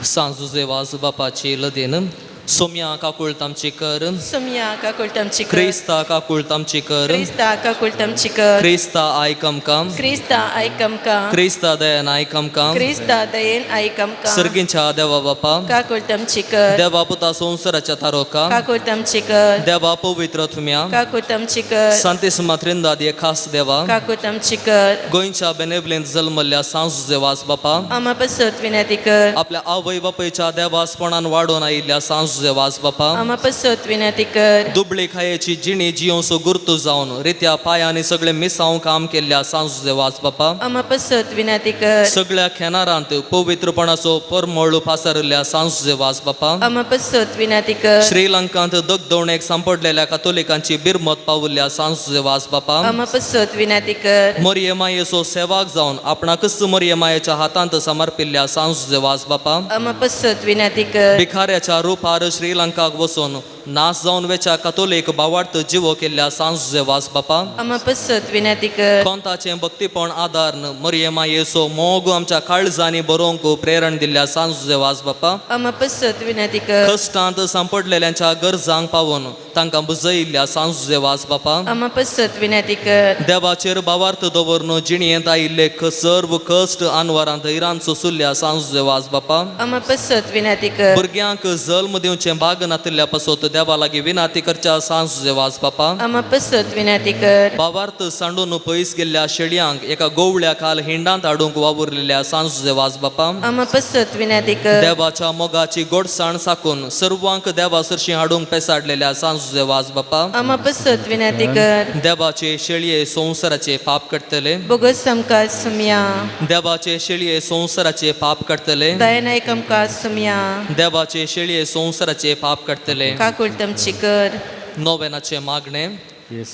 सांजुजे वाज बापाची लदेन सोम्या काकुळट आमची कर, सोमया काकुळट आमची कर, क्रिस्ता काकुळट आमची कर, क्रिस्ता काकुळट आमची कर, क्रिस्ता आयक आमकां, क्रिस्ता आयक आमकां, क्रिस्ता दयेन आयक आमकां, क्रिस्ता दयेन आयक आमकां, सर्गींच्या देवा बापा, काकुळट आमची कर, देवा पुता संवसाराच्या तारोका, काकुळट आमची कर, देवा पवित्र तुम्या, काकुळट आमची कर, सांतेसमा त्रिंदाद हे खास देवा, काकुळट आमची कर, गोंयच्या बेनेबलेंत जल्मल्ल्या सांजुजे वाज बापा, आमा पसत विनंती कर, आपल्या आवय बापायच्या देवासपणान वाडोवन आयिल्ल्या सांजुजे वाज बापा, आमा पसत विनंती कर, दुबळी खायेची जिणी जियोसो गुर्तू जावन रित्या पायांनी सगळे मिसांव काम केल्ल्या सांजुजे वाज बापा, आमा पसत विनंती कर, सगळ्या खेनारांत पवित्रपणाचो परमळ पासारिल्ल्या सांजुजे वाज बापा, आमा पसत विनंती कर, श्रीलंकांत दगदवणेक सांपडलेल्या कातोलिकांची बिरमत पावल्ल्या सांजुजे वाज बापा, आमा पसत विनंती कर, मोरये मायेचो सेवाक जावन आपणाकच मोरये मायेच्या हातांत समर्पिल्ल्या सांजुजे वाज बापा, आमा पसत विनंती कर, भिखाऱ्याच्या रुपार श्रीलंकाक वचून नास जावन वेच्या कातोलीक बावार्थ जिवो केल्ल्या सांजुजे वाज बापा, आमा पसत विनंती कर, कोंताचें भक्तीपण आदारन मोरये मायेचो मोग आमच्या काळजांनी बरोवंक प्रेरण दिल्ल्या सांजुजे वाज बापा, आमा पसत विनंती कर, कश्टांत सांपडलेल्यांच्या गरजांक पावून तांकां बुजयिल्ल्या सांजुजे वाज बापा, आमा पसत विनंती कर, देवाचेर बावार्थ दवरून जिणयेंत आयिल्ले सर्व कश्ट आनवारांत इरान सोसुल्ल्या सांजुजे वाज बापा, आमा पसत विनंती कर, भुरग्यांक जल्म दिवचें भाग नातिल्ल्या पासत देवा लागीं विनाती करच्या सांजुजे वाज बापा, आमा पसत विनंती कर, बावार्थ सांडून पयस गेल्ल्या शेळयांक एका गोवळ्या खाल हिंडांत हाडूंक वावुरलेल्या सांजुजे वाज बापा, आमा पसत विनंती कर, देवाच्या मोगाची गोडसाण साकून सर्वांक देवा सरशी हाडूंक पेसाडलेल्या सांजुजे वाज बापा, आमा पसत विनंती कर, देवाचे शेळये संवसाराचे पाप काडटले, बोगस आमकां सुमया, देवाचे शेळये संवसाराचे पाप काडटले, दयानायक आमकां सुमया, देवाचे शेळये संवसाराचे पाप काडटले. काकुळट आमची कर. नोवेनाचे मागणे.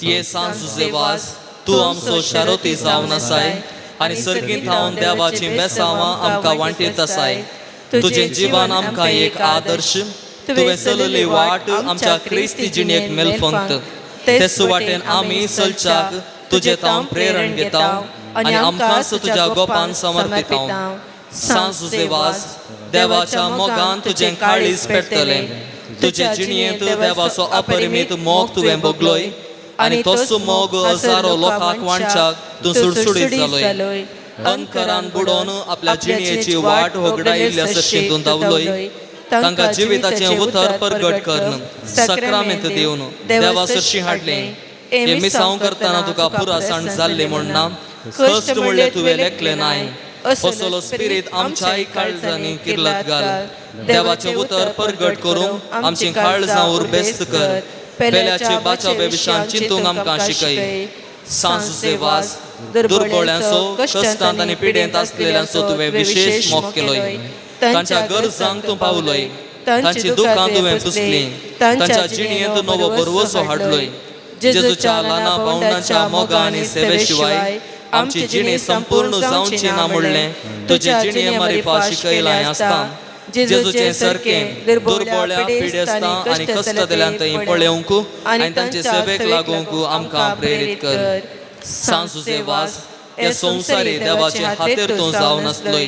ये सांजुजे वाज तूं आमचो शारोती जावन आसाय आनी सर्गींत थावन देवाचीं बेसांवां आमकां वांटीत आसाय. तुजें जीवन आमकां एक आदर्श. तुवें चलयल्ली वाट आमच्या क्रिस्ती जिणेक मेलफंत. तेच वाटेन आमी चलच्याक तुजें तावन प्रेरण घेता आनी आमकांच तुज्या गोपान समर्पिता. सांजुजे वास, देवाच्या मोगान तुजें काळीज पेटतलें. तुजे जिणेंत देवाचो अपरिमीत मोग तुवें भोगलोय आनी तोच मोग हजारो लोकांक वांटच्याक तूं सुडसुडीत जालोय. अंकरान बुडोवन आपल्या जिणेची वाट होगडायिल्ल्या सरशी तूं धांवलोय. तांकां जिविताचें उतर परगट करून सक्रामेंत दिवन देवा सरशी हाडलें. हे मिसांव करतना तुका पुरासाण जाल्ली म्हूण ना, कश्ट म्हणलें तुवें लेखलें नाय. असलो स्पिरीत आमच्याय काळजांनी किर्लत घाल. देवाचें उतर परगट करूंक आमचीं काळजां उर्बेस्त कर. पेल्याचे बाचावे विशयान चिंतूंक आमकां शिकय. सांजुजे वास, दुर्बोळ्यांचो, कश्टांत आनी पिडेंत आसलेल्यांचो तुवें विशेश मोग केलोय. तांच्या गरजांक तूं पावलोय, तांची दुखां तुवें पुसलीं, तांच्या जिणेंत नवो भरवसो हाडलोय. जेजूच्या ल्हाना भावंडांच्या मोगा आनी सेवे शिवाय आमची जिणी संपूर्ण जावची ना म्हणलें तुजे जिणे मारिफा शिकयलां आसता. जेजूचें सारकें दुर्बोळ्या, पिडेस्तां आनी कश्ट दिल्यान थंय पळोवंक आनी तांचे सेवेक लागूंक आमकां प्रेरीत कर. सांजुजे वास, ह्या संवसारी देवाचे हातेर तूं जावन आसलोय.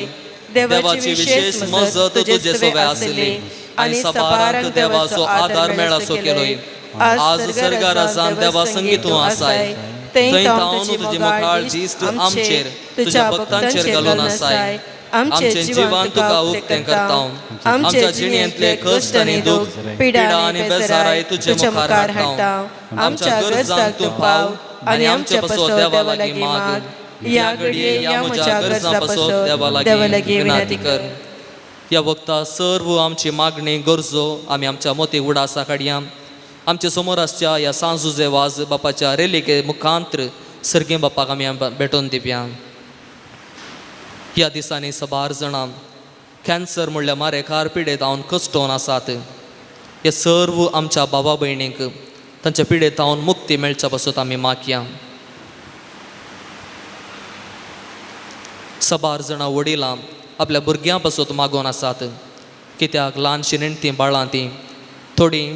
देवाची विशेश मजत तुजे सोवे आसली आनी सबारांक देवाचो आदार मेळासो केलोय. आज सर्गाराजान देवा संगी तूं आसाय. थंय तावन तुजी मुखाळ दिश्ट आमचेर तुज्या भक्तांचेर घालून आसाय. आमचें जिवन तुका उक्तें करता. आमच्या जिणेंतले कश्ट आनी दूख, पिडा आनी बेजाराय तुजे मुखार हाडटा. आमच्या गरजांक तूं पाव आनी आमचे पासत देवा लागीं माग. ह्या घडये ह्या म्हज्या गरजां पासत देवा लागीं विनंती कर. ह्या वखता सर्व आमची मागणी गरजो आमी आमच्या मोती उडासा काडया. आमचे समोर आसच्या ह्या सांजुजे वाज बापाच्या रेलिके मुखांत्र सर्गे बापाक आमी भेटोवन दिवया. ह्या दिसांनी सबार जाणां कॅन्सर म्हणल्यार मारेकार पिडेत हांव कश्टोवन आसात. हे सर्व आमच्या बाबा भयणींक तांच्या पिडेत हांव मुक्ती मेळच्या पासत आमी मागया. सबार जाणां वडिलां आपल्या भुरग्यां पासत मागोवन आसात. कित्याक ल्हानशीं नेणटीं बाळां तीं थोडीं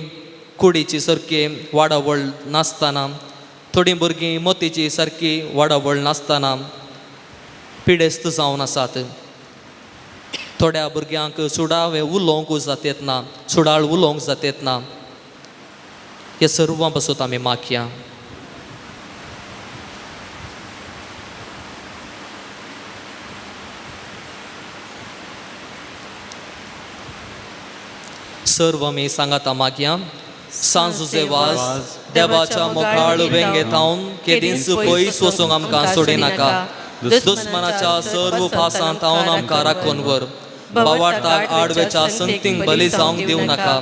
कुडीची सारकी वाडावळ नासतना, थोडीं भुरगीं मोतीची सारकी वाडावळ नासतना पिडेस्त जावन आसात. थोड्या भुरग्यांक सुडावें उलोवंक जातेत ना, सुडाळ उलोवंक जातेत ना. हे सर्वां पासत आमी मागया. सर्व आमी सांगाता मागया. सांजुजे वास, देवाच्या मोगाळ वेंगेतावन केदींच पयस वचूंक आमकां सोडिनाका. दुस्मनाच्या सर्व फासांत तावन आमकां राखून व्हर. बावार्थाक आडवेच्या संतींक बली जावंक दिवं नाका.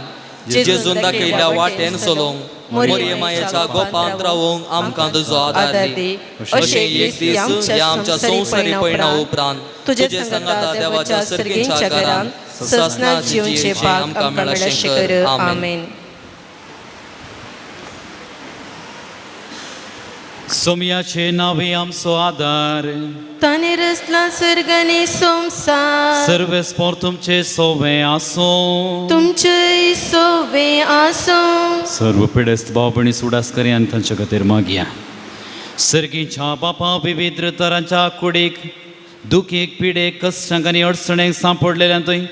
जेजून दाखयल्या वाटेन चलोवंक, मोरये मायेच्या गोपांत रावोवंक आमकां तुजो आदार दी. अशें एक दीस ह्या आमच्या संवसारी पयणा उपरांत तुजे सांगाता देवाच्या सर्गींच्या घरांत ससना जिवचे आमकां मेळशें कर. आमेन. सोम्याचे नावे आमचो आदार. ताणें रचला सर्ग आनी संवसार. सर्वेस्पोर तुमचे सोवे आसूं. तुमचेय सोवे आसूं. सर्व पिडेस्त भाव भयणी सुडास करी आनी तांच्या खातीर मागया. सर्गीच्या बापा, विविध तरांच्या कुडीक, दुखीक, पिडेक, कश्टांक आनी अडचणेक सांपडलेल्यान थंय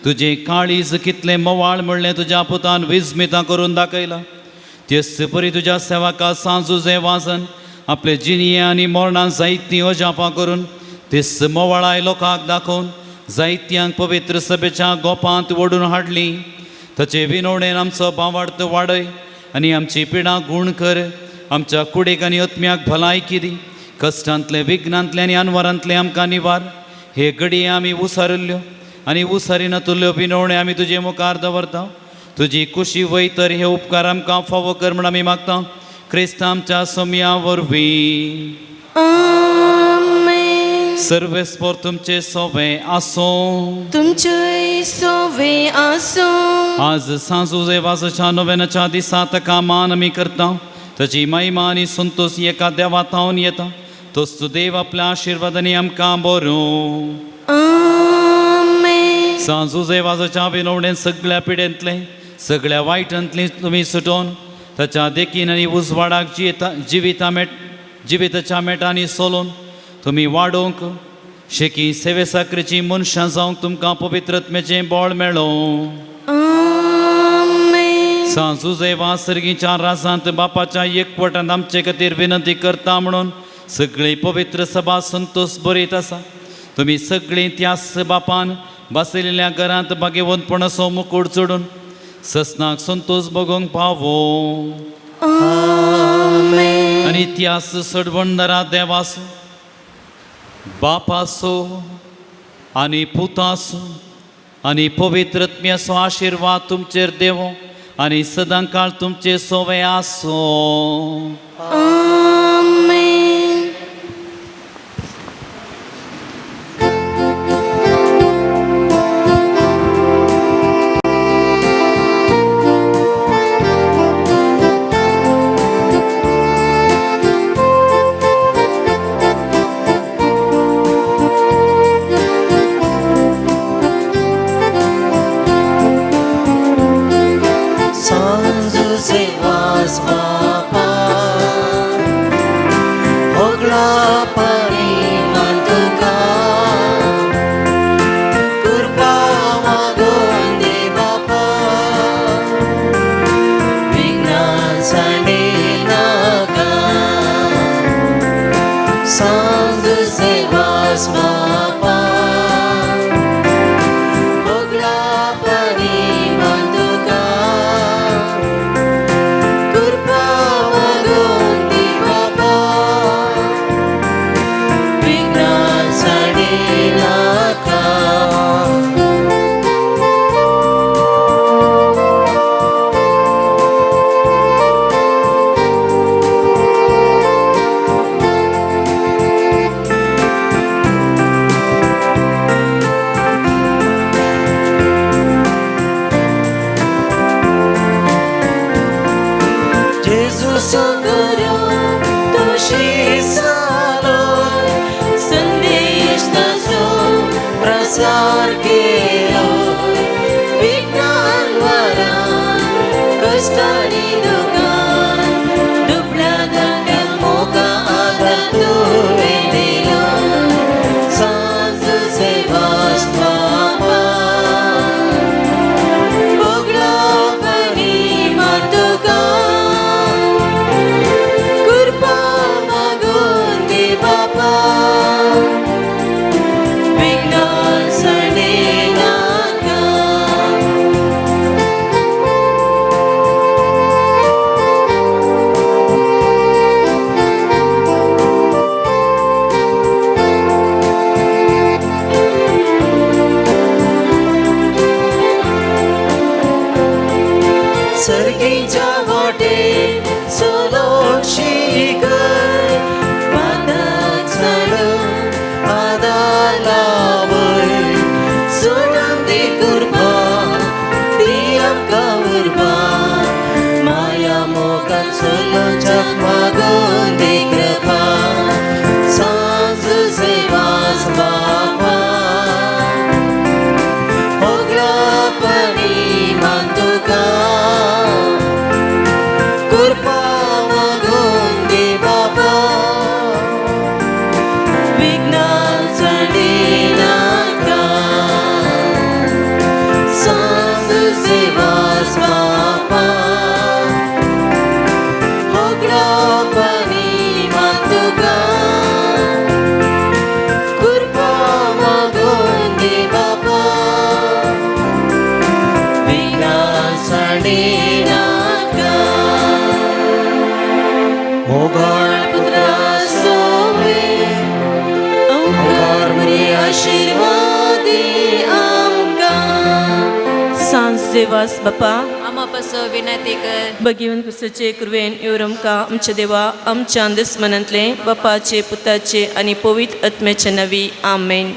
तुजें काळीज कितलें मोवाळ म्हणलें तुज्या पुतान विस्मितां करून दाखयलां. तेच परी तुज्या सेवका सांजुजे वाजन आपले जिणये आनी मरणान जायतीं अजापां करून तेच मोवाळाय लोकांक दाखोवन जायत्यांक पवित्र सभेच्या गोपांत ओडून हाडली. ताचे विनवणेन आमचो भावार्थ वाडय आनी आमची पिडां गूण कर. आमच्या कुडीक आनी आत्म्याक भलायकी दी. कश्टांतले, विघ्नांतले आनी अनवरांतले आमकां निवार. हे घडये आमी उसारिल्ल्यो आनी उसारिनातुल्ल्यो विनवणे आमी तुजे मुखार दवरता. तुजी कुशी वय तर हे उपकार आमकां फावो कर म्हण आमी मागता. क्रिस्त आमच्या सोम्या वरवीं. आमेन. सर्वेस्पोर तुमचे सोवे आसूं. तुमचेय सोवे आसूं. आज सांजुजे वाजाच्या नोवेनाच्या दिसा ताका मान आमी करता. ताची महिमा आनी संतोश एका देवा थावन येता. तोच देव आपल्या आशिर्वादांनी आमकां बरोवं. आमेन. सांजुजे वाजाच्या विनवणेन सगळ्या पिडेंतले सगळ्या वायटांतली तुमी सुटोवन ताच्या देखीन आनी उजवाडाक जियेता जिविता मेट जिविताच्या मेटांनी सोलून तुमी वाडोवंक शेकी सेवे साकरेची मनशां जावंक तुमकां पवित्रत्मेचें बळ मेळों. आमेन. सांजुजे वासर्गीच्या राजांत बापाच्या एकवटांत आमचे खातीर विनंती करता म्हणून सगळी पवित्र सभा संतोष बरयत आसा. तुमी सगळीं त्यास बापान बसयलेल्या घरांत भाग्यवंतपणाचो मुकूट चडून ससनाक संतोष भोगोवंक पावो. आनी त्यास सडवणदारा देवासो बापासो आनी पुतासो आनी पवित्रत्म्याचो आशिर्वाद तुमचेर देवो आनी सदांकाळ तुमचे सोवे आसो. आमेन. सांजुसे वास बापा होगळा परिमान तुका कृपा मागून दे बापा विघ्नां सांडे नाका. सांजुसे वास बापा होगळा परिमान तुका कृपा मागून दे बापा विघ्नां सांडे नाका. Gesù socorro, tu ci salo, संदेश ताजो प्रसार केलो, विज्ञान वरान, कष्टानी दुकान, दुबळ्या दांड्याक मोगा आधार तुवें दिलो, सांजुसे वास बापा, होगळा परिमान तुका, कृपा मागून दे बापा, विघ्नां सांडे नाका. सर्गीच्या वाटे सोलोक शिकर पातक साडून आदार लावय सोडून दी कृपा दी आमकां उर्बा माया मोगान सोलोच्याक मागून दी कृपा. सांजुसे वास बापा होगळा परिमान तुका कृपा मागून दे बापा विघ्नां सांडे नाका. सांजुसे वास बापा होगळा परिमान तुका कृपा मागून दे बापा विघ्नां सांडे नाका. मोगाळ पुत्रा सोवे ओंकार बरी आशिर्वादी आमकां. सांजुसे वास बापा आमा पासो विनंती कर. भगिवन क्रिस्ताचे कृपेन येवन आमकां आमच्या देवा आमच्या दुस्मनांतले बापाचे पुताचे आनी पवित्र आत्म्याचे नवी. आमेन.